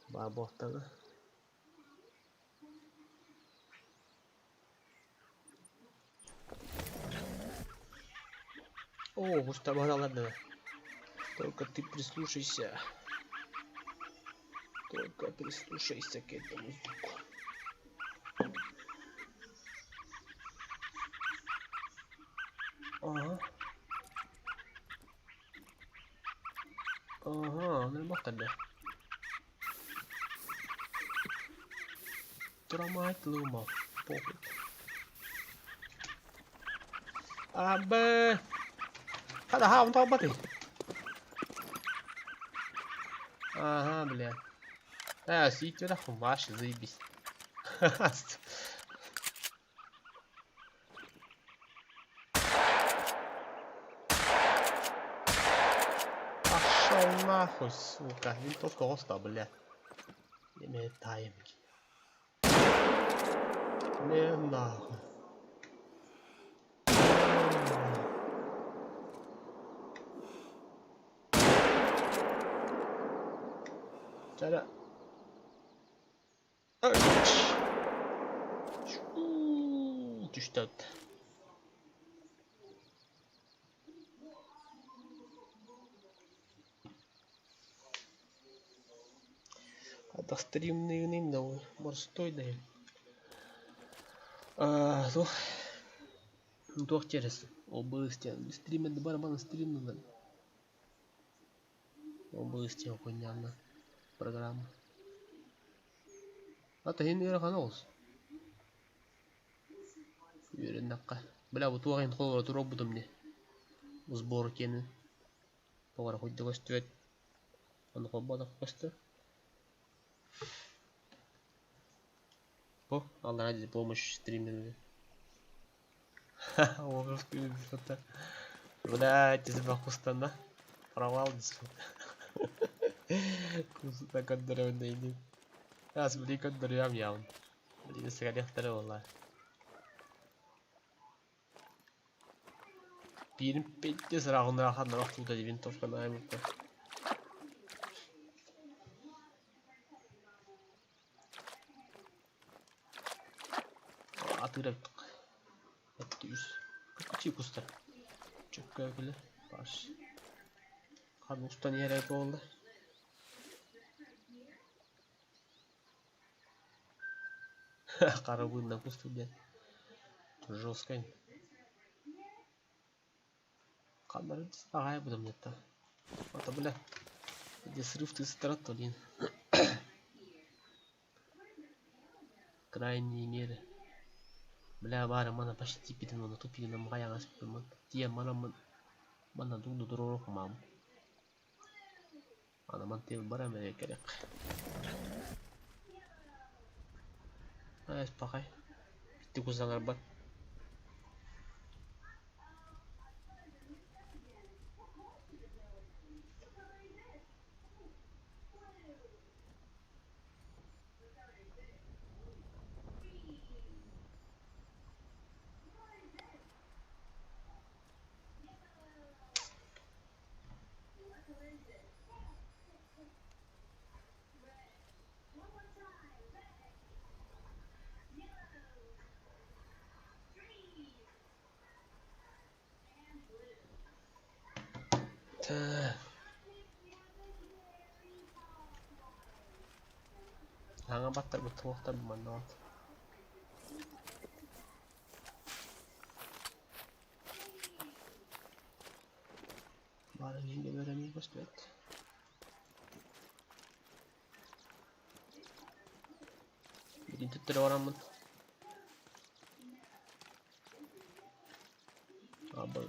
Баа буохтана. О, ладно. Только ты прислушайся. Только прислушайся к этому звуку. Ага. Ага, элбэхтэр да. Турамаат лыма, похуй. Абы! Хада хаун талбатый. Ага, бля. А, сийттерах вообще заебись. Пошел нахуй, сука. Винтовка оста, бля. Не таймки. Не нахуй. Чара. Түстэ Хайдах стримныгын да боростуой да туох туох через ОБС диэн стример барабан стримнанан ОБС диэн хуйнянна программа. Ата иһин ыарахан оҕус. Үөрэннэххэ. Бля, бу туох иһин холобура туруорбутум дии. Сбор киэнин. Тоҕо эрэ хуйда көстүбэт. Ону холбоотох көстөр. Бу аллараа дии помощь стримерге. Блядь, кустанна. Провал Кусута көрдөрөбүн Ас били көрдөрүөм явын. Билигин сигареттере буолла. Биирин пиздец ыраҕыннаахха нарах туута винтовка нааймыкка. Атыыр эбит. Үс. Кычыы кустар. Чөккөөкүлэр. Баш. Хан устан иһэрэ буолла. Харабынна кустур диэн. Жесткай. Ханнары аҕай будем где-то. Это, бля. Где срыв ты страт, блин. Крайние меры. Бля, бары мана почти типпитин оны тупигынан мҕайаҥас ман. Тиэ манаммын манна дугду туруоруох маам. Ана ман тиэ барам эрэ керек. Ай, пахай. Битти кусаҥарбат. Так. Саҥа баттарбыт туохтар манна Бары иһингэ бөрөнүү көстүбэт. Билин төттөрү бараммын. Абы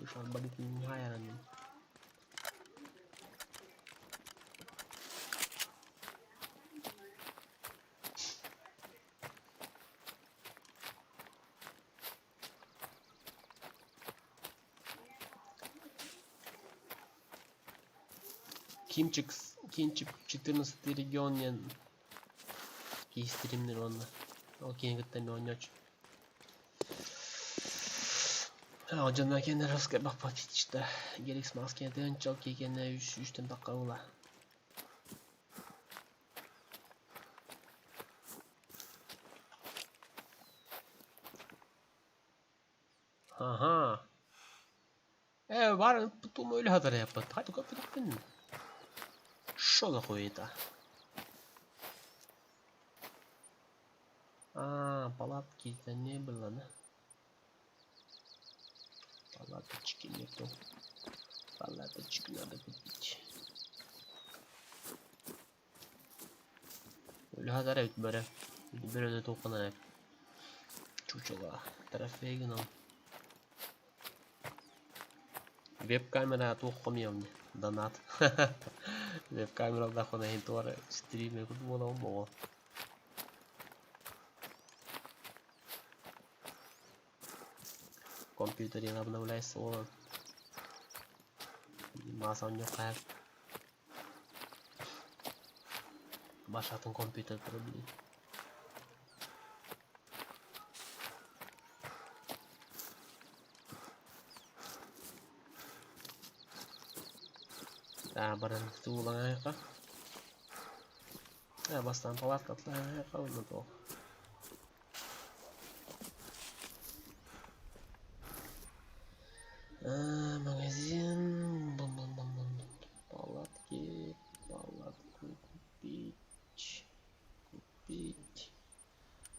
Кинчик, Кинчик 14 регион диэн киһи стримнир уонна ол киһини кытта эмиэ оонньооччу. Дьонно киэнэ бахпатичта Геликс маас киэнэ тыһыынча ол киһи киэнэ үс үстэн тахха була. Аха. Э, бар потом öyle хатара яппат. Хайда көппүтүкпүн. Шо за хуета? А, палатки-то не было, да? Палаточки нету. Палаточку надо купить. Үлэһэ эбит бөрө. Бөрөнү туохханан эп. Чучела. Трофей гынан. Веб-камера туох хомуйамны? Донат. Веб-камералаах иһин туора стример курдук буолабын боҕо. Компьютерин обновляйся буолан. Маас оонньуохха Башатын компьютер турар. Баран туулаҥайха. Бастаан палаткатлаһыахха уонна туох. Магазин. Бум-бум-бум-бум. Палатки. Палатку купить. Купить.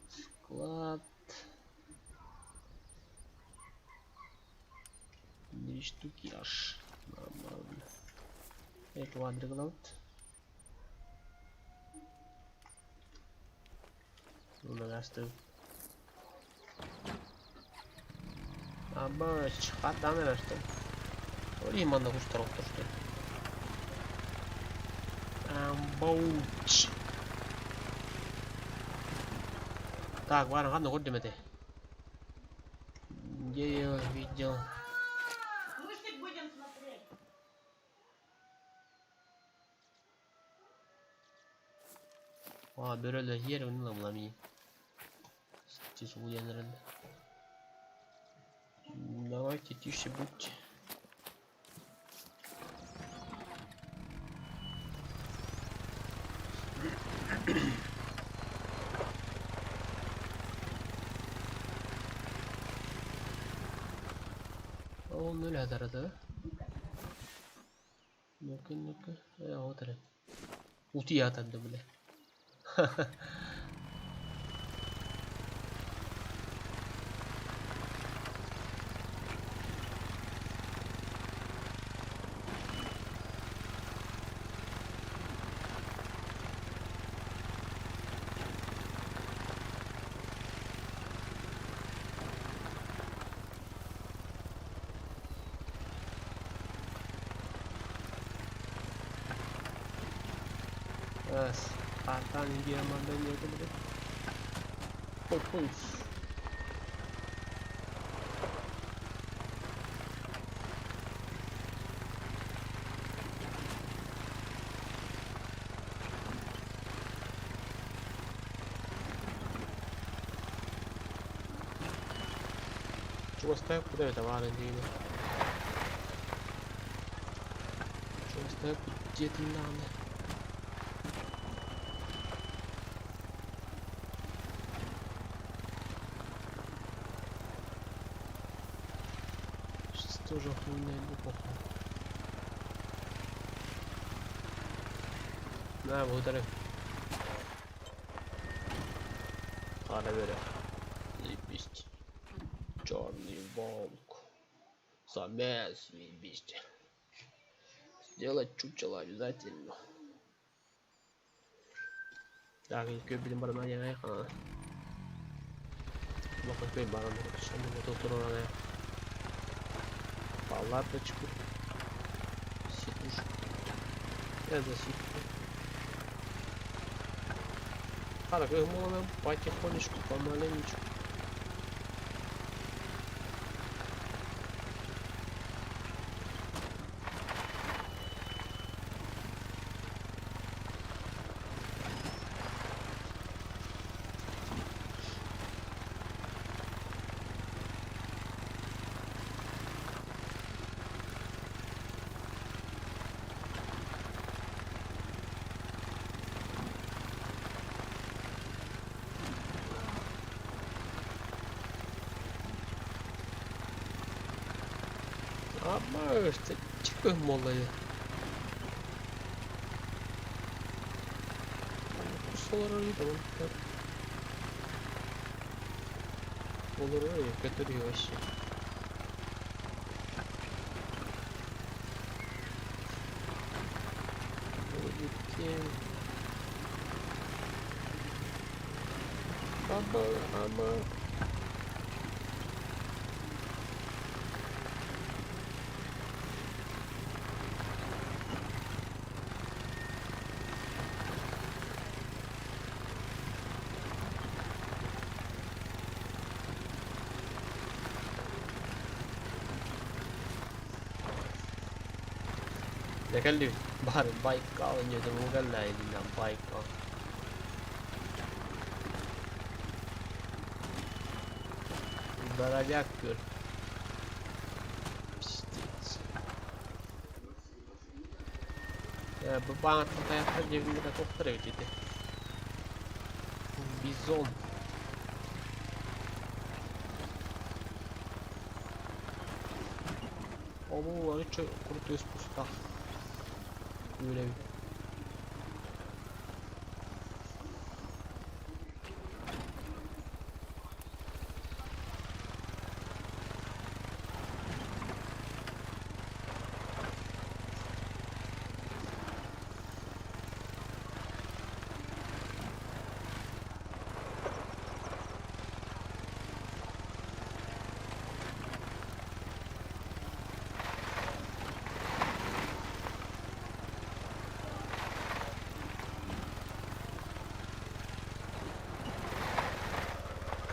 Склад. Две штуки аж. Нормально. Это квадрик. Унагаштым. Абыч, хатан эрэртэн. Ол манна кустар охтостор. Амбоуч. Так, ладно, ладно, көрдүм эти. Где я его видел? Мультик будем смотреть. А, бөрөлөр иэр онно булами. Тиз улуйан. Давайте тише будьте. Ол нөл хадарады. Ну-ка, ну-ка. Вот это. Утуйа да, бля. Эс, Артан диамандан это, Қорқыныш. Чугастай куда это баар диини. Чугастай дьиэтин даҕаны. Сейчас тоже хуйня не похуй. На, благодарю. Хара бөрө. Заебись. Черный волк. Самец, заебись. Сделать чучело обязательно. Так, көбүлүн баран аяга. Бака көй баран туран Палаточку. Сидушку. Я за сидушку. Так, молодым потихонечку, помаленечку. Ama işte çıkın molayı. Olur öyle götürüyor işi. Gitti. Ама, ама. Ja кэллибит. Баар Байкал инньэ кэллээ Байкал. Здоровяк көр. Пиздец. Бу баҥаттан тайахтар диэбиннэрэ туохтар эбит ити. Бизон. Ол арычча крутой спустах. Үөрэбит.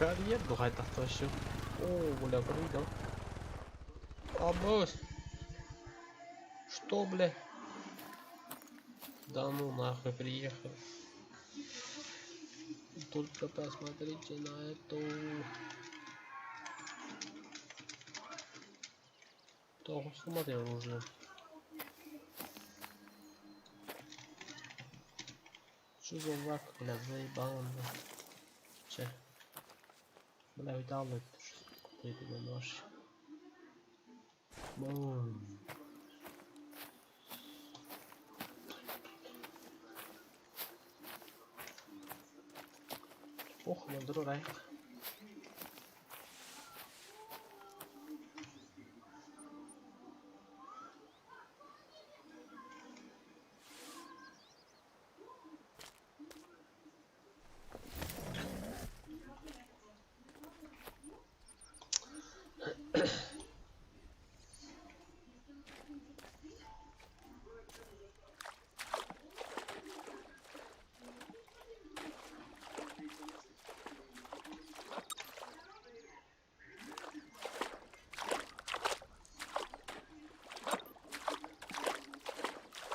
Карьер дуһайтахташы. О, бля, прыгал. Абос. Что, бля? Да ну нахуй приехал. Только посмотрите на эту. Того смотрел уже. Что за лак, бля, заебал он. Че? Бля, видал, это что нож. Бум. Ох, мандырырайық.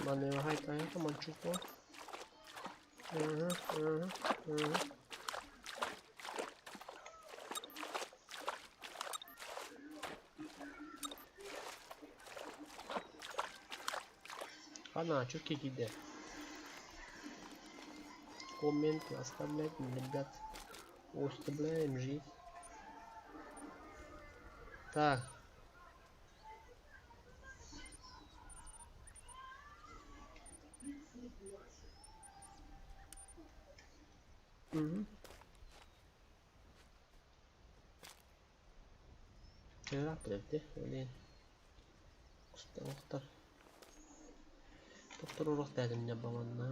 Манна хайта манчуко. Ага. Ана, чё киде? Комменты оставлять, ребят. Оставляем жить. Так. Угу. Ырааппыт блин. Охтар. Доктор урох тәтим нябаланна.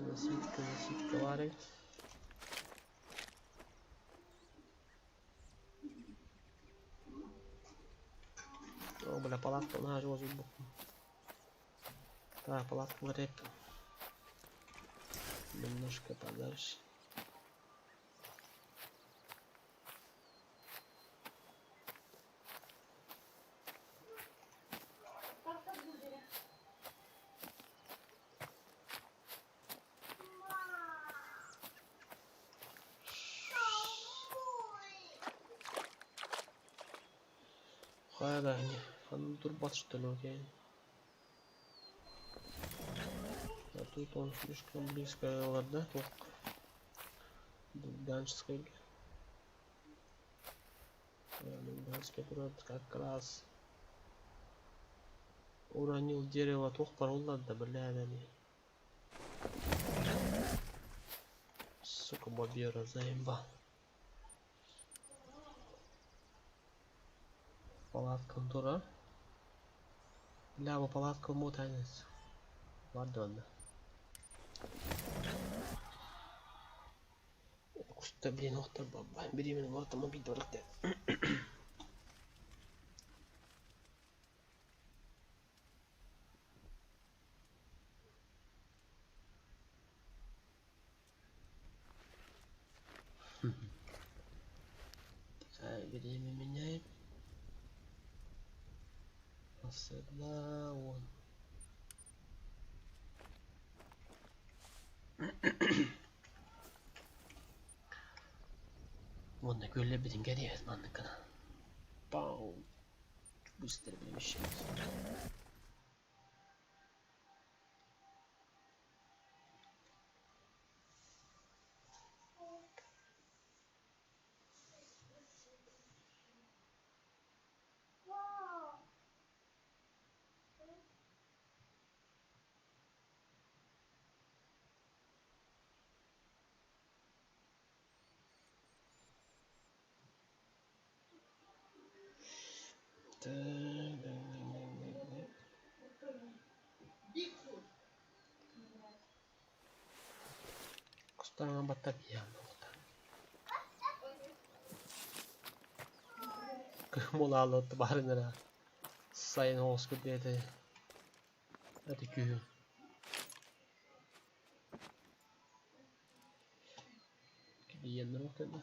Засидка, засидка варит. О, бля, палатка, на, живо зуб. Так, палатку варит. Немножко подальше. Хайда, турбат что ли, окей. А тут он слишком близко, ладно, туох. Дуданская. Дуданский турат как раз уронил дерево туох паролла да, бля, они. Сука, бабера заебал. Палатка тура. Бля, бу палатка мутанец. Ладно. Куста блин охтор бабба. Беременна улаатама биирдэ барык Время меняем. Оседла он. Уонна күөллэрбитин кэриэс манныккына. Пау! Быстро перемещаемся. Так, так, так, Бигфут. Кустаҥа баттап иһэн Кыһмулааллар баарынара сайын оҕуспут диэтэ аты күһүн Клиеннэр кэннэ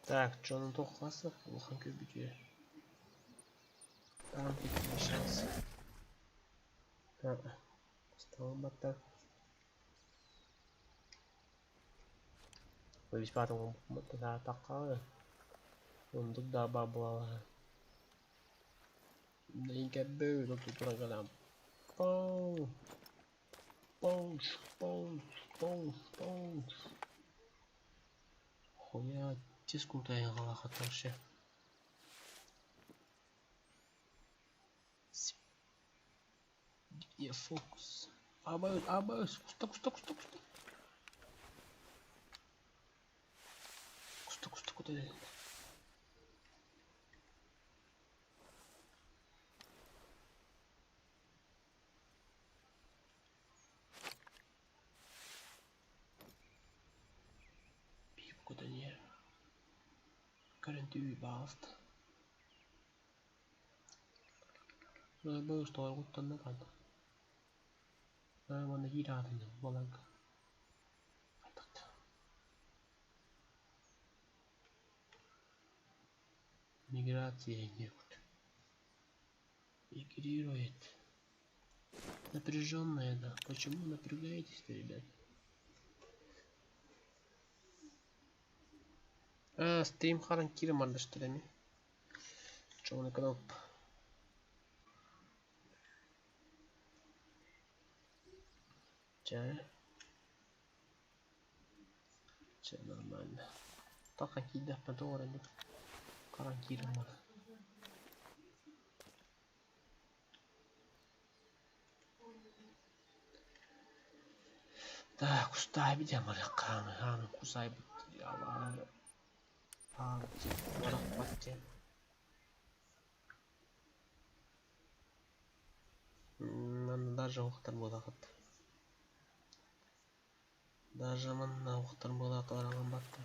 Так, дьонун туоххаса улахан көрбүтүө Там шанс. Кустаҥа Саатахха оннук да баабылала Пау! Пауч, пауч, пауч, пауч. Хуя тискунта вообще. Где фокус? Абаюс, абаюс, куста, куста, куста, куста. Куста, куста, куда? Куда не? Көрөн баалт. Абаюс тоҕор куттанна Манна киираатын баланка. Миграция нет. Мигрирует. Напряженная, да. Почему напрягаетесь-то, ребят? А, стрим харан кирам ардаштрами. Черный канал. Чай. Чай нормально. Так, кида подоры. Харан кирам. Так, кустай бидем араккан, хан кусай бит. Манна даже охтар буолахат. Даже манна охтар буолааталараган батты.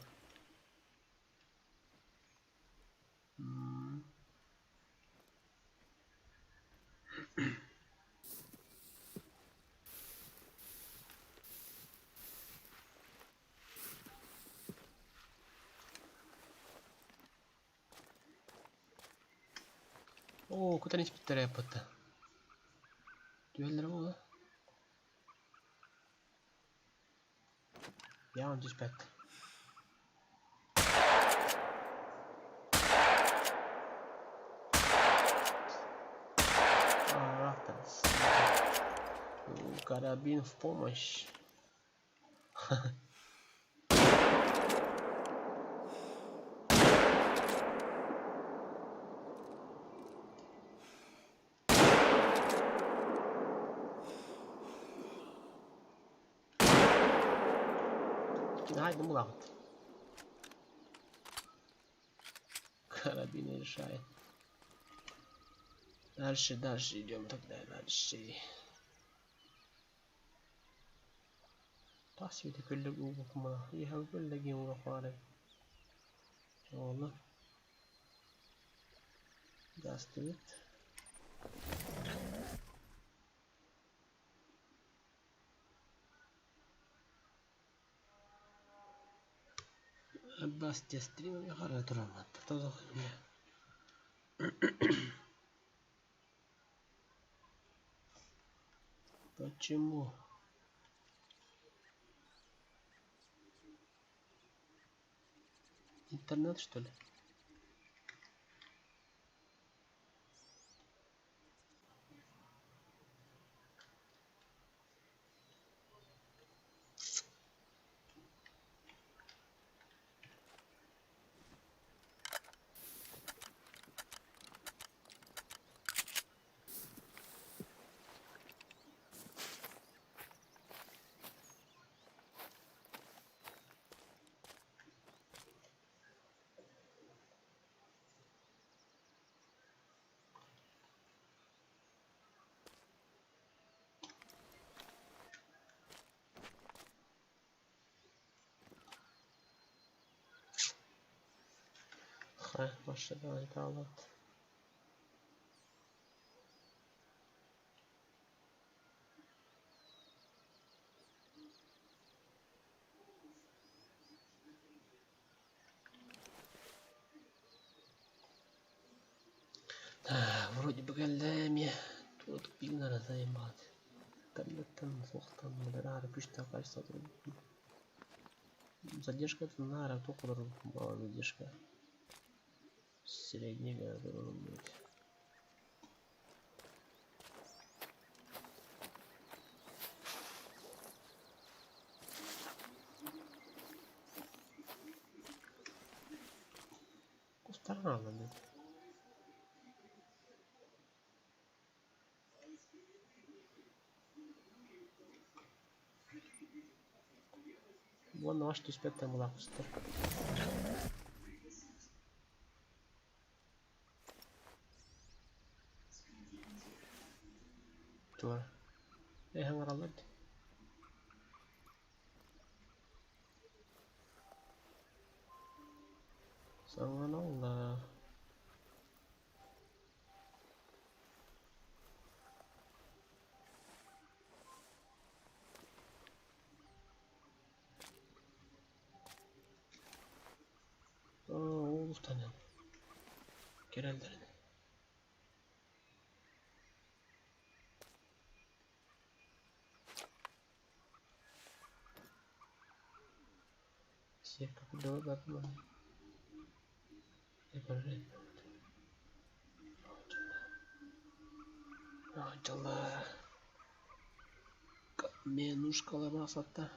Оо, кутан испиттэр эппытта. Түһэллэр буола. Яан түспэт. Карабин в помощь. Кидает булавт. Карабин решает. Дальше, дальше идем тогда, дальше. Дастыбыт. Почему? Интернет, что ли? Машина. Вроде бы кэллэми тут пилнара заебать. Интернеттен суохтан модерары күчтә качество. Задержка нара только мало задержка. Средняя должен быть. Кустарнала нет. Вон наш түспэт була кустар. Тура. Эһэҥараллар. Саҥаналла. Уолустанан. Керелдерин. Сиэккэ курдуга бардым. Дьалла. Менушкалар масатта.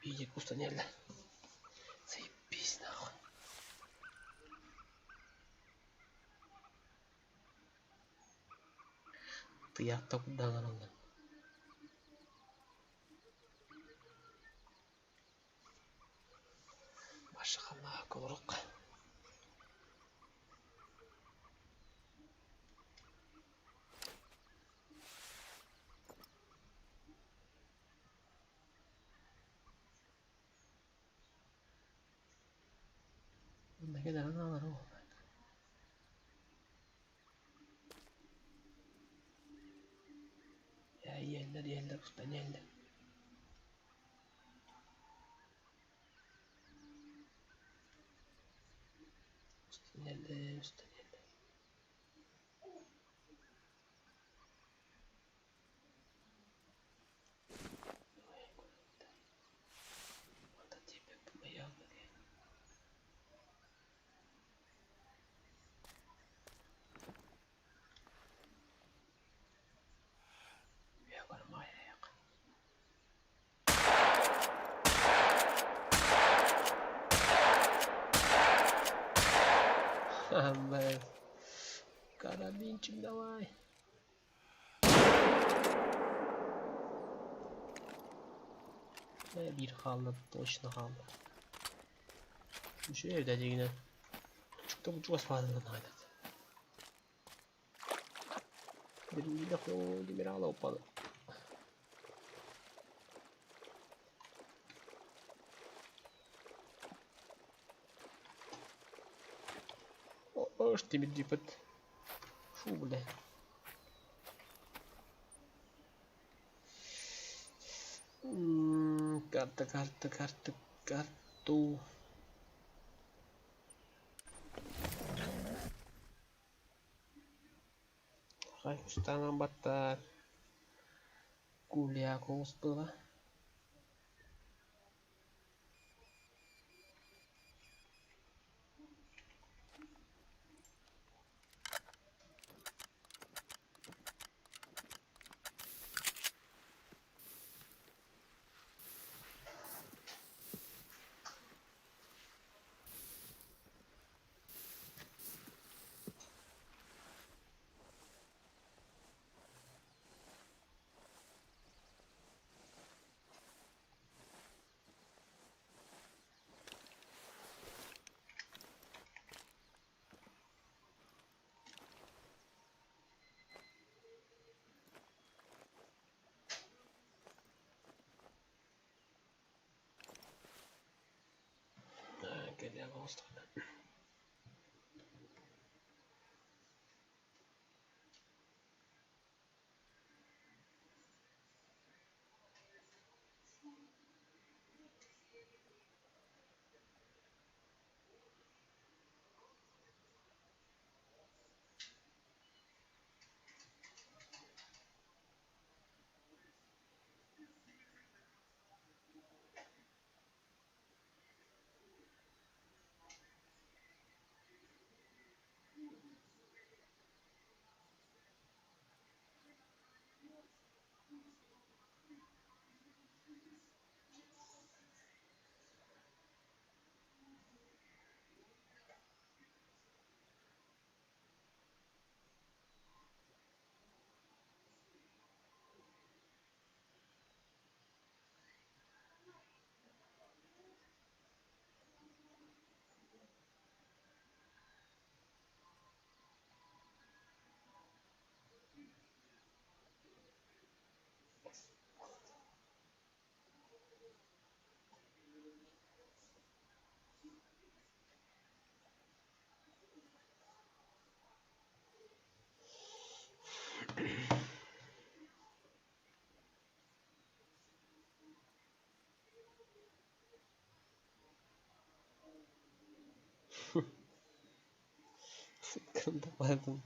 Види кустанелла. Заебись нахуй. Тыятта куддаанар алла. Машахалла колорук. Иэллэр иэллэр устан иэллэр. Устан иэллэр, устан иэллэр. Блядь. Карабинчик давай. Биир хаалла, точно хаалла. Үчүгэй эбит дьиҥинэн. Чукта бучугас баалынан аҕайдат. Упала. Ош тимирдийбит. Фу, бля. Карта, карта, карта, карту. Хай, баттар. Куляков было.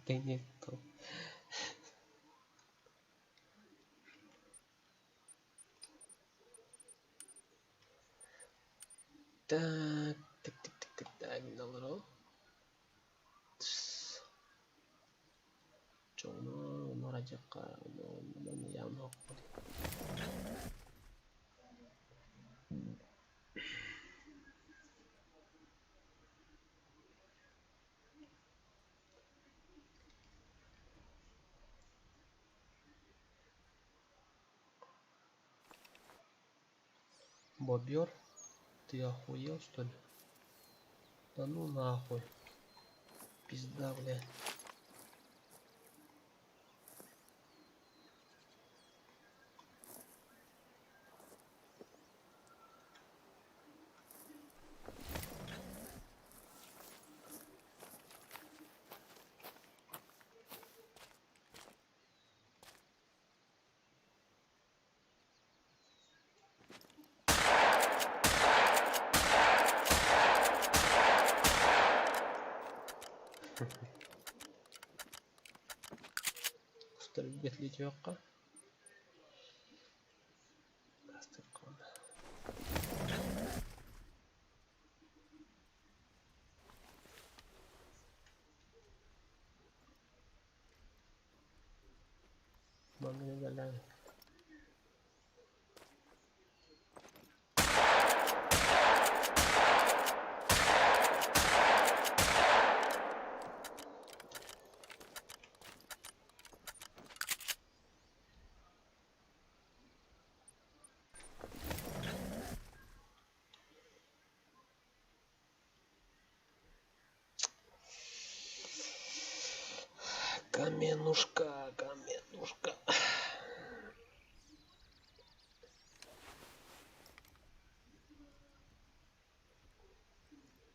Кэлиэх. Так, так, так, так, так, так, мин Чоҥно, явно. Бобер, ты охуел, что ли? Да ну нахуй. Пизда, бля. Бетлетиокка. Манна. Каменушка, каменушка.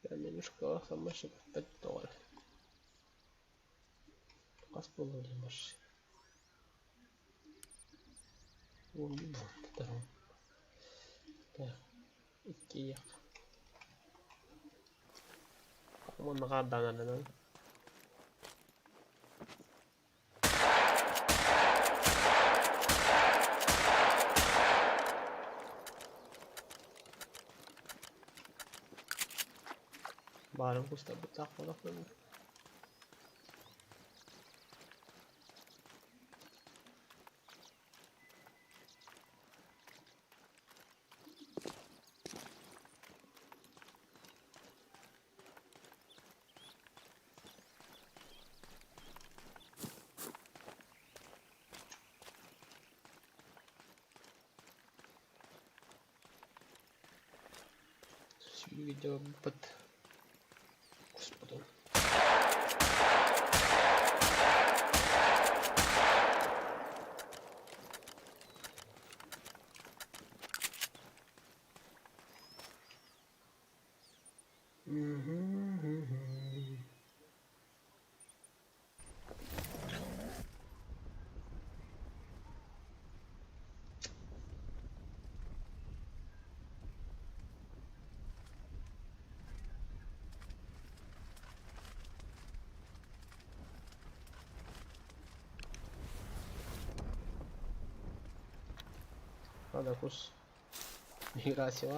Каменушка сама шиппэт тоҕо эрэ. Хас буолла диэн Так, иккиэх. Уонна хаардаанарданан. Баарын кустарбыттаах буолахпын. Видео под Господи. Надо кус. Миграция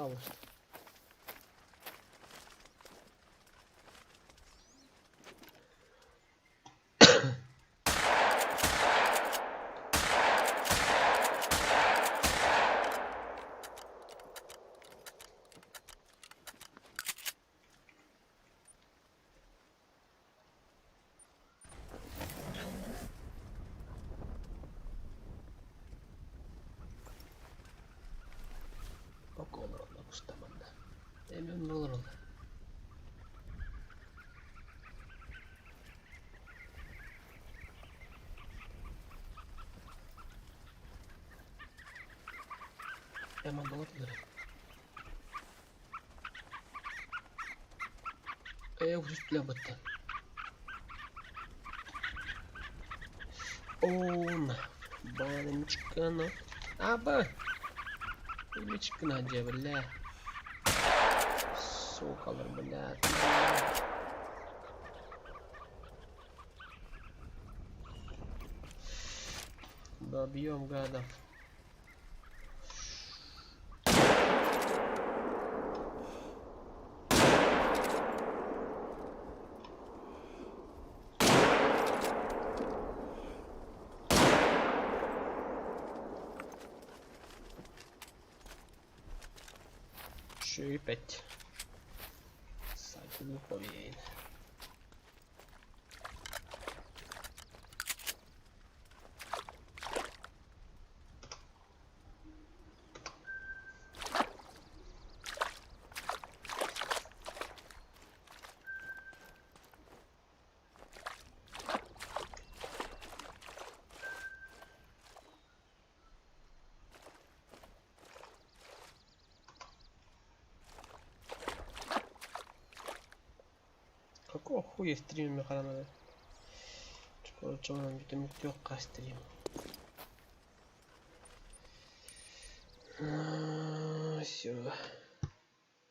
Кустаманна. Эми олор ол. Эман болот олор. Э, үстүлэ бытты. О, баночка, Аба! Мичкана, бля. Соколар, бля. Добьем гадов. Шипеть. Сайтын. Какого хуя стримами харанады? Чего бүтүмүк стрим. Все.